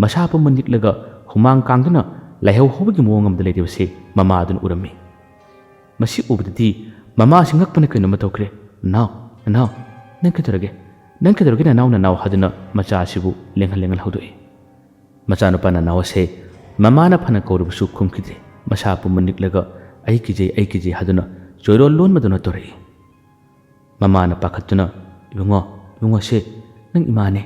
ꯃꯁꯥ ꯄꯨꯝꯕ ꯅꯤꯛꯂꯒ ꯍꯨꯃꯥꯡ ꯀꯥꯡꯗꯨꯅ ꯂꯥꯏꯍꯧ ꯍꯧꯕꯒꯤ ꯃꯑꯣꯡ ꯑꯃꯗ ꯂꯩꯔꯤꯕꯁꯤ ꯃꯃꯥ ꯑꯗꯨꯅ ꯎꯔꯝꯃꯤ꯫ ꯃꯁꯤ ꯎꯕꯗꯗꯤ ꯃꯃꯥꯁꯤ ꯉꯛꯄꯅ ꯀꯩꯅꯣꯝꯃ ꯇꯧꯈ꯭ꯔꯦ꯫ "ꯅꯅꯥꯎ, ꯅꯅꯥꯎ, ꯅꯪ ꯀꯩꯗꯧꯔꯒꯦ? ꯅꯪ ꯀꯩꯗꯧꯔꯒꯦ ꯅꯅꯥꯎ, ꯅꯅꯥꯎ?" ꯍꯥꯏꯗꯨꯅ ꯃꯆꯥ ꯑꯁꯤꯕꯨ ꯂꯦꯡꯍꯟ ꯂꯦꯡꯍꯟ ꯍꯧꯗꯣꯛꯏ꯫ ꯃꯆꯥꯅꯨꯄꯥ ꯅꯅꯥꯎ ꯑꯁꯦ ꯃꯃꯥꯅ ꯐꯅ ꯀꯧꯔꯕꯁꯨ ꯈꯨꯝꯈꯤꯗ꯭ꯔꯦ꯫ ꯃꯁꯥ ꯄꯨꯝꯕ ꯅꯤꯛꯂꯒ "ꯑꯩ ꯀꯤꯖꯩ, ꯑꯩ ꯀꯤꯖꯩ" ꯍꯥꯏꯗꯨꯅ ꯆꯣꯏꯔꯣꯜ ꯂꯣꯟꯕꯗꯧꯅ ꯇꯧꯔꯛꯏ꯫ ꯃꯃꯥꯅ ꯄꯥꯈꯠꯇꯨꯅ, "ꯏꯕꯨꯡꯉꯣ, ꯏꯕꯨꯡꯉꯣ, ꯁꯦ, ꯅꯪ ꯏꯃꯥꯅꯦ꯫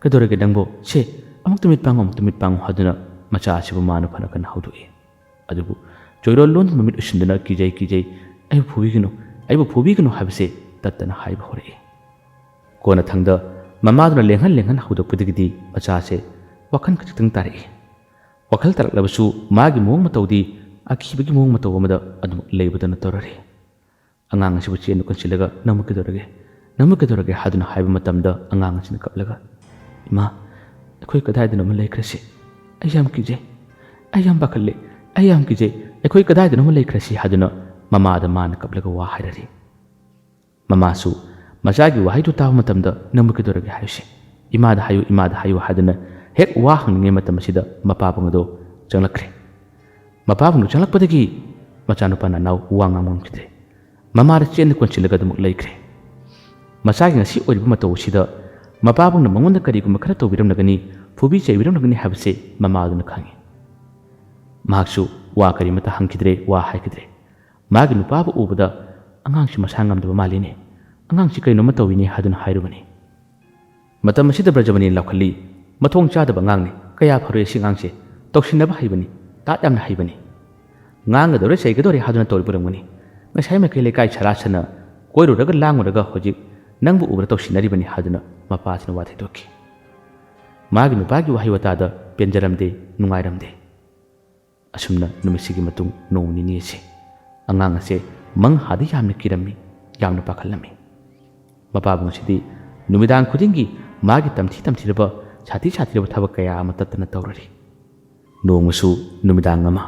ꯀꯩꯗꯧꯔꯒꯦ ꯅꯪꯕꯣ? ꯁꯦ, ꯑꯃꯨꯛꯇ ꯃꯤꯠ ꯄꯥꯡꯉꯨ, ꯑꯃꯨꯛꯇ ꯃꯤꯠ ꯄꯥꯡꯉꯨ" ꯍꯥꯏꯗꯨꯅ ꯃꯆꯥ ꯑꯁꯤꯕꯨ ꯃꯥꯅ ꯐꯅ ꯀꯟꯅ ꯍꯧꯗꯣꯛꯏ꯫ ꯑꯗꯨꯕꯨ ꯆꯣꯏꯔꯣꯜ ꯂꯣꯟꯕ ꯃꯃꯤꯠ ꯎꯁꯤꯟꯗꯨꯅ "ꯀꯤꯖꯩ, ꯀꯤꯖꯩ, ꯑꯩꯕꯨ ꯐꯨꯕꯤꯒꯅꯨ, ꯑꯩꯕꯨ ꯐꯨꯕꯤꯒꯅꯨ" ꯍꯥꯏꯕꯁꯦ ꯇꯠꯇꯅ ꯍꯥꯏꯕ ꯍꯧꯔꯛꯏ꯫ ꯀꯣꯟꯅꯊꯪꯗ ꯃꯃꯥꯗꯨꯅ ꯂꯦꯡꯍꯟ ꯂꯦꯡꯍꯟ ꯍꯧꯗꯣꯛꯄꯗꯒꯤꯗꯤ ꯃꯆꯥꯁꯦ ꯋꯥꯈꯜ ꯈꯖꯤꯛꯇꯪ ꯇꯥꯔꯛꯏ꯫ ꯋꯥꯈꯜ ꯇꯥꯔꯛꯂꯕꯁꯨ ꯃꯥꯒꯤ ꯃꯑꯣꯡ ꯃꯇꯧꯗꯤ ꯑꯀꯤꯕꯒꯤ ꯃꯑꯣꯡ ꯃꯇꯧ ꯑꯃꯗ ꯑꯗꯨꯃꯛ ꯂꯩꯕꯗꯧꯅ ꯇꯧꯔꯔꯤ꯫ ꯑꯉꯥꯡ ꯑꯁꯤꯕꯨ ꯆꯦꯟꯗꯨ ꯀꯟꯁꯤꯜꯂꯒ "ꯅꯪꯕꯨ ꯀꯩꯗꯧꯔꯒꯦ? ꯅꯪꯕꯨ ꯀꯩꯗꯧꯔꯒꯦ?" ꯍꯥꯏꯗꯨꯅ ꯍꯥꯏꯕ ꯃꯇꯝꯗ ꯑꯉꯥꯡ ꯑꯁꯤꯅ ꯀꯞꯂꯒ, "ꯏꯃꯥ, ꯑꯩꯈꯣꯏ ꯀꯗꯥꯏꯗꯅꯣꯃ ꯂꯩꯈ꯭ꯔꯁꯤ꯫ ꯑꯩ ꯌꯥꯝ ꯀꯤꯖꯩ꯫ ꯑꯩ ꯌꯥꯝ ꯄꯥꯈꯠꯂꯦ꯫ ꯑꯩ ꯌꯥꯝ ꯀꯤꯖꯩ꯫ ꯑꯩꯈꯣꯏ ꯀꯗꯥꯏꯗꯅꯣꯃ ꯂꯩꯈ꯭ꯔꯁꯤ" ꯍꯥꯏꯗꯨꯅ ꯃꯃꯥꯗ ꯃꯥꯅ ꯀꯞꯂꯒ ꯋꯥ ꯍꯥꯏꯔꯔꯤ꯫ ꯃꯃꯥꯁꯨ ꯃꯆꯥꯒꯤ ꯋꯥꯍꯩꯗꯨ ꯇꯥꯕ ꯃꯇꯝꯗ "ꯅꯪꯕꯨ ꯀꯩꯗꯧꯔꯒꯦ ꯍꯥꯏꯌꯨꯁꯦ, ꯏꯃꯥꯗ ꯍꯥꯏꯌꯨ, ꯏꯃꯥꯗ ꯍꯥꯏꯌꯨ" ꯍꯥꯏꯗꯨꯅ ꯍꯦꯛ ꯋꯥ ꯍꯪꯂꯤꯉꯩ ꯃꯇꯝ ꯑꯁꯤꯗ ꯃꯄꯥꯕꯨꯡ ꯑꯗꯣ ꯆꯪꯂꯛꯈ꯭ꯔꯦ꯫ ꯃꯄꯥꯕꯨꯡꯗꯨ ꯆꯪꯂꯛꯄꯗꯒꯤ ꯃꯆꯥꯅꯨꯄꯥ ꯅꯅꯥꯎ ꯋꯥ ꯉꯥꯡꯕ ꯉꯝꯈꯤꯗ꯭ꯔꯦ꯫ ꯃꯃꯥꯗ ꯆꯦꯟꯗ ꯀꯣꯟꯁꯤꯜꯂꯒ ꯑꯗꯨꯃꯛ ꯂꯩꯈ꯭ꯔꯦ꯫ ꯃꯆꯥꯒꯤ ꯉꯁꯤ ꯑꯣꯏꯔꯤꯕ ꯃꯇꯧ ꯑꯁꯤꯗ ꯃꯄꯥꯕꯨꯡꯅ ꯃꯉꯣꯟꯗ ꯀꯔꯤꯒꯨꯝꯕ ꯈꯔ ꯇꯧꯕꯤꯔꯝꯂꯒꯅꯤ, ꯐꯨꯕꯤ ꯆꯩꯕꯤꯔꯝꯂꯒꯅꯤ ꯍꯥꯏꯕꯁꯦ ꯃꯃꯥꯗꯨꯅ ꯈꯪꯏ꯫ ꯃꯍꯥꯛꯁꯨ ꯋꯥ ꯀꯔꯤꯃꯠꯇ ꯍꯪꯈꯤꯗ꯭ꯔꯦ, ꯋꯥ ꯍꯥꯏꯈꯤꯗ꯭ꯔꯦ꯫ ꯃꯥꯒꯤ ꯅꯨꯄꯥꯕꯨ ꯎꯕꯗ "ꯑꯉꯥꯡꯁꯤ ꯃꯁꯥ ꯉꯝꯗꯕ ꯃꯥꯜꯂꯤꯅꯦ, ꯑꯉꯥꯡꯁꯤ ꯀꯩꯅꯣꯝꯃ ꯇꯧꯏꯅꯦ" ꯍꯥꯏꯗꯨꯅ ꯍꯥꯏꯔꯨꯕꯅꯤ꯫ ꯃꯇꯝ ꯑꯁꯤꯗ ꯕ꯭ꯔꯖꯃꯅꯤꯅ ꯂꯥꯎꯈꯠꯂꯤ, "ꯃꯊꯣꯡ ꯆꯥꯗꯕ ꯑꯉꯥꯡꯅꯤ, ꯀꯌꯥ ꯐꯔꯣꯏ ꯑꯁꯤ ꯑꯉꯥꯡꯁꯦ, ꯇꯧꯁꯤꯟꯅꯕ ꯍꯩꯕꯅꯤ, ꯇꯥꯠ ꯌꯥꯝꯅ ꯍꯩꯕꯅꯤ꯫ ꯉꯥꯡꯒꯗꯧꯔꯦ ꯆꯩꯒꯗꯧꯔꯦ ꯍꯥꯏꯗꯨꯅ ꯇꯧꯔꯤꯕ ꯑꯣꯏꯔꯝꯒꯅꯤ꯫ ꯉꯁꯥꯏ ꯃꯥꯏꯀꯩ ꯂꯩꯀꯥꯏ ꯁꯔꯥ ꯁꯟꯅ ꯀꯣꯏꯔꯨꯔꯒ ꯂꯥꯡꯉꯨꯔꯒ ꯍꯧꯖꯤꯛ ꯅꯪꯕꯨ ꯎꯕꯗ ꯇꯧꯁꯤꯟꯅꯔꯤꯕꯅꯤ" ꯍꯥꯏꯗꯨꯅ ꯃꯄꯥꯁꯤꯅ ꯋꯥ ꯊꯩꯗꯣꯛꯈꯤ꯫ ꯃꯥꯒꯤ ꯅꯨꯄꯥꯒꯤ ꯋꯥꯍꯩ ꯋꯥꯇꯥꯗ ꯄꯦꯟꯖꯔꯝꯗꯦ, ꯅꯨꯡꯉꯥꯏꯔꯝꯗꯦ꯫ ꯑꯁꯨꯝꯅ ꯅꯨꯃꯤꯠꯁꯤꯒꯤ ꯃꯇꯨꯡ ꯅꯣꯡ ꯅꯤꯅꯤ ꯑꯁꯤ ꯑꯉꯥꯡ ꯑꯁꯦ ꯃꯪꯍꯥꯗ ꯌꯥꯝꯅ ꯀꯤꯔꯝꯃꯤ, ꯌꯥꯝꯅ ꯄꯥꯈꯠꯂꯝꯃꯤ꯫ ꯃꯄꯥꯕꯨꯡ ꯑꯁꯤꯗꯤ ꯅꯨꯃꯤꯗꯥꯡ ꯈꯨꯗꯤꯡꯒꯤ ꯃꯥꯒꯤ ꯇꯝꯊꯤ ꯇꯝꯊꯤꯔꯕ, ꯁꯥꯊꯤ ꯁꯥꯊꯤꯔꯕ ꯊꯕꯛ ꯀꯌꯥ ꯑꯃ ꯇꯠꯇꯅ ꯇꯧꯔꯔꯤ꯫ ꯅꯣꯡꯃꯁꯨ ꯅꯨꯃꯤꯗꯥꯡ ꯑꯃ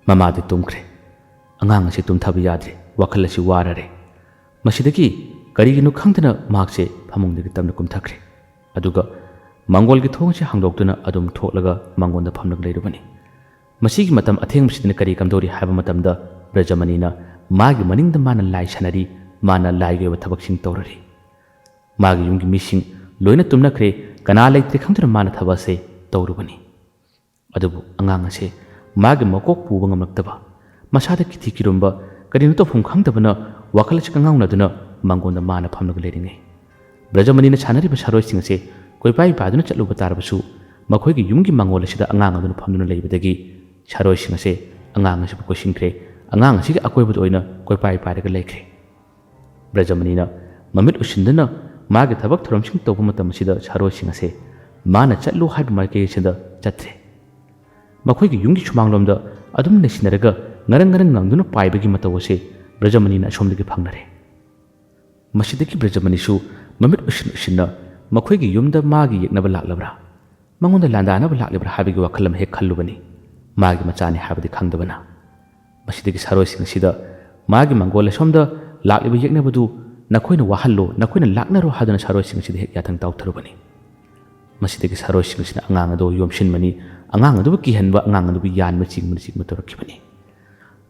ꯃꯃꯥꯗꯤ ꯇꯨꯝꯈ꯭ꯔꯦ꯫ ꯑꯉꯥꯡ ꯑꯁꯤ ꯇꯨꯝꯊꯕ ꯌꯥꯗ꯭ꯔꯦ꯫ ꯋꯥꯈꯜ ꯑꯁꯤ ꯋꯥꯔꯔꯦ꯫ ꯃꯁꯤꯗꯒꯤ ꯀꯔꯤꯒꯤꯅꯣ ꯈꯪꯗꯅ ꯃꯍꯥꯛꯁꯦ ꯐꯃꯨꯡꯗꯒꯤ ꯇꯞꯅ ꯀꯨꯝꯊꯈ꯭ꯔꯦ꯫ ꯑꯗꯨꯒ ꯃꯪꯒꯣꯜꯒꯤ ꯊꯣꯡꯁꯦ ꯍꯥꯡꯗꯣꯛꯇꯨꯅ ꯑꯗꯨꯝ ꯊꯣꯛꯂꯒ ꯃꯪꯒꯣꯜꯗ ꯐꯝꯂꯒ ꯂꯩꯔꯨꯕꯅꯤ꯫ ꯃꯁꯤꯒꯤ ꯃꯇꯝ ꯑꯊꯦꯡꯕꯁꯤꯗꯅ ꯀꯔꯤ ꯀꯝꯗꯧꯔꯤ ꯍꯥꯏꯕ ꯃꯇꯝꯗ, ꯕ꯭ꯔꯖꯃꯅꯤꯅ ꯃꯥꯒꯤ ꯃꯅꯤꯡꯗ ꯃꯥꯅ ꯂꯥꯏ ꯁꯥꯟꯅꯔꯤ, ꯃꯥꯅ ꯂꯥꯏꯒꯤ ꯑꯣꯏꯕ ꯊꯕꯛꯁꯤꯡ ꯇꯧꯔꯔꯤ꯫ ꯃꯥꯒꯤ ꯌꯨꯝꯒꯤ ꯃꯤꯁꯤꯡ ꯂꯣꯏꯅ ꯇꯨꯝꯅꯈ꯭ꯔꯦ, ꯀꯅꯥ ꯂꯩꯇ꯭ꯔꯦ ꯈꯪꯗꯨꯅ ꯃꯥꯅ ꯊꯕꯛ ꯑꯁꯦ ꯇꯧꯔꯨꯕꯅꯤ꯫ ꯑꯗꯨꯕꯨ ꯑꯉꯥꯡ ꯑꯁꯦ ꯃꯥꯒꯤ ꯃꯀꯣꯛ ꯄꯨꯕ ꯉꯝꯂꯛꯇꯕ, ꯃꯁꯥꯗ ꯀꯤꯊꯤ ꯀꯤꯔꯨꯝꯕ, ꯀꯔꯤꯅꯣ ꯇꯧꯐꯝ ꯈꯪꯗꯕꯅ ꯋꯥꯈꯜ ꯑꯁꯤ ꯀꯉꯥꯎꯅꯗꯨꯅ ꯃꯥꯡꯒꯣꯟꯗ ꯃꯥꯅ ꯐꯝꯂꯒ ꯂꯩꯔꯤꯉꯩ, ꯕ꯭ꯔꯖꯃꯅꯤꯅ ꯁꯥꯟꯅꯔꯤꯕ ꯁꯥꯔꯣꯏꯁꯤꯡ ꯑꯁꯦ ꯀꯣꯏꯄꯥꯏ ꯄꯥꯏꯗꯨꯅ ꯆꯠꯂꯨꯕ ꯇꯥꯔꯕꯁꯨ, ꯃꯈꯣꯏꯒꯤ ꯌꯨꯝꯒꯤ ꯃꯥꯡꯒꯣꯜ ꯑꯁꯤꯗ ꯑꯉꯥꯡ ꯑꯗꯨꯅ ꯐꯝꯗꯨꯅ ꯂꯩꯕꯗꯒꯤ ꯁꯥꯔꯣꯏꯁꯤꯡ ꯑꯁꯦ ꯑꯉꯥꯡ ꯑꯁꯤꯕꯨ ꯀꯣꯏꯁꯤꯟꯈ꯭ꯔꯦ, ꯑꯉꯥꯡ ꯑꯁꯤꯒꯤ ꯑꯀꯣꯏꯕꯗ ꯑꯣꯏꯅ ꯀꯣꯏꯄꯥꯏ ꯄꯥꯏꯔꯒ ꯂꯩꯈ꯭ꯔꯦ꯫ ꯕ꯭ꯔꯖꯃꯅꯤꯅ ꯃꯃꯤꯠ ꯎꯁꯤꯟꯗꯨꯅ ꯃꯥꯒꯤ ꯊꯕꯛ ꯊꯧꯔꯝꯁꯤꯡ ꯇꯧꯕ ꯃꯇꯝ ꯑꯁꯤꯗ ꯁꯥꯔꯣꯏꯁꯤꯡ ꯑꯁꯦ ꯃꯥꯅ ꯆꯠꯂꯨ ꯍꯥꯏꯕ ꯃꯥꯏꯀꯩ ꯑꯁꯤꯗ ꯆꯠꯇ꯭ꯔꯦ꯫ ꯃꯈꯣꯏꯒꯤ ꯌꯨꯝꯒꯤ ꯁꯨꯃꯥꯡꯂꯣꯝꯗ ꯑꯗꯨꯝ ꯂꯩꯁꯤꯟꯅꯔꯒ ꯉꯔꯪ ꯉꯔꯪ ꯉꯪꯗꯨꯅ ꯄꯥꯏꯕꯒꯤ ꯃꯇꯧ ꯑꯁꯦ ꯕ꯭ꯔꯖꯃꯅꯤꯅ ꯑꯁꯣꯝꯗꯒꯤ ꯐꯪꯅꯔꯦ꯫ ꯃꯁꯤꯗꯒꯤ ꯕ꯭ꯔꯖꯃꯅꯤꯁꯨ ꯃꯃꯤꯠ ꯎꯁꯤꯟ ꯎꯁꯤꯟꯅ ꯃꯈꯣꯏꯒꯤ ꯌꯨꯝꯗ ꯃꯥꯒꯤ ꯌꯦꯛꯅꯕ ꯂꯥꯛꯂꯕ꯭ꯔꯥ, ꯃꯉꯣꯟꯗ ꯂꯥꯟꯗꯥꯅꯕ ꯂꯥꯛꯂꯤꯕ꯭ꯔꯥ ꯍꯥꯏꯕꯒꯤ ꯋꯥꯈꯜ ꯑꯃ ꯍꯦꯛ ꯈꯜꯂꯨꯕꯅꯤ꯫ ꯃꯥꯒꯤ ꯃꯆꯥꯅꯤ ꯍꯥꯏꯕꯗꯤ ꯈꯪꯗꯕꯅ꯫ ꯃꯁꯤꯗꯒꯤ ꯁꯥꯔꯣꯏꯁꯤꯡ ꯑꯁꯤꯗ ꯃꯥꯒꯤ ꯃꯪꯒꯣꯜ ꯑꯁꯣꯝꯗ ꯂꯥꯛꯂꯤꯕ ꯌꯦꯛꯅꯕꯗꯨ ꯅꯈꯣꯏꯅ ꯋꯥꯍꯜꯂꯣ, ꯅꯈꯣꯏꯅ ꯂꯥꯛꯅꯔꯣ ꯍꯥꯏꯗꯨꯅ ꯁꯥꯔꯣꯏꯁꯤꯡ ꯑꯁꯤꯗ ꯍꯦꯛ ꯌꯥꯊꯪ ꯇꯧꯊꯔꯨꯕꯅꯤ꯫ ꯃꯁꯤꯗꯒꯤ ꯁꯥꯔꯣꯏꯁꯤꯡ ꯑꯁꯤꯅ ꯑꯉꯥꯡ ꯑꯗꯨ ꯌꯣꯝꯁꯤꯟꯕꯅꯤ, ꯑꯉꯥꯡ ꯑꯗꯨꯕꯨ ꯀꯤꯍꯟꯕ, ꯑꯉꯥꯡ ꯑꯗꯨꯕꯨ ꯌꯥꯟꯕ ꯆꯤꯡꯕꯅꯆꯤꯡꯕ ꯇꯧꯔꯛꯈꯤꯕꯅꯤ꯫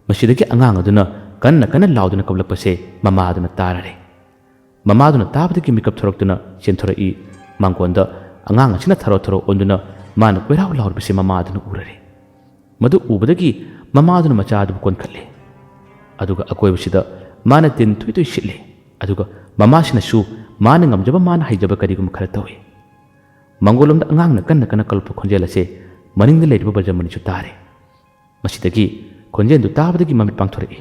ꯃꯁꯤꯗꯒꯤ ꯑꯉꯥꯡ ꯑꯗꯨꯅ ꯀꯟꯅ ꯀꯟꯅ ꯂꯥꯎꯗꯨꯅ ꯀꯞꯂꯛꯄꯁꯦ ꯃꯃꯥ ꯑꯗꯨꯅ ꯇꯥꯔꯔꯦ꯫ ꯃꯃꯥꯗꯨꯅ ꯇꯥꯕꯗꯒꯤ ꯃꯤꯀꯞ ꯊꯣꯔꯛꯇꯨꯅ ꯆꯦꯟꯊꯣꯔꯛꯏ꯫ ꯃꯥꯡꯒꯣꯟꯗ ꯑꯉꯥꯡ ꯑꯁꯤꯅ ꯊꯔꯣ ꯊꯔꯣ ꯑꯣꯟꯗꯨꯅ ꯃꯥꯅ ꯀꯣꯏꯔꯥꯎ ꯂꯥꯎꯔꯤꯕꯁꯤ ꯃꯃꯥꯗꯨꯅ ꯎꯔꯔꯦ꯫ ꯃꯗꯨ ꯎꯕꯗꯒꯤ ꯃꯃꯥꯗꯨꯅ ꯃꯆꯥ ꯑꯗꯨꯕꯨ ꯀꯣꯟꯈꯠꯂꯦ꯫ ꯑꯗꯨꯒ ꯑꯀꯣꯏꯕꯁꯤꯗ ꯃꯥꯅ ꯇꯤꯟ ꯊꯨꯏ ꯊꯨꯏ ꯁꯤꯠꯂꯦ꯫ ꯑꯗꯨꯒ ꯃꯃꯥꯁꯤꯅꯁꯨ ꯃꯥꯅ ꯉꯝꯖꯕ, ꯃꯥꯅ ꯍꯩꯖꯕ ꯀꯔꯤꯒꯨꯝꯕ ꯈꯔ ꯇꯧꯏ꯫ ꯃꯪꯒꯣꯜꯂꯣꯝꯗ ꯑꯉꯥꯡꯅ ꯀꯟꯅ ꯀꯟꯅ ꯀꯜꯂꯛꯄ ꯈꯣꯟꯖꯦꯜ ꯑꯁꯦ ꯃꯅꯤꯡꯗ ꯂꯩꯔꯤꯕ ꯕ꯭ꯔꯖꯃꯅꯤꯁꯨ ꯇꯥꯔꯦ꯫ ꯃꯁꯤꯗꯒꯤ ꯈꯣꯟꯖꯦꯜꯗꯨ ꯇꯥꯕꯗꯒꯤ ꯃꯃꯤꯠ ꯄꯥꯡꯊꯣꯔꯛꯏ꯫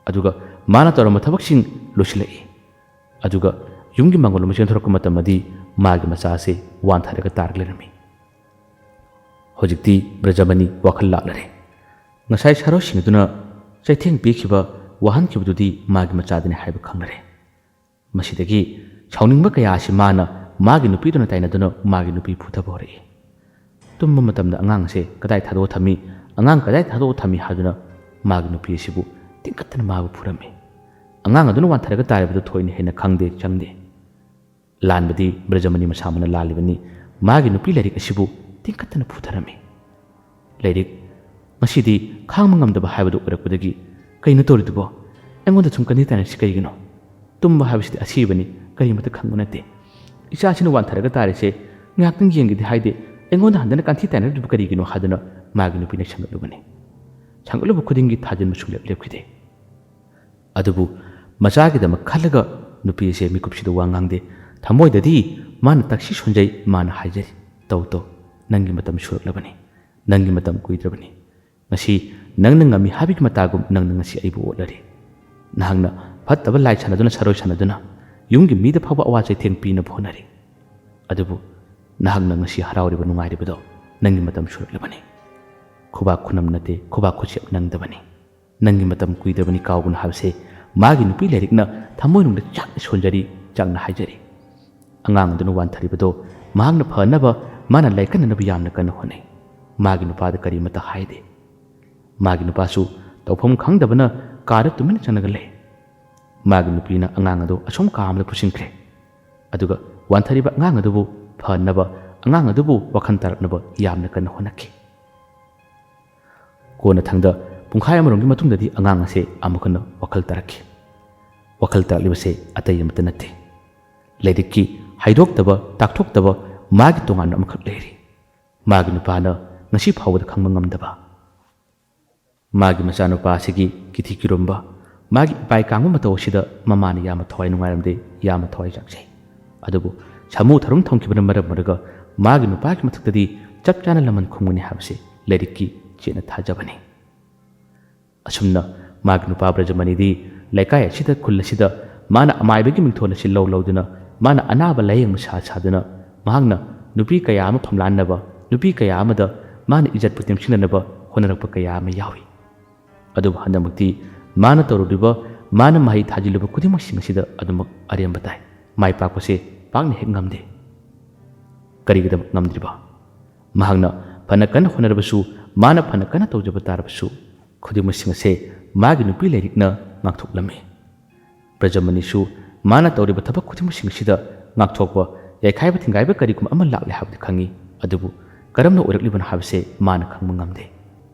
ꯑꯗꯨꯒ ꯃꯥꯅ ꯇꯧꯔꯝꯕ ꯊꯕꯛꯁꯤꯡ ꯂꯣꯏꯁꯤꯜꯂꯛꯏ꯫ ꯑꯗꯨꯒ ꯌꯨꯝꯒꯤ ꯃꯥꯡꯒꯣꯜ ꯑꯃ ꯆꯦꯟꯊꯣꯔꯛꯄ ꯃꯇꯝꯗꯗꯤ ꯃꯥꯒꯤ ꯃꯆꯥ ꯑꯁꯤ ꯋꯥꯟꯊꯔꯒ ꯇꯥꯔꯒ ꯂꯩꯔꯝꯃꯤ꯫ ꯍꯧꯖꯤꯛꯇꯤ ꯕ꯭ꯔꯖꯃꯅꯤ ꯋꯥꯈꯜ ꯂꯥꯛꯂꯔꯦ꯫ ꯉꯁꯥꯏ ꯁꯥꯔꯣꯏꯁꯤꯡ ꯑꯗꯨꯅ ꯆꯩꯊꯦꯡ ꯄꯤꯈꯤꯕ, ꯋꯥꯍꯟꯈꯤꯕꯗꯨꯗꯤ ꯃꯥꯒꯤ ꯃꯆꯥꯗꯅꯤ ꯍꯥꯏꯕ ꯈꯪꯂꯔꯦ꯫ ꯃꯁꯤꯗꯒꯤ ꯁꯥꯎꯅꯤꯡꯕ ꯀꯌꯥ ꯑꯁꯤ ꯃꯥꯅ ꯃꯥꯒꯤ ꯅꯨꯄꯤꯗꯨꯅ ꯇꯥꯏꯅꯗꯨꯅ ꯃꯥꯒꯤ ꯅꯨꯄꯤ ꯐꯨꯊꯕ ꯍꯧꯔꯛꯏ꯫ ꯇꯨꯝꯕ ꯃꯇꯝꯗ ꯑꯉꯥꯡ ꯑꯁꯦ ꯀꯗꯥꯏ ꯊꯥꯗꯣꯛꯑ ꯊꯝꯃꯤ, ꯑꯉꯥꯡ ꯀꯗꯥꯏ ꯊꯥꯗꯣꯛꯑ ꯊꯝꯃꯤ ꯍꯥꯏꯗꯨꯅ ꯃꯥꯒꯤ ꯅꯨꯄꯤ ꯑꯁꯤꯕꯨ ꯇꯤꯡꯈꯠꯇꯅ ꯃꯥꯕꯨ ꯐꯨꯔꯝꯃꯤ꯫ ꯑꯉꯥꯡ ꯑꯗꯨꯅ ꯋꯥꯟꯊꯔꯒ ꯇꯥꯔꯤꯕꯗꯨ ꯊꯣꯏꯅ ꯍꯦꯟꯅ ꯈꯪꯗꯦ ꯆꯪꯗꯦ꯫ ꯂꯥꯟꯕꯗꯤ ꯕ꯭ꯔꯖꯃꯅꯤ ꯃꯁꯥꯃꯛꯅ ꯂꯥꯜꯂꯤꯕꯅꯤ꯫ ꯃꯥꯒꯤ ꯅꯨꯄꯤ ꯂꯥꯏꯔꯤꯛ ꯑꯁꯤꯕꯨ ꯇꯤꯡꯈꯠꯇꯅ ꯐꯨꯊꯔꯝꯃꯤ꯫ ꯂꯥꯏꯔꯤꯛ, ꯉꯁꯤꯗꯤ ꯈꯥꯡꯕ ꯉꯝꯗꯕ ꯍꯥꯏꯕꯗꯨ ꯑꯣꯏꯔꯛꯄꯗꯒꯤ, "ꯀꯩꯅꯣ ꯇꯧꯔꯤꯗꯨꯕꯣ? ꯑꯩꯉꯣꯟꯗ ꯁꯨꯝ ꯀꯟꯊꯤ ꯇꯥꯏꯅꯔꯤꯁꯤ ꯀꯩꯒꯤꯅꯣ? ꯇꯨꯝꯕ ꯍꯥꯏꯕꯁꯤꯗꯤ ꯑꯁꯤꯕꯅꯤ, ꯀꯔꯤꯃꯇ ꯈꯪꯕ ꯅꯠꯇꯦ꯫ ꯏꯆꯥꯁꯤꯅ ꯋꯥꯟꯊꯔꯒ ꯇꯥꯔꯤꯁꯦ ꯉꯥꯏꯍꯥꯛꯇꯪ ꯌꯦꯡꯒꯦꯗꯤ ꯍꯥꯏꯗꯦ, ꯑꯩꯉꯣꯟꯗ ꯍꯟꯗꯅ ꯀꯟꯊꯤ ꯇꯥꯏꯅꯔꯤꯕ ꯀꯔꯤꯒꯤꯅꯣ?" ꯍꯥꯏꯗꯨꯅ ꯃꯥꯒꯤ ꯅꯨꯄꯤꯅ ꯁꯟꯒꯠꯂꯨꯕꯅꯤ꯫ ꯁꯟꯒꯠꯂꯨꯕ ꯈꯨꯗꯤꯡꯒꯤ ꯊꯥꯖꯤꯟꯕ ꯁꯨꯡꯂꯦꯞ ꯂꯦꯞꯈꯤꯗꯦ꯫ ꯑꯗꯨꯕꯨ ꯃꯆꯥꯒꯤꯗꯃꯛ ꯈꯜꯂꯒ ꯅꯨꯄꯤ ꯑꯁꯦ ꯃꯤꯀꯨꯞꯁꯤꯗ ꯋꯥ ꯉꯥꯡꯗꯦ꯫ ꯊꯃꯣꯏꯗꯗꯤ ꯃꯥꯅ ꯇꯛꯁꯤ ꯁꯣꯟꯖꯩ, ꯃꯥꯅ ꯍꯥꯏꯖꯔꯤ, "ꯇꯧ ꯇꯧ, ꯅꯪꯒꯤ ꯃꯇꯝ ꯁꯨꯔꯛꯂꯕꯅꯤ, ꯅꯪꯒꯤ ꯃꯇꯝ ꯀꯨꯏꯗ꯭ꯔꯕꯅꯤ꯫ ꯉꯁꯤ ꯅꯪꯅ ꯉꯝꯃꯤ ꯍꯥꯏꯕꯒꯤ ꯃꯇꯥꯒꯨꯝ ꯅꯪꯅ ꯉꯁꯤ ꯑꯩꯕꯨ ꯑꯣꯠꯂꯔꯤ꯫ ꯅꯍꯥꯛꯅ ꯐꯠꯇꯕ ꯂꯥꯏ ꯁꯥꯟꯅꯗꯨꯅ, ꯁꯔꯣꯏ ꯁꯥꯟꯅꯗꯨꯅ ꯌꯨꯝꯒꯤ ꯃꯤꯗ ꯐꯥꯎꯕ ꯑꯋꯥ ꯆꯩꯊꯦꯡ ꯄꯤꯅꯕ ꯍꯣꯠꯅꯔꯤ꯫ ꯑꯗꯨꯕꯨ ꯅꯍꯥꯛꯅ ꯉꯁꯤ ꯍꯔꯥꯎꯔꯤꯕ, ꯅꯨꯡꯉꯥꯏꯔꯤꯕꯗꯣ ꯅꯪꯒꯤ ꯃꯇꯝ ꯁꯨꯔꯛꯂꯕꯅꯤ꯫ ꯈꯨꯕꯥꯛ ꯈꯨꯅꯝ ꯅꯠꯇꯦ, ꯈꯨꯕꯥꯛ ꯈꯨꯠꯁꯦꯞ ꯅꯪꯗꯕꯅꯤ꯫ ꯅꯪꯒꯤ ꯃꯇꯝ ꯀꯨꯏꯗꯕꯅꯤ ꯀꯥꯎꯒꯅꯨ" ꯍꯥꯏꯕꯁꯦ ꯃꯥꯒꯤ ꯅꯨꯄꯤ ꯂꯥꯏꯔꯤꯛꯅ ꯊꯃꯣꯏꯅꯨꯡꯗ ꯆꯥꯛꯅ ꯁꯣꯟꯖꯔꯤ, ꯆꯥꯛꯅ ꯍꯥꯏꯖꯔꯤ꯫ ꯑꯉꯥꯡ ꯑꯗꯨꯅ ꯋꯥꯟꯊꯔꯤꯕꯗꯣ ꯃꯍꯥꯛꯅ ꯐꯅꯕ, ꯃꯥꯅ ꯂꯥꯏꯀꯠꯅꯅꯕ ꯌꯥꯝꯅ ꯀꯟꯅ ꯍꯣꯠꯅꯩ꯫ ꯃꯥꯒꯤ ꯅꯨꯄꯥꯗ ꯀꯔꯤꯃꯠꯇ ꯍꯥꯏꯗꯦ꯫ ꯃꯥꯒꯤ ꯅꯨꯄꯥꯁꯨ ꯇꯧꯐꯝ ꯈꯪꯗꯕꯅ ꯀꯥꯗ ꯇꯨꯃꯤꯟꯅ ꯆꯪꯂꯒ ꯂꯩ꯫ ꯃꯥꯒꯤ ꯅꯨꯄꯤꯅ ꯑꯉꯥꯡ ꯑꯗꯨ ꯑꯁꯣꯝ ꯀꯥ ꯑꯃꯗ ꯄꯨꯁꯤꯟꯈ꯭ꯔꯦ꯫ ꯑꯗꯨꯒ ꯋꯥꯟꯊꯔꯤꯕ ꯑꯉꯥꯡ ꯑꯗꯨꯕꯨ ꯐꯅꯕ, ꯑꯉꯥꯡ ꯑꯗꯨꯕꯨ ꯋꯥꯈꯜ ꯇꯥꯔꯛꯅꯕ ꯌꯥꯝꯅ ꯀꯟꯅ ꯍꯣꯠꯅꯈꯤ꯫ ꯀꯣꯟꯅꯊꯪꯗ ꯄꯨꯡꯈꯥꯏ ꯑꯃꯔꯣꯝꯒꯤ ꯃꯇꯨꯡꯗꯗꯤ ꯑꯉꯥꯡ ꯑꯁꯦ ꯑꯃꯨꯛ ꯍꯟꯅ ꯋꯥꯈꯜ ꯇꯥꯔꯛꯈꯤ꯫ ꯋꯥꯈꯜ ꯇꯥꯔꯛꯂꯤꯕꯁꯦ ꯑꯇꯩ ꯑꯃꯠꯇ ꯅꯠꯇꯦ꯫ ꯂꯥꯏꯔꯤꯛꯀꯤ ꯍꯥꯏꯗꯣꯛꯇꯕ, ꯇꯥꯛꯊꯣꯛꯇꯕ ꯃꯥꯒꯤ ꯇꯣꯉꯥꯟꯕ ꯑꯃꯈꯛ ꯂꯩꯔꯤ꯫ ꯃꯥꯒꯤ ꯅꯨꯄꯥꯅ ꯉꯁꯤ ꯐꯥꯎꯕꯗ ꯈꯪꯕ ꯉꯝꯗꯕ꯫ ꯃꯥꯒꯤ ꯃꯆꯥꯅꯨꯄꯥ ꯑꯁꯤꯒꯤ ꯀꯤꯊꯤ ꯀꯤꯔꯨꯝꯕ, ꯃꯥꯒꯤ ꯏꯄꯥꯏ ꯀꯥꯡꯕ ꯃꯇꯧ ꯑꯁꯤꯗ ꯃꯃꯥꯅ ꯌꯥꯝꯅ ꯊꯋꯥꯏ ꯅꯨꯡꯉꯥꯏꯔꯝꯗꯦ, ꯌꯥꯝꯅ ꯊꯋꯥꯏ ꯆꯥꯛꯆꯩ꯫ ꯑꯗꯨꯕꯨ ꯁꯥꯃꯨ ꯊꯔꯨꯝ ꯊꯝꯈꯤꯕꯅ ꯃꯔꯝ ꯑꯣꯏꯔꯒ ꯃꯥꯒꯤ ꯅꯨꯄꯥꯒꯤ ꯃꯊꯛꯇꯗꯤ ꯆꯞ ꯆꯥꯅ ꯂꯃꯟ ꯈꯨꯝꯒꯅꯤ ꯍꯥꯏꯕꯁꯤ ꯂꯥꯏꯔꯤꯛꯀꯤ ꯆꯦꯠꯅ ꯊꯥꯖꯕꯅꯤ꯫ ꯑꯁꯨꯝꯅ ꯃꯥꯒꯤ ꯅꯨꯄꯥ ꯕ꯭ꯔꯖꯃꯅꯤꯗꯤ ꯂꯩꯀꯥꯏ ꯑꯁꯤꯗ, ꯈꯨꯜ ꯑꯁꯤꯗ ꯃꯥꯅ ꯑꯃꯥꯏꯕꯒꯤ ꯃꯤꯡꯊꯣꯜ ꯑꯁꯤ ꯂꯧ ꯂꯧꯗꯨꯅ, ꯃꯥꯅ ꯑꯅꯥꯕ ꯂꯥꯌꯦꯡꯕ ꯁꯥ ꯁꯥꯗꯨꯅ, ꯃꯍꯥꯛꯅ ꯅꯨꯄꯤ ꯀꯌꯥ ꯑꯃ ꯐꯝꯂꯥꯟꯅꯕ, ꯅꯨꯄꯤ ꯀꯌꯥ ꯑꯃꯗ ꯃꯥꯅ ꯏꯖꯠꯄꯨ ꯇꯦꯡꯁꯤꯟꯅꯅꯕ ꯍꯣꯠꯅꯔꯛꯄ ꯀꯌꯥ ꯑꯃ ꯌꯥꯎꯏ꯫ ꯑꯗꯨꯕꯨ ꯍꯟꯗꯛꯃꯛꯇꯤ ꯃꯥꯅ ꯇꯧꯔꯨꯔꯤꯕ, ꯃꯥꯅ ꯃꯍꯩ ꯊꯥꯖꯤꯜꯂꯤꯕ ꯈꯨꯗꯤꯡꯃꯛꯁꯤꯡ ꯑꯁꯤꯗ ꯑꯗꯨꯃꯛ ꯑꯔꯦꯝꯕ ꯇꯥꯏ꯫ ꯃꯥꯏ ꯄꯥꯛꯄꯁꯦ ꯄꯥꯛꯅ ꯍꯦꯛ ꯉꯝꯗꯦ꯫ ꯀꯔꯤꯒꯤꯗꯃꯛ ꯉꯝꯗ꯭ꯔꯤꯕ? ꯃꯍꯥꯛꯅ ꯐꯅ ꯀꯟꯅ ꯍꯣꯠꯅꯔꯕꯁꯨ ꯃꯥꯅ ꯐꯅ ꯀꯟꯅ ꯇꯧꯖꯕ ꯇꯥꯔꯕꯁꯨ, ꯈꯨꯗꯤꯡꯃꯛꯁꯤꯡ ꯑꯁꯦ ꯃꯥꯒꯤ ꯅꯨꯄꯤ ꯂꯩꯔꯤꯛꯅ ꯉꯥꯛꯊꯣꯛꯂꯝꯃꯤ꯫ ꯕ꯭ꯔꯖꯃꯅꯤꯁꯨ ꯃꯥꯅ ꯇꯧꯔꯤꯕ ꯊꯕꯛ ꯈꯨꯗꯤꯡꯃꯛꯁꯤꯡ ꯑꯁꯤꯗ ꯉꯥꯛꯊꯣꯛꯄ, ꯌꯥꯏꯈꯥꯏꯕ ꯊꯤꯡꯒꯥꯏꯕ ꯀꯔꯤꯒꯨꯝꯕ ꯑꯃ ꯂꯥꯛꯂꯦ ꯍꯥꯏꯕꯗꯤ ꯈꯪꯏ, ꯑꯗꯨꯕꯨ ꯀꯔꯝꯅ ꯑꯣꯏꯔꯛꯂꯤꯕꯅꯣ ꯍꯥꯏꯕꯁꯦ ꯃꯥꯅ ꯈꯪꯕ ꯉꯝꯗꯦ꯫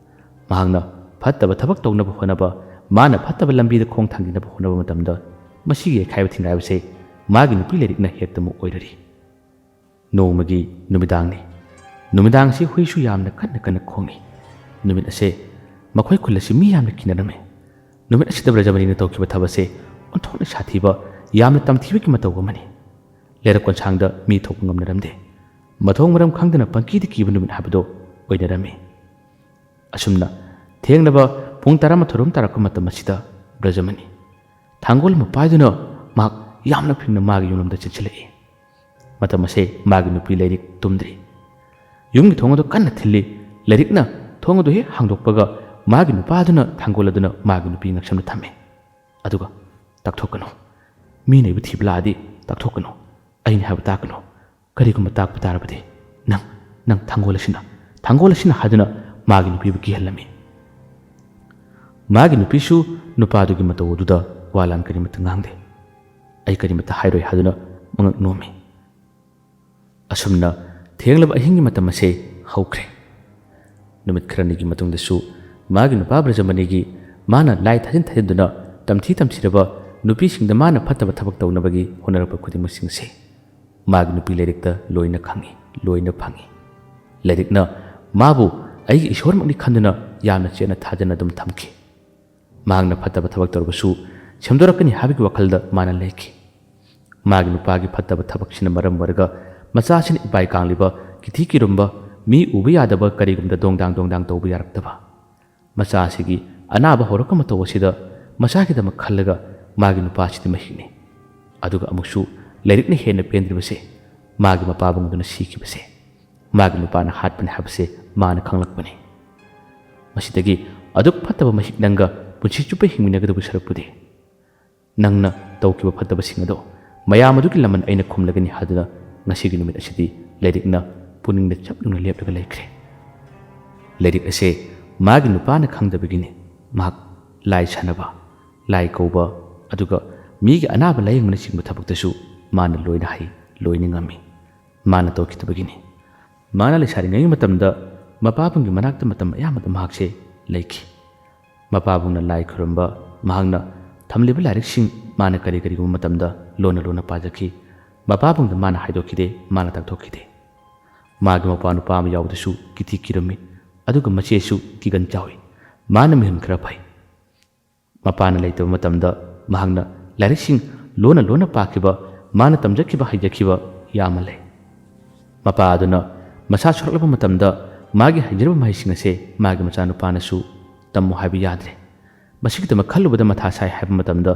ꯃꯍꯥꯛꯅ ꯐꯠꯇꯕ ꯊꯕꯛ ꯇꯧꯅꯕ ꯍꯣꯠꯅꯕ, ꯃꯥꯅ ꯐꯠꯇꯕ ꯂꯝꯕꯤꯗ ꯈꯣꯡ ꯊꯥꯡꯖꯤꯟꯅꯕ ꯍꯣꯠꯅꯕ ꯃꯇꯝꯗ, ꯃꯁꯤꯒꯤ ꯌꯩꯈꯥꯏꯕ ꯊꯤꯡꯒꯥꯏꯕꯁꯦ ꯃꯥꯒꯤ ꯅꯨꯄꯤ ꯂꯩꯔꯤꯛꯅ ꯍꯦꯛꯇꯃꯛ ꯑꯣꯏꯔꯔꯤ꯫ ꯅꯣꯡꯃꯒꯤ ꯅꯨꯃꯤꯗꯥꯡꯅꯤ꯫ ꯅꯨꯃꯤꯗꯥꯡꯁꯤ ꯍꯨꯏꯁꯨ ꯌꯥꯝꯅ ꯀꯟꯅ ꯀꯟꯅ ꯈꯣꯡꯏ꯫ ꯅꯨꯃꯤꯠ ꯑꯁꯦ ꯃꯈꯣꯏ ꯈꯨꯜ ꯑꯁꯤ ꯃꯤ ꯌꯥꯝꯅ ꯀꯤꯅꯔꯝꯃꯤ꯫ ꯅꯨꯃꯤꯠ ꯑꯁꯤꯗ ꯕ꯭ꯔꯖꯃꯅꯤꯅ ꯇꯧꯈꯤꯕ ꯊꯕꯛ ꯑꯁꯦ ꯑꯣꯟꯊꯣꯛꯅ ꯁꯥꯊꯤꯕ, ꯌꯥꯝꯅ ꯇꯝꯊꯤꯕꯒꯤ ꯃꯇꯧ ꯑꯃꯅꯤ꯫ ꯂꯩꯔꯛ ꯀꯣꯟꯁꯥꯡꯗ ꯃꯤ ꯊꯣꯛꯄ ꯉꯝꯅꯔꯝꯗꯦ꯫ ꯃꯊꯣꯡ ꯃꯔꯝ ꯈꯪꯗꯅ ꯄꯪꯀꯤꯗ ꯀꯤꯕ ꯅꯨꯃꯤꯠ ꯍꯥꯏꯕꯗꯣ ꯑꯣꯏꯅꯔꯝꯃꯤ꯫ ꯑꯁꯨꯝꯅ ꯊꯦꯡꯂꯕ ꯄꯨꯡ ꯇꯔꯥꯃꯥꯊꯣꯏꯔꯣꯝ ꯇꯥꯔꯛꯄ ꯃꯇꯝ ꯑꯁꯤꯗ ꯕ꯭ꯔꯖꯃꯅꯤ ꯊꯥꯡꯒꯣꯜ ꯑꯃ ꯄꯥꯏꯗꯨꯅ ꯃꯍꯥꯛ ꯌꯥꯝꯅ ꯐꯤꯡꯅ ꯃꯥꯒꯤ ꯌꯨꯝꯂꯣꯝꯗ ꯆꯦꯟꯁꯤꯜꯂꯛꯏ꯫ ꯃꯇꯝ ꯑꯁꯦ ꯃꯥꯒꯤ ꯅꯨꯄꯤ ꯂꯩꯔꯤꯛ ꯇꯨꯝꯗ꯭ꯔꯤ꯫ ꯌꯨꯝꯒꯤ ꯊꯣꯡ ꯑꯗꯨ ꯀꯟꯅ ꯊꯤꯜꯂꯤ꯫ ꯂꯩꯔꯤꯛꯅ ꯊꯣꯡ ꯑꯗꯨ ꯍꯦꯛ ꯍꯥꯡꯗꯣꯛꯄꯒ ꯃꯥꯒꯤ ꯅꯨꯄꯥꯗꯨꯅ ꯊꯥꯡꯒꯣꯜ ꯑꯗꯨꯅ ꯃꯥꯒꯤ ꯅꯨꯄꯤ ꯉꯛꯁꯝꯗ ꯊꯝꯃꯤ꯫ ꯑꯗꯨꯒ, "ꯇꯥꯛꯊꯣꯛꯀꯅꯨ꯫ ꯃꯤꯅ ꯑꯩꯕꯨ ꯊꯤꯕ ꯂꯥꯛꯑꯗꯤ ꯇꯥꯛꯊꯣꯛꯀꯅꯨ꯫ ꯑꯩꯅ ꯍꯥꯏꯕ ꯇꯥꯛꯀꯅꯨ꯫ ꯀꯔꯤꯒꯨꯝꯕ ꯇꯥꯛꯄ ꯇꯥꯔꯕꯗꯤ ꯅꯪ, ꯅꯪ ꯊꯥꯡꯒꯣꯜ ꯑꯁꯤꯅ, ꯊꯥꯡꯒꯣꯜ ꯑꯁꯤꯅ" ꯍꯥꯏꯗꯨꯅ ꯃꯥꯒꯤ ꯅꯨꯄꯤꯕꯨ ꯀꯤꯍꯜꯂꯝꯃꯤ꯫ ꯃꯥꯒꯤ ꯅꯨꯄꯤꯁꯨ ꯅꯨꯄꯥꯗꯨꯒꯤ ꯃꯇꯧ ꯑꯗꯨꯗ ꯋꯥ ꯂꯥꯟ ꯀꯔꯤꯃꯠꯇ ꯉꯥꯡꯗꯦ꯫ "ꯑꯩ ꯀꯔꯤꯃꯠꯇ ꯍꯥꯏꯔꯣꯏ" ꯍꯥꯏꯗꯨꯅ ꯃꯉꯛ ꯅꯣꯝꯃꯤ꯫ ꯑꯁꯨꯝꯅ ꯊꯦꯡꯂꯕ ꯑꯍꯤꯡꯒꯤ ꯃꯇꯝ ꯑꯁꯦ ꯍꯧꯈ꯭ꯔꯦ꯫ ꯅꯨꯃꯤꯠ ꯈꯔꯅꯤꯒꯤ ꯃꯇꯨꯡꯗꯁꯨ ꯃꯥꯒꯤ ꯅꯨꯄꯥ ꯕ꯭ꯔꯖꯃꯅꯤꯒꯤ ꯃꯥꯅ ꯂꯥꯏ ꯊꯥꯖꯤꯟ ꯊꯥꯖꯤꯟꯗꯨꯅ ꯇꯝꯊꯤ ꯇꯝꯊꯤꯔꯕ ꯅꯨꯄꯤꯁꯤꯡꯗ ꯃꯥꯅ ꯐꯠꯇꯕ ꯊꯕꯛ ꯇꯧꯅꯕꯒꯤ ꯍꯣꯠꯅꯔꯛꯄ ꯈꯨꯗꯤꯡꯃꯛꯁꯤꯡꯁꯦ ꯃꯥꯒꯤ ꯅꯨꯄꯤ ꯂꯩꯔꯤꯛꯇ ꯂꯣꯏꯅ ꯈꯪꯏ, ꯂꯣꯏꯅ ꯐꯪꯏ꯫ ꯂꯩꯔꯤꯛꯅ ꯃꯥꯕꯨ ꯑꯩꯒꯤ ꯏꯁꯣꯔꯃꯛꯅꯤ ꯈꯟꯗꯨꯅ ꯌꯥꯝꯅ ꯆꯦꯠꯅ ꯊꯥꯖꯅ ꯑꯗꯨꯝ ꯊꯝꯈꯤ꯫ ꯃꯍꯥꯛꯅ ꯐꯠꯇꯕ ꯊꯕꯛ ꯇꯧꯔꯕꯁꯨ ꯁꯦꯝꯗꯣꯔꯛꯀꯅꯤ ꯍꯥꯏꯕꯒꯤ ꯋꯥꯈꯜꯗ ꯃꯥꯅ ꯂꯩꯈꯤ꯫ ꯃꯥꯒꯤ ꯅꯨꯄꯥꯒꯤ ꯐꯠꯇꯕ ꯊꯕꯛꯁꯤꯅ ꯃꯔꯝ ꯑꯣꯏꯔꯒ ꯃꯆꯥꯁꯤꯅ ꯏꯄꯥꯏ ꯀꯥꯡꯂꯤꯕ, ꯀꯤꯊꯤ ꯀꯤꯔꯨꯝꯕ, ꯃꯤ ꯎꯕ ꯌꯥꯗꯕ ꯀꯔꯤꯒꯨꯝꯕꯗ ꯗꯣꯡꯗꯥꯡ ꯗꯣꯡꯗꯥꯡ ꯇꯧꯕ ꯌꯥꯔꯛꯇꯕ꯫ ꯃꯆꯥ ꯑꯁꯤꯒꯤ ꯑꯅꯥꯕ ꯍꯧꯔꯛꯄ ꯃꯇꯧ ꯑꯁꯤꯗ ꯃꯆꯥꯒꯤꯗꯃꯛ ꯈꯜꯂꯒ ꯃꯥꯒꯤ ꯅꯨꯄꯥꯁꯤꯗꯤ ꯃꯍꯤꯛꯅꯤ꯫ ꯑꯗꯨꯒ ꯑꯃꯨꯛꯁꯨ ꯂꯩꯔꯤꯛꯅ ꯍꯦꯟꯅ ꯄꯦꯟꯗ꯭ꯔꯤꯕꯁꯦ ꯃꯥꯒꯤ ꯃꯄꯥꯕꯨꯡ ꯑꯗꯨꯅ ꯁꯤꯈꯤꯕꯁꯦ꯫ ꯃꯥꯒꯤ ꯅꯨꯄꯥꯅ ꯍꯥꯠꯄꯅꯤ ꯍꯥꯏꯕꯁꯦ ꯃꯥꯅ ꯈꯪꯂꯛꯄꯅꯤ꯫ ꯃꯁꯤꯗꯒꯤ ꯑꯗꯨꯛ ꯐꯠꯇꯕ ꯃꯍꯤꯛ ꯅꯪꯒ ꯄꯨꯟꯁꯤ ꯆꯨꯞꯄ ꯍꯤꯡꯃꯤꯟꯅꯒꯗꯕ ꯁꯔꯨꯛꯄꯨꯗꯤ, ꯅꯪꯅ ꯇꯧꯈꯤꯕ ꯐꯠꯇꯕꯁꯤꯡ ꯑꯗꯣ ꯃꯌꯥꯝ ꯑꯗꯨꯒꯤ ꯂꯃꯟ ꯑꯩꯅ ꯈꯨꯝꯂꯒꯅꯤ ꯍꯥꯏꯗꯨꯅ ꯉꯁꯤꯒꯤ ꯅꯨꯃꯤꯠ ꯑꯁꯤꯗꯤ ꯂꯩꯔꯤꯛꯅ ꯄꯨꯛꯅꯤꯡꯗ ꯆꯞ ꯌꯨꯡꯅ ꯂꯦꯞꯂꯒ ꯂꯩꯈ꯭ꯔꯦ꯫ ꯂꯥꯏꯔꯤꯛ ꯑꯁꯦ ꯃꯥꯒꯤ ꯅꯨꯄꯥꯅ ꯈꯪꯗꯕꯒꯤꯅꯤ꯫ ꯃꯍꯥꯛ ꯂꯥꯏ ꯁꯥꯟꯅꯕ, ꯂꯥꯏ ꯀꯧꯕ, ꯑꯗꯨꯒ ꯃꯤꯒꯤ ꯑꯅꯥꯕ ꯂꯥꯌꯦꯡꯕꯅꯆꯤꯡꯕ ꯊꯕꯛꯇꯁꯨ ꯃꯥꯅ ꯂꯣꯏꯅ ꯍꯩ, ꯂꯣꯏꯅ ꯉꯝꯃꯤ꯫ ꯃꯥꯅ ꯇꯧꯈꯤꯗꯕꯒꯤꯅꯤ꯫ ꯃꯥꯅ ꯂꯩꯁꯥꯔꯤꯉꯩ ꯃꯇꯝꯗ ꯃꯄꯥꯕꯨꯡꯒꯤ ꯃꯅꯥꯛꯇ ꯃꯇꯝ ꯑꯌꯥꯝꯕꯗ ꯃꯍꯥꯛꯁꯦ ꯂꯩꯈꯤ꯫ ꯃꯄꯥꯕꯨꯡꯅ ꯂꯥꯏ ꯈꯨꯔꯨꯝꯕ, ꯃꯍꯥꯛꯅ ꯊꯝꯂꯤꯕ ꯂꯥꯏꯔꯤꯛꯁꯤꯡ ꯃꯥꯅ ꯀꯔꯤ ꯀꯔꯤꯒꯨꯝꯕ ꯃꯇꯝꯗ ꯂꯣꯟꯅ ꯂꯣꯟꯅ ꯄꯥꯖꯈꯤ꯫ ꯃꯄꯥꯕꯨꯡꯗ ꯃꯥꯅ ꯍꯥꯏꯗꯣꯛꯈꯤꯗꯦ, ꯃꯥꯅ ꯇꯥꯛꯊꯣꯛꯈꯤꯗꯦ꯫ ꯃꯥꯒꯤ ꯃꯄꯥ ꯅꯨꯄꯥ ꯑꯃ ꯌꯥꯎꯕꯗꯁꯨ ꯀꯤꯊꯤ ꯀꯤꯔꯝꯃꯤ, ꯑꯗꯨꯒ ꯃꯆꯦꯁꯨ ꯀꯤꯒꯟ ꯆꯥꯎꯏ꯫ ꯃꯥꯅ ꯃꯤꯍꯨꯟ ꯈꯔ ꯐꯩ꯫ ꯃꯄꯥꯅ ꯂꯩꯇꯕ ꯃꯇꯝꯗ ꯃꯍꯥꯛꯅ ꯂꯥꯏꯔꯤꯛꯁꯤꯡ ꯂꯣꯟꯅ ꯂꯣꯟꯅ ꯄꯥꯈꯤꯕ, ꯃꯥꯅ ꯇꯝꯖꯈꯤꯕ ꯍꯩꯖꯈꯤꯕ ꯌꯥꯝꯅ ꯂꯩ꯫ ꯃꯄꯥ ꯑꯗꯨꯅ ꯃꯁꯥ ꯁꯣꯔꯛꯂꯕ ꯃꯇꯝꯗ ꯃꯥꯒꯤ ꯍꯩꯖꯔꯕ ꯃꯍꯩꯁꯤꯡ ꯑꯁꯦ ꯃꯥꯒꯤ ꯃꯆꯥꯅꯨꯄꯥꯅꯁꯨ ꯇꯝꯃꯨ ꯍꯥꯏꯕ ꯌꯥꯗ꯭ꯔꯦ꯫ ꯃꯁꯤꯒꯤꯗꯃꯛ ꯈꯜꯂꯨꯕꯗ ꯃꯊꯥ ꯁꯥꯏ ꯍꯥꯏꯕ ꯃꯇꯝꯗ,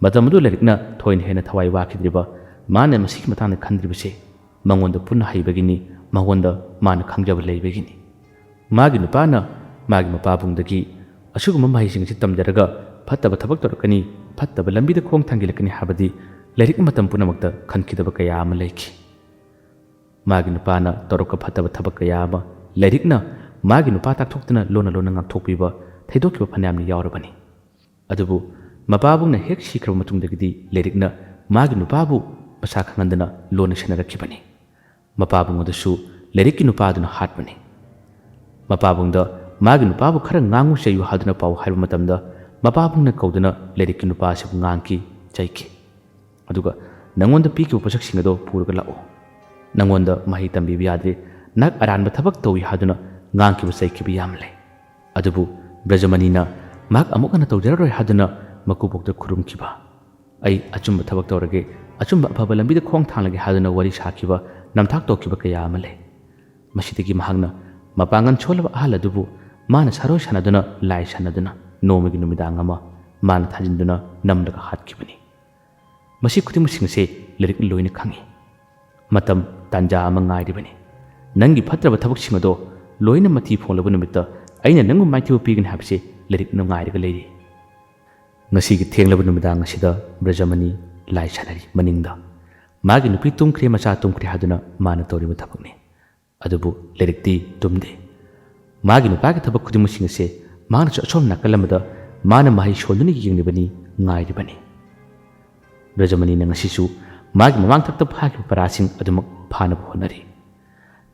ꯃꯇꯝ ꯑꯗꯨ ꯂꯥꯏꯔꯤꯛꯅ ꯊꯣꯏꯅ ꯍꯦꯟꯅ ꯊꯋꯥꯏ ꯋꯥꯈꯤꯗ꯭ꯔꯤꯕ ꯃꯥꯅ ꯃꯁꯤꯒꯤ ꯃꯇꯥꯡꯗ ꯈꯟꯗ꯭ꯔꯤꯕꯁꯦ ꯃꯉꯣꯟꯗ ꯄꯨꯟꯅ ꯍꯩꯕꯒꯤꯅꯤ, ꯃꯉꯣꯟꯗ ꯃꯥꯅ ꯈꯪꯖꯕ ꯂꯩꯕꯒꯤꯅꯤ꯫ ꯃꯥꯒꯤ ꯅꯨꯄꯥꯅ ꯃꯥꯒꯤ ꯃꯄꯥꯕꯨꯡꯗꯒꯤ ꯑꯁꯤꯒꯨꯝꯕ ꯃꯍꯩꯁꯤꯡ ꯑꯁꯤ ꯇꯝꯖꯔꯒ ꯐꯠꯇꯕ ꯊꯕꯛ ꯇꯧꯔꯛꯀꯅꯤ, ꯐꯠꯇꯕ ꯂꯝꯕꯤꯗ ꯈꯣꯡ ꯊꯥꯡꯖꯤꯜꯂꯛꯀꯅꯤ ꯍꯥꯏꯕꯗꯤ ꯂꯥꯏꯔꯤꯛ ꯃꯇꯝ ꯄꯨꯝꯅꯃꯛꯇ ꯈꯟꯈꯤꯗꯕ ꯀꯌꯥ ꯑꯃ ꯂꯩꯈꯤ꯫ ꯃꯥꯒꯤ ꯅꯨꯄꯥꯅ ꯇꯧꯔꯛꯄ ꯐꯠꯇꯕ ꯊꯕꯛ ꯀꯌꯥ ꯑꯃ ꯂꯥꯏꯔꯤꯛꯅ ꯃꯥꯒꯤ ꯅꯨꯄꯥ ꯇꯥꯛꯊꯣꯛꯇꯨꯅ ꯂꯣꯟꯅ ꯂꯣꯟꯅ ꯉꯥꯛꯊꯣꯛꯄꯤꯕ, ꯊꯩꯗꯣꯛꯈꯤꯕ ꯐꯅꯌꯥꯝꯅ ꯌꯥꯎꯔꯕꯅꯤ꯫ ꯑꯗꯨꯕꯨ ꯃꯄꯥꯕꯨꯡꯅ ꯍꯦꯛ ꯁꯤꯈ꯭ꯔꯕ ꯃꯇꯨꯡꯗꯒꯤꯗꯤ ꯂꯥꯏꯔꯤꯛꯅ ꯃꯥꯒꯤ ꯅꯨꯄꯥꯕꯨ ꯃꯁꯥ ꯈꯪꯍꯟꯗꯅ ꯂꯣꯟꯅ ꯁꯦꯟꯅꯔꯛꯈꯤꯕꯅꯤ꯫ ꯃꯄꯥꯕꯨꯡ ꯑꯗꯨꯁꯨ ꯂꯥꯏꯔꯤꯛꯀꯤ ꯅꯨꯄꯥꯗꯨꯅ ꯍꯥꯠꯄꯅꯤ꯫ ꯃꯄꯥꯕꯨꯡꯗ ꯃꯥꯒꯤ ꯅꯨꯄꯥꯕꯨ ꯈꯔ ꯉꯥꯡꯉꯨ ꯆꯩꯌꯨ ꯍꯥꯏꯗꯨꯅ ꯄꯥꯎ ꯍꯥꯏꯕ ꯃꯇꯝꯗ ꯃꯄꯥꯕꯨꯡꯅ ꯀꯧꯗꯨꯅ ꯂꯥꯏꯔꯤꯛꯀꯤ ꯅꯨꯄꯥ ꯑꯁꯤꯕꯨ ꯉꯥꯡꯈꯤ, ꯆꯩꯈꯤ꯫ ꯑꯗꯨꯒ ꯅꯪꯉꯣꯟꯗ ꯄꯤꯈꯤꯕ ꯄꯣꯠꯁꯛꯁꯤꯡ ꯑꯗꯣ ꯄꯨꯔꯒ ꯂꯥꯛꯎ꯫ ꯅꯪꯉꯣꯟꯗ ꯃꯍꯩ ꯇꯝꯕꯤꯕ ꯌꯥꯗ꯭ꯔꯦ, ꯅꯍꯥꯛ ꯑꯔꯥꯟꯕ ꯊꯕꯛ ꯇꯧꯏ ꯍꯥꯏꯗꯨꯅ ꯉꯥꯡꯈꯤꯕ ꯆꯩꯈꯤꯕ ꯌꯥꯝ ꯂꯩ꯫ ꯑꯗꯨꯕꯨ ꯕ꯭ꯔꯖꯃꯅꯤꯅ ꯃꯍꯥꯛ ꯑꯃꯨꯛ ꯍꯟꯅ ꯇꯧꯖꯔꯔꯣꯏ ꯍꯥꯏꯗꯨꯅ ꯃꯀꯨꯕꯣꯛꯇ ꯈꯨꯔꯨꯝꯈꯤꯕ, ꯑꯩ ꯑꯆꯨꯝꯕ ꯊꯕꯛ ꯇꯧꯔꯒꯦ, ꯑꯆꯨꯝꯕ ꯑꯐꯕ ꯂꯝꯕꯤꯗ ꯈꯣꯡ ꯊꯥꯡꯂꯒꯦ ꯍꯥꯏꯗꯨꯅ ꯋꯥꯔꯤ ꯁꯥꯈꯤꯕ, ꯅꯝꯊꯥꯛ ꯇꯧꯈꯤꯕ ꯀꯌꯥ ꯑꯃ ꯂꯩ꯫ ꯃꯁꯤꯗꯒꯤ ꯃꯍꯥꯛꯅ ꯃꯄꯥꯡꯒꯜ ꯁꯣꯜꯂꯕ ꯑꯍꯜ ꯑꯗꯨꯕꯨ ꯃꯥꯅ ꯁꯥꯔꯣꯏ ꯁꯥꯟꯅꯗꯨꯅ, ꯂꯥꯏ ꯁꯥꯟꯅꯗꯨꯅ ꯅꯣꯡꯃꯒꯤ ꯅꯨꯃꯤꯗꯥꯡ ꯑꯃ ꯃꯥꯅ ꯊꯥꯖꯤꯟꯗꯨꯅ ꯅꯝꯂꯒ ꯍꯥꯠꯈꯤꯕꯅꯤ꯫ ꯃꯁꯤ ꯈꯨꯗꯤꯡꯃꯛꯁꯤꯡ ꯑꯁꯤ ꯂꯥꯏꯔꯤꯛꯅ ꯂꯣꯏꯅ ꯈꯪꯏ꯫ ꯃꯇꯝ ꯇꯥꯟꯖꯥ ꯑꯃ ꯉꯥꯏꯔꯤꯕꯅꯤ꯫ ꯅꯪꯒꯤ ꯐꯠꯇ꯭ꯔꯕ ꯊꯕꯛꯁꯤꯡ ꯑꯗꯣ ꯂꯣꯏꯅ ꯃꯊꯤ ꯐꯣꯡꯂꯕ ꯅꯨꯃꯤꯠꯇ ꯑꯩꯅ ꯅꯪꯕꯨ ꯃꯥꯏꯊꯤꯕ ꯄꯤꯒꯅꯤ ꯍꯥꯏꯕꯁꯤ ꯂꯥꯏꯔꯤꯛꯅ ꯉꯥꯏꯔꯒ ꯂꯩꯔꯤ꯫ ꯉꯁꯤꯒꯤ ꯊꯦꯡꯂꯕ ꯅꯨꯃꯤꯗꯥꯡ ꯑꯁꯤꯗ ꯕ꯭ꯔꯖꯃꯅꯤ ꯂꯥꯏ ꯁꯥꯟꯅꯔꯤ꯫ ꯃꯅꯤꯡꯗ ꯃꯥꯒꯤ ꯅꯨꯄꯤ ꯇꯨꯝꯈ꯭ꯔꯦ, ꯃꯆꯥ ꯇꯨꯝꯈ꯭ꯔꯦ ꯍꯥꯏꯗꯨꯅ ꯃꯥꯅ ꯇꯧꯔꯤꯕ ꯊꯕꯛꯅꯤ꯫ ꯑꯗꯨꯕꯨ ꯂꯥꯏꯔꯤꯛꯇꯤ ꯇꯨꯝꯗꯦ꯫ ꯃꯥꯒꯤ ꯅꯨꯄꯥꯒꯤ ꯊꯕꯛ ꯈꯨꯗꯤꯡꯃꯛꯁꯤꯡ ꯑꯁꯦ ꯃꯍꯥꯛꯅꯁꯨ ꯑꯁꯣꯝ ꯅꯥꯀꯜ ꯑꯃꯗ ꯃꯥꯅ ꯃꯍꯩ ꯁꯣꯟꯗꯨꯅ ꯌꯦꯡꯂꯤꯕꯅꯤ, ꯉꯥꯏꯔꯤꯕꯅꯤ꯫ ꯕ꯭ꯔꯖꯃꯅꯤꯅ ꯉꯁꯤꯁꯨ ꯃꯥꯒꯤ ꯃꯃꯥꯡ ꯊꯛꯇ ꯐꯥꯈꯤꯕ ꯄꯔꯥꯁꯤꯡ ꯑꯗꯨꯃꯛ ꯐꯥꯅꯕ ꯍꯣꯠꯅꯔꯤ꯫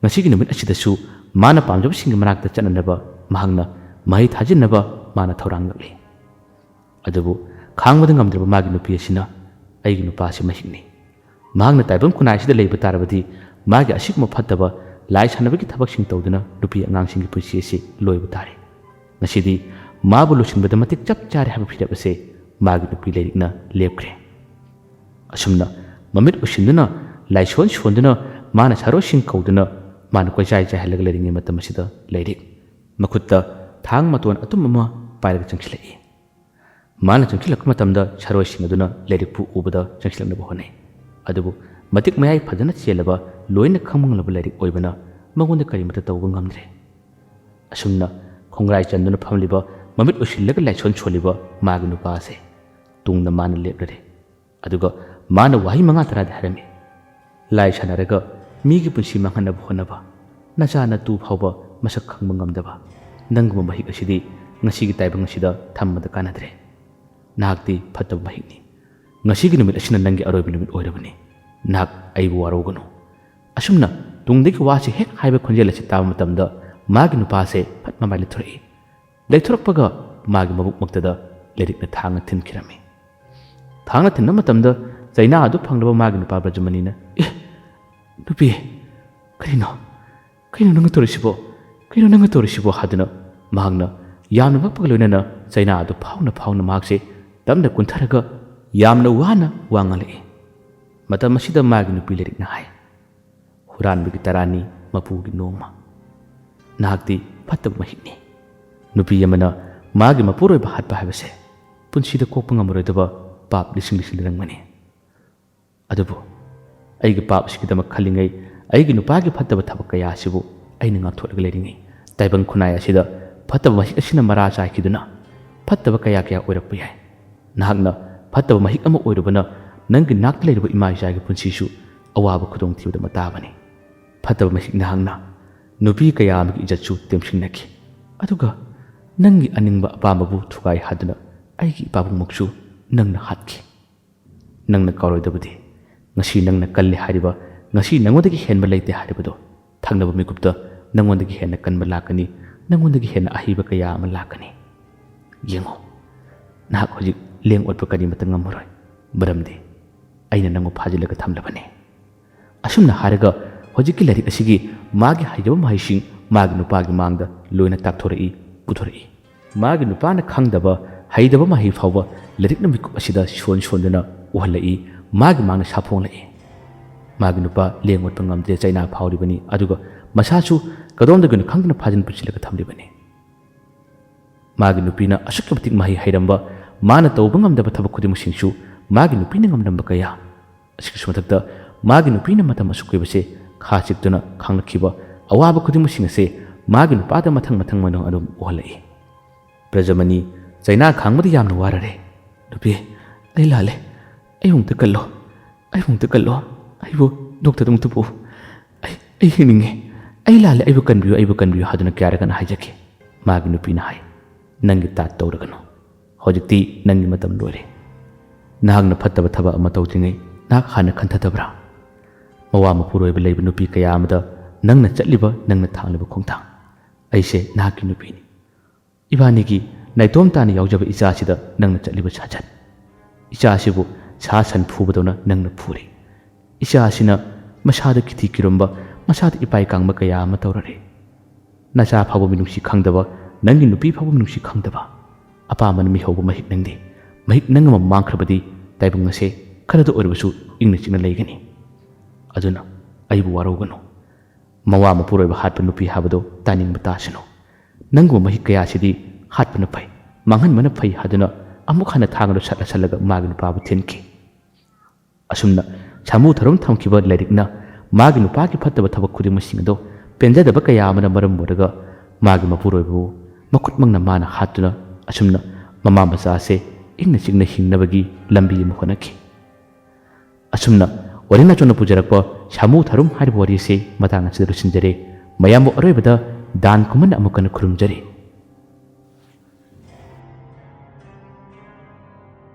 ꯉꯁꯤꯒꯤ ꯅꯨꯃꯤꯠ ꯑꯁꯤꯗꯁꯨ ꯃꯥꯅ ꯄꯥꯝꯖꯕꯁꯤꯡꯒꯤ ꯃꯅꯥꯛꯇ ꯆꯠꯅꯅꯕ ꯃꯍꯥꯛꯅ ꯃꯍꯩ ꯊꯥꯖꯤꯟꯅꯕ ꯃꯥꯅ ꯊꯧꯔꯥꯡ ꯂꯥꯛꯂꯤ꯫ ꯑꯗꯨꯕꯨ ꯈꯥꯡꯕꯗ ꯉꯝꯗ꯭ꯔꯕ ꯃꯥꯒꯤ ꯅꯨꯄꯤ ꯑꯁꯤꯅ, "ꯑꯩꯒꯤ ꯅꯨꯄꯥ ꯑꯁꯤ ꯃꯍꯤꯛꯅꯤ꯫ ꯃꯍꯥꯛꯅ ꯇꯥꯏꯕꯪ ꯈꯨꯟꯅꯥꯏ ꯑꯁꯤꯗ ꯂꯩꯕ ꯇꯥꯔꯕꯗꯤ ꯃꯥꯒꯤ ꯑꯁꯤꯒꯨꯝꯕ ꯐꯠꯇꯕ ꯂꯥꯏ ꯁꯥꯟꯅꯕꯒꯤ ꯊꯕꯛꯁꯤꯡ ꯇꯧꯗꯨꯅ ꯅꯨꯄꯤ ꯑꯉꯥꯡꯁꯤꯡꯒꯤ ꯄꯨꯟꯁꯤ ꯑꯁꯤ ꯂꯣꯏꯕ ꯇꯥꯔꯦ꯫ ꯉꯁꯤꯗꯤ ꯃꯥꯕꯨ ꯂꯣꯏꯁꯤꯟꯕꯗ ꯃꯇꯤꯛ ꯆꯞ ꯆꯥꯔꯦ" ꯍꯥꯏꯕ ꯐꯤꯔꯦꯞ ꯑꯁꯦ ꯃꯥꯒꯤ ꯅꯨꯄꯤ ꯂꯩꯔꯤꯛꯅ ꯂꯦꯞꯈ꯭ꯔꯦ꯫ ꯑꯁꯨꯝꯅ ꯃꯃꯤꯠ ꯎꯏꯁꯤꯟꯗꯨꯅ, ꯂꯥꯏꯁꯣꯟ ꯁꯣꯟꯗꯨꯅ, ꯃꯥꯅ ꯁꯥꯔꯣꯏꯁꯤꯡ ꯀꯧꯗꯨꯅ ꯃꯥꯅ ꯀꯣꯏꯆꯥꯏ ꯆꯥꯏꯍꯜꯂꯒ ꯂꯩꯔꯤꯉꯩ ꯃꯇꯝ ꯑꯁꯤꯗ ꯂꯩꯔꯤꯛ ꯃꯈꯨꯠꯇ ꯊꯥꯡ ꯃꯇꯣꯟ ꯑꯇꯨꯝ ꯑꯃ ꯄꯥꯏꯔꯒ ꯆꯪꯁꯤꯜꯂꯛꯏ꯫ ꯃꯥꯅ ꯆꯪꯁꯤꯜꯂꯛꯄ ꯃꯇꯝꯗ ꯁꯥꯔꯣꯏꯁꯤꯡ ꯑꯗꯨꯅ ꯂꯩꯔꯤꯛꯄꯨ ꯎꯕꯗ ꯆꯪꯁꯤꯜꯂꯛꯅꯕ ꯍꯣꯠꯅꯩ꯫ ꯑꯗꯨꯕꯨ ꯃꯇꯤꯛ ꯃꯌꯥꯏ ꯐꯖꯅ ꯆꯦꯜꯂꯕ, ꯂꯣꯏꯅ ꯈꯪꯕ ꯉꯝꯂꯕ ꯂꯩꯔꯤꯛ ꯑꯣꯏꯕꯅ ꯃꯉꯣꯟꯗ ꯀꯔꯤꯃꯠꯇ ꯇꯧꯕ ꯉꯝꯗ꯭ꯔꯦ꯫ ꯑꯁꯨꯝꯅ ꯈꯣꯡꯒ꯭ꯔꯥꯏ ꯆꯟꯗꯨꯅ ꯐꯝꯂꯤꯕ, ꯃꯃꯤꯠ ꯎꯏꯁꯤꯜꯂꯒ ꯂꯥꯏꯁꯣꯟ ꯁꯣꯜꯂꯤꯕ ꯃꯥꯒꯤ ꯅꯨꯄꯥ ꯑꯁꯦ ꯇꯨꯡꯗ ꯃꯥꯅ ꯂꯦꯞꯂꯔꯦ꯫ ꯑꯗꯨꯒ ꯃꯥꯅ ꯋꯥꯍꯩ ꯃꯉꯥ ꯇꯔꯥꯗꯤ ꯍꯥꯏꯔꯝꯃꯤ꯫ "ꯂꯥꯏ ꯁꯥꯟꯅꯔꯒ ꯃꯤꯒꯤ ꯄꯨꯟꯁꯤ ꯃꯥꯡꯍꯟꯅꯕ ꯍꯣꯠꯅꯕ, ꯅꯆꯥ ꯅꯇꯨ ꯐꯥꯎꯕ ꯃꯁꯛ ꯈꯪꯕ ꯉꯝꯗꯕ ꯅꯪꯒꯨꯝꯕ ꯃꯍꯤꯛ ꯑꯁꯤꯗꯤ ꯉꯁꯤꯒꯤ ꯇꯥꯏꯕꯪ ꯑꯁꯤꯗ ꯊꯝꯕꯗ ꯀꯥꯟꯅꯗ꯭ꯔꯦ꯫ ꯅꯍꯥꯛꯇꯤ ꯐꯠꯇꯕ ꯃꯍꯤꯛꯅꯤ꯫ ꯉꯁꯤꯒꯤ ꯅꯨꯃꯤꯠ ꯑꯁꯤꯅ ꯅꯪꯒꯤ ꯑꯔꯣꯏꯕ ꯅꯨꯃꯤꯠ ꯑꯣꯏꯔꯕꯅꯤ꯫ ꯅꯍꯥꯛ ꯑꯩꯕꯨ ꯋꯥꯔꯧꯒꯅꯨ꯫" ꯑꯁꯨꯝꯅ ꯇꯨꯡꯗꯒꯤ ꯋꯥꯁꯤ ꯍꯦꯛ ꯍꯥꯏꯕ ꯈꯣꯟꯖꯦꯜ ꯑꯁꯤ ꯇꯥꯕ ꯃꯇꯝꯗ ꯃꯥꯒꯤ ꯅꯨꯄꯥꯁꯦ ꯐꯠ ꯃꯃꯥꯏ ꯂꯩꯊꯣꯔꯛꯏ꯫ ꯂꯩꯊꯣꯔꯛꯄꯒ ꯃꯥꯒꯤ ꯃꯕꯨꯛꯃꯛꯇꯗ ꯂꯩꯔꯤꯛꯅ ꯊꯥꯡꯅ ꯊꯤꯟꯈꯤꯔꯝꯃꯤ꯫ ꯊꯥꯡꯅ ꯊꯤꯟꯕ ꯃꯇꯝꯗ ꯆꯩꯅꯥ ꯑꯗꯨ ꯐꯪꯂꯕ ꯃꯥꯒꯤ ꯅꯨꯄꯥ ꯕ꯭ꯔꯖꯃꯅꯤꯅ, "ꯑꯦ, ꯅꯨꯄꯤ, ꯀꯔꯤꯅꯣ? ꯀꯩꯅꯣ ꯅꯪꯅ ꯇꯧꯔꯤꯁꯤꯕꯣ? ꯀꯩꯅꯣ ꯅꯪꯅ ꯇꯧꯔꯤꯁꯤꯕꯣ?" ꯍꯥꯏꯗꯨꯅ ꯃꯍꯥꯛꯅ ꯌꯥꯝꯅ ꯉꯛꯄꯒ ꯂꯣꯏꯅꯅ ꯆꯩꯅꯥ ꯑꯗꯨ ꯐꯥꯎꯅ ꯐꯥꯎꯅ ꯃꯍꯥꯛꯁꯦ ꯇꯞꯅ ꯀꯨꯟꯊꯔꯒ ꯌꯥꯝꯅ ꯋꯥꯅ ꯋꯥ ꯉꯥꯡꯂꯛꯏ꯫ ꯃꯇꯝ ꯑꯁꯤꯗ ꯃꯥꯒꯤ ꯅꯨꯄꯤ ꯂꯩꯔꯤꯛꯅ ꯍꯥꯏ, "ꯍꯨꯔꯥꯟꯕꯒꯤ ꯇꯔꯥꯅꯤ, ꯃꯄꯨꯒꯤ ꯅꯣꯡꯃ꯫ ꯅꯍꯥꯛꯇꯤ ꯐꯠꯇꯕ ꯃꯍꯤꯛꯅꯤ꯫ ꯅꯨꯄꯤ ꯑꯃꯅ ꯃꯥꯒꯤ ꯃꯄꯨꯔꯣꯏꯕ ꯍꯥꯠꯄ ꯍꯥꯏꯕꯁꯦ ꯄꯨꯟꯁꯤꯗ ꯀꯣꯛꯄ ꯉꯝꯃꯔꯣꯏꯗꯕ ꯄꯥꯞ ꯂꯤꯁꯤꯡ ꯂꯤꯁꯤꯡ ꯂꯩꯔꯝꯒꯅꯤ꯫ ꯑꯗꯨꯕꯨ ꯑꯩꯒꯤ ꯄꯥꯞ ꯑꯁꯤꯒꯤꯗꯃꯛ ꯈꯜꯂꯤꯉꯩ, ꯑꯩꯒꯤ ꯅꯨꯄꯥꯒꯤ ꯐꯠꯇꯕ ꯊꯕꯛ ꯀꯌꯥ ꯑꯁꯤꯕꯨ ꯑꯩꯅ ꯉꯥꯛꯊꯣꯛꯂꯒ ꯂꯩꯔꯤꯉꯩ, ꯇꯥꯏꯕꯪ ꯈꯨꯟꯅꯥꯏ ꯑꯁꯤꯗ ꯐꯠꯇꯕ ꯃꯍꯤꯛ ꯑꯁꯤꯅ ꯃꯔꯥ ꯆꯥꯏꯈꯤꯗꯨꯅ ꯐꯠꯇꯕ ꯀꯌꯥ ꯀꯌꯥ ꯑꯣꯏꯔꯛꯄ ꯌꯥꯏ꯫ ꯅꯍꯥꯛꯅ ꯐꯠꯇꯕ ꯃꯍꯤꯛ ꯑꯃ ꯑꯣꯏꯔꯨꯕꯅ ꯅꯪꯒꯤ ꯅꯥꯛꯇ ꯂꯩꯔꯤꯕ ꯏꯃꯥ ꯏꯆꯥꯒꯤ ꯄꯨꯟꯁꯤꯁꯨ ꯑꯋꯥꯕ ꯈꯨꯗꯣꯡꯊꯤꯕꯗ ꯃꯇꯥꯕꯅꯤ꯫ ꯐꯠꯇꯕ ꯃꯍꯤꯛ ꯅꯍꯥꯛꯅ ꯅꯨꯄꯤ ꯀꯌꯥ ꯑꯃꯒꯤ ꯏꯖꯠꯁꯨ ꯇꯦꯝꯁꯤꯟꯅꯈꯤ꯫ ꯑꯗꯨꯒ ꯅꯪꯒꯤ ꯑꯅꯤꯡꯕ ꯑꯄꯥꯝꯕꯕꯨ ꯊꯨꯒꯥꯏ ꯍꯥꯏꯗꯨꯅ ꯑꯩꯒꯤ ꯏꯄꯥꯕꯨꯡꯃꯛꯁꯨ ꯅꯪꯅ ꯍꯥꯠꯈꯤ꯫ ꯅꯪꯅ ꯀꯥꯎꯔꯣꯏꯗꯕꯗꯤ, ꯉꯁꯤ ꯅꯪꯅ ꯀꯜꯂꯤ ꯍꯥꯏꯔꯤꯕ, ꯉꯁꯤ ꯅꯪꯉꯣꯟꯗꯒꯤ ꯍꯦꯟꯕ ꯂꯩꯇꯦ ꯍꯥꯏꯔꯤꯕꯗꯣ, ꯊꯪꯅꯕ ꯃꯤꯀꯨꯞꯇ ꯅꯪꯉꯣꯟꯗꯒꯤ ꯍꯦꯟꯅ ꯀꯟꯕ ꯂꯥꯛꯀꯅꯤ, ꯅꯪꯉꯣꯟꯗꯒꯤ ꯍꯦꯟꯅ ꯑꯍꯩꯕ ꯀꯌꯥ ꯑꯃ ꯂꯥꯛꯀꯅꯤ꯫ ꯌꯦꯡꯉꯨ, ꯅꯍꯥꯛ ꯍꯧꯖꯤꯛ ꯂꯦꯡ ꯑꯣꯠꯄ ꯀꯔꯤꯃꯠꯇ ꯉꯝꯃꯔꯣꯏ, ꯃꯔꯝꯗꯤ ꯑꯩꯅ ꯅꯪꯕꯨ ꯐꯥꯖꯤꯜꯂꯒ ꯊꯝꯂꯕꯅꯤ꯫ ꯑꯁꯨꯝꯅ ꯍꯥꯏꯔꯒ ꯍꯧꯖꯤꯛꯀꯤ ꯂꯥꯏꯔꯤꯛ ꯑꯁꯤꯒꯤ ꯃꯥꯒꯤ ꯍꯩꯖꯕ ꯃꯍꯩꯁꯤꯡ ꯃꯥꯒꯤ ꯅꯨꯄꯥꯒꯤ ꯃꯥꯡꯗ ꯂꯣꯏꯅ ꯇꯥꯛꯊꯣꯔꯛꯏ, ꯄꯨꯊꯣꯔꯛꯏ꯫ ꯃꯥꯒꯤ ꯅꯨꯄꯥꯅ ꯈꯪꯗꯕ, ꯍꯩꯗꯕ ꯃꯍꯩ ꯐꯥꯎꯕ ꯂꯥꯏꯔꯤꯛꯅ ꯃꯤꯀꯨꯞ ꯑꯁꯤꯗ ꯁꯣꯟ ꯁꯣꯟꯗꯨꯅ ꯎꯍꯜꯂꯛꯏ, ꯃꯥꯒꯤ ꯃꯥꯡꯗ ꯁꯥꯐꯣꯡꯂꯛꯏ꯫ ꯃꯥꯒꯤ ꯅꯨꯄꯥ ꯂꯦꯡ ꯑꯣꯠꯄ ꯉꯝꯗ꯭ꯔꯦ, ꯆꯩꯅꯥ ꯐꯥꯎꯔꯤꯕꯅꯤ, ꯑꯗꯨꯒ ꯃꯁꯥꯁꯨ ꯀꯗꯣꯝꯗꯒꯤꯅꯣ ꯈꯪꯗꯅ ꯐꯥꯖꯤꯟ ꯄꯨꯟꯁꯤꯜꯂꯒ ꯊꯝꯂꯤꯕꯅꯤ꯫ ꯃꯥꯒꯤ ꯅꯨꯄꯤꯅ ꯑꯁꯨꯛꯀꯤ ꯃꯇꯤꯛ ꯃꯍꯩ ꯍꯩꯔꯝꯕ, ꯃꯥꯅ ꯇꯧꯕ ꯉꯝꯗꯕ ꯊꯕꯛ ꯈꯨꯗꯤꯡꯃꯛꯁꯤꯡꯁꯨ ꯃꯥꯒꯤ ꯅꯨꯄꯤꯅ ꯉꯝꯂꯝꯕ ꯀꯌꯥ, ꯑꯁꯤꯒꯤꯁꯨ ꯃꯊꯛꯇ ꯃꯥꯒꯤ ꯅꯨꯄꯤꯅ ꯃꯇꯝ ꯑꯁꯨꯛ ꯀꯨꯏꯕꯁꯦ ꯈꯥ ꯆꯤꯛꯇꯨꯅ ꯈꯥꯡꯂꯛꯈꯤꯕ ꯑꯋꯥꯕ ꯈꯨꯗꯤꯡꯃꯛꯁꯤꯡ ꯑꯁꯦ ꯃꯥꯒꯤ ꯅꯨꯄꯥꯗ ꯃꯊꯪ ꯃꯊꯪ ꯃꯊꯪ ꯑꯗꯨꯝ ꯎꯍꯜꯂꯛꯏ꯫ ꯕ꯭ꯔꯖꯃꯅꯤ, ꯆꯩꯅꯥ ꯈꯥꯡꯕꯗ ꯌꯥꯝꯅ ꯋꯥꯔꯔꯦ꯫ ꯅꯨꯄꯤ, ꯑꯩ ꯂꯥꯜꯂꯦ꯫ ꯑꯩꯕꯨ ꯑꯃꯨꯛꯇ ꯀꯜꯂꯣ꯫ ꯑꯩꯕꯨ ꯑꯃꯨꯛꯇ ꯀꯜꯂꯣ꯫ ꯑꯩꯕꯨ ꯗꯣꯛꯇꯔꯗ ꯑꯃꯨꯛꯇ ꯄꯨ꯫ ꯑꯩ, ꯑꯩ ꯍꯤꯡꯅꯤꯡꯉꯦ꯫ ꯑꯩ ꯂꯥꯜꯂꯦ꯫ ꯑꯩꯕꯨ ꯀꯟꯕꯤꯌꯨ, ꯑꯩꯕꯨ ꯀꯟꯕꯤꯌꯨ ꯍꯥꯏꯗꯨꯅ ꯀꯌꯥꯔꯛ ꯍꯟꯅ ꯍꯥꯏꯖꯈꯤ꯫ ꯃꯥꯒꯤ ꯅꯨꯄꯤꯅ ꯍꯥꯏ, "ꯅꯪꯒꯤ ꯇꯥꯠ ꯇꯧꯔꯒꯅꯨ꯫ ꯍꯧꯖꯤꯛꯇꯤ ꯅꯪꯒꯤ ꯃꯇꯝ ꯂꯣꯏꯔꯦ꯫ ꯅꯍꯥꯛꯅ ꯐꯠꯇꯕ ꯊꯕꯛ ꯑꯃ ꯇꯧꯗ꯭ꯔꯤꯉꯩ ꯅꯍꯥꯛ ꯍꯥꯟꯅ ꯈꯟꯊꯗꯕ꯭ꯔꯥ? ꯃꯋꯥ ꯃꯄꯨꯔꯣꯏꯕ ꯂꯩꯕ ꯅꯨꯄꯤ ꯀꯌꯥ ꯑꯃꯗ ꯅꯪꯅ ꯆꯠꯂꯤꯕ, ꯅꯪꯅ ꯊꯥꯡꯂꯤꯕ ꯈꯣꯡꯊꯥꯡ꯫ ꯑꯩꯁꯦ ꯅꯍꯥꯛꯀꯤ ꯅꯨꯄꯤꯅꯤ꯫ ꯏꯕꯥꯅꯤꯒꯤ ꯅꯥꯏꯇꯣꯝ ꯇꯥꯅ ꯌꯥꯎꯖꯕ ꯏꯆꯥꯁꯤꯗ ꯅꯪꯅ ꯆꯠꯂꯤꯕ ꯁꯥꯖꯠ, ꯏꯆꯥꯁꯤꯕꯨ ꯁꯥ ꯁꯟ ꯐꯨꯕꯗꯧꯅ ꯅꯪꯅ ꯐꯨꯔꯦ꯫ ꯏꯆꯥꯁꯤꯅ ꯃꯁꯥꯗ ꯀꯤꯊꯤ ꯀꯤꯔꯣꯝꯕ, ꯃꯁꯥꯗ ꯏꯄꯥꯏ ꯀꯥꯡꯕ ꯀꯌꯥ ꯑꯃ ꯇꯧꯔꯔꯦ꯫ ꯅꯆꯥ ꯐꯥꯎꯕ ꯃꯤꯅꯨꯡꯁꯤ ꯈꯪꯗꯕ, ꯅꯪꯒꯤ ꯅꯨꯄꯤ ꯐꯥꯎꯕ ꯃꯤꯅꯨꯡꯁꯤ ꯈꯪꯗꯕ, ꯑꯄꯥꯝꯕꯅ ꯃꯤꯍꯧꯕ ꯃꯍꯤꯛ ꯅꯪꯗꯦ꯫ ꯃꯍꯤꯛ ꯅꯪ ꯑꯃ ꯃꯥꯡꯈ꯭ꯔꯕꯗꯤ ꯇꯥꯏꯕꯪ ꯑꯁꯦ ꯈꯔꯗ ꯑꯣꯏꯔꯕꯁꯨ ꯏꯪꯅ ꯆꯤꯛꯅ ꯂꯩꯒꯅꯤ꯫ ꯑꯗꯨꯅ ꯑꯩꯕꯨ ꯋꯥꯔꯧꯒꯅꯨ꯫ ꯃꯋꯥ ꯃꯄꯨꯔꯣꯏꯕ ꯍꯥꯠꯄ ꯅꯨꯄꯤ ꯍꯥꯏꯕꯗꯣ ꯇꯥꯅꯤꯡꯕ ꯇꯥꯁꯅꯨ꯫ ꯅꯪꯒꯨꯝꯕ ꯃꯍꯤꯛ ꯀꯌꯥꯁꯤꯗꯤ ꯍꯥꯠꯄꯅ ꯐꯩ, ꯃꯥꯡꯍꯟꯕꯅ ꯐꯩ" ꯍꯥꯏꯗꯨꯅ ꯑꯃꯨꯛ ꯍꯟꯅ ꯊꯥꯡ ꯑꯗꯨ ꯁꯠꯂ ꯁꯠꯂꯒ ꯃꯥꯒꯤ ꯅꯨꯄꯥꯕꯨ ꯊꯤꯟꯈꯤ꯫ ꯑꯁꯨꯝꯅ ꯁꯥꯃꯨ ꯊꯔꯨꯝ ꯊꯝꯈꯤꯕ ꯂꯥꯏꯔꯤꯛꯅ ꯃꯥꯒꯤ ꯅꯨꯄꯥꯒꯤ ꯐꯠꯇꯕ ꯊꯕꯛ ꯈꯨꯗꯤꯡꯃꯛꯁꯤꯡ ꯑꯗꯣ ꯄꯦꯟꯖꯗꯕ ꯀꯌꯥ ꯑꯃꯅ ꯃꯔꯝ ꯑꯣꯏꯔꯒ ꯃꯥꯒꯤ ꯃꯄꯨꯔꯣꯏꯕꯕꯨ ꯃꯈꯨꯠꯃꯛꯅ ꯃꯥꯅ ꯍꯥꯠꯇꯨꯅ ꯑꯁꯨꯝꯅ ꯃꯃꯥ ꯃꯆꯥ ꯑꯁꯦ ꯏꯪꯅ ꯆꯤꯛꯅ ꯍꯤꯡꯅꯕꯒꯤ ꯂꯝꯕꯤ ꯑꯃ ꯍꯣꯠꯅꯈꯤ꯫ ꯑꯁꯨꯝꯅ ꯋꯥꯔꯤ ꯅꯥꯆꯣꯝꯅ ꯄꯨꯖꯔꯛꯄ ꯁꯥꯃꯨ ꯊꯔꯨꯝ ꯍꯥꯏꯔꯤꯕ ꯋꯥꯔꯤ ꯑꯁꯤ ꯃꯇꯥꯡ ꯑꯁꯤꯗ ꯂꯣꯏꯁꯤꯟꯖꯔꯦ꯫ ꯃꯌꯥꯝꯕꯨ ꯑꯔꯣꯏꯕꯗ ꯗꯥꯟ ꯈꯨꯃꯟ ꯑꯃꯨꯛ ꯍꯟꯅ ꯈꯨꯔꯨꯝꯖꯔꯤ꯫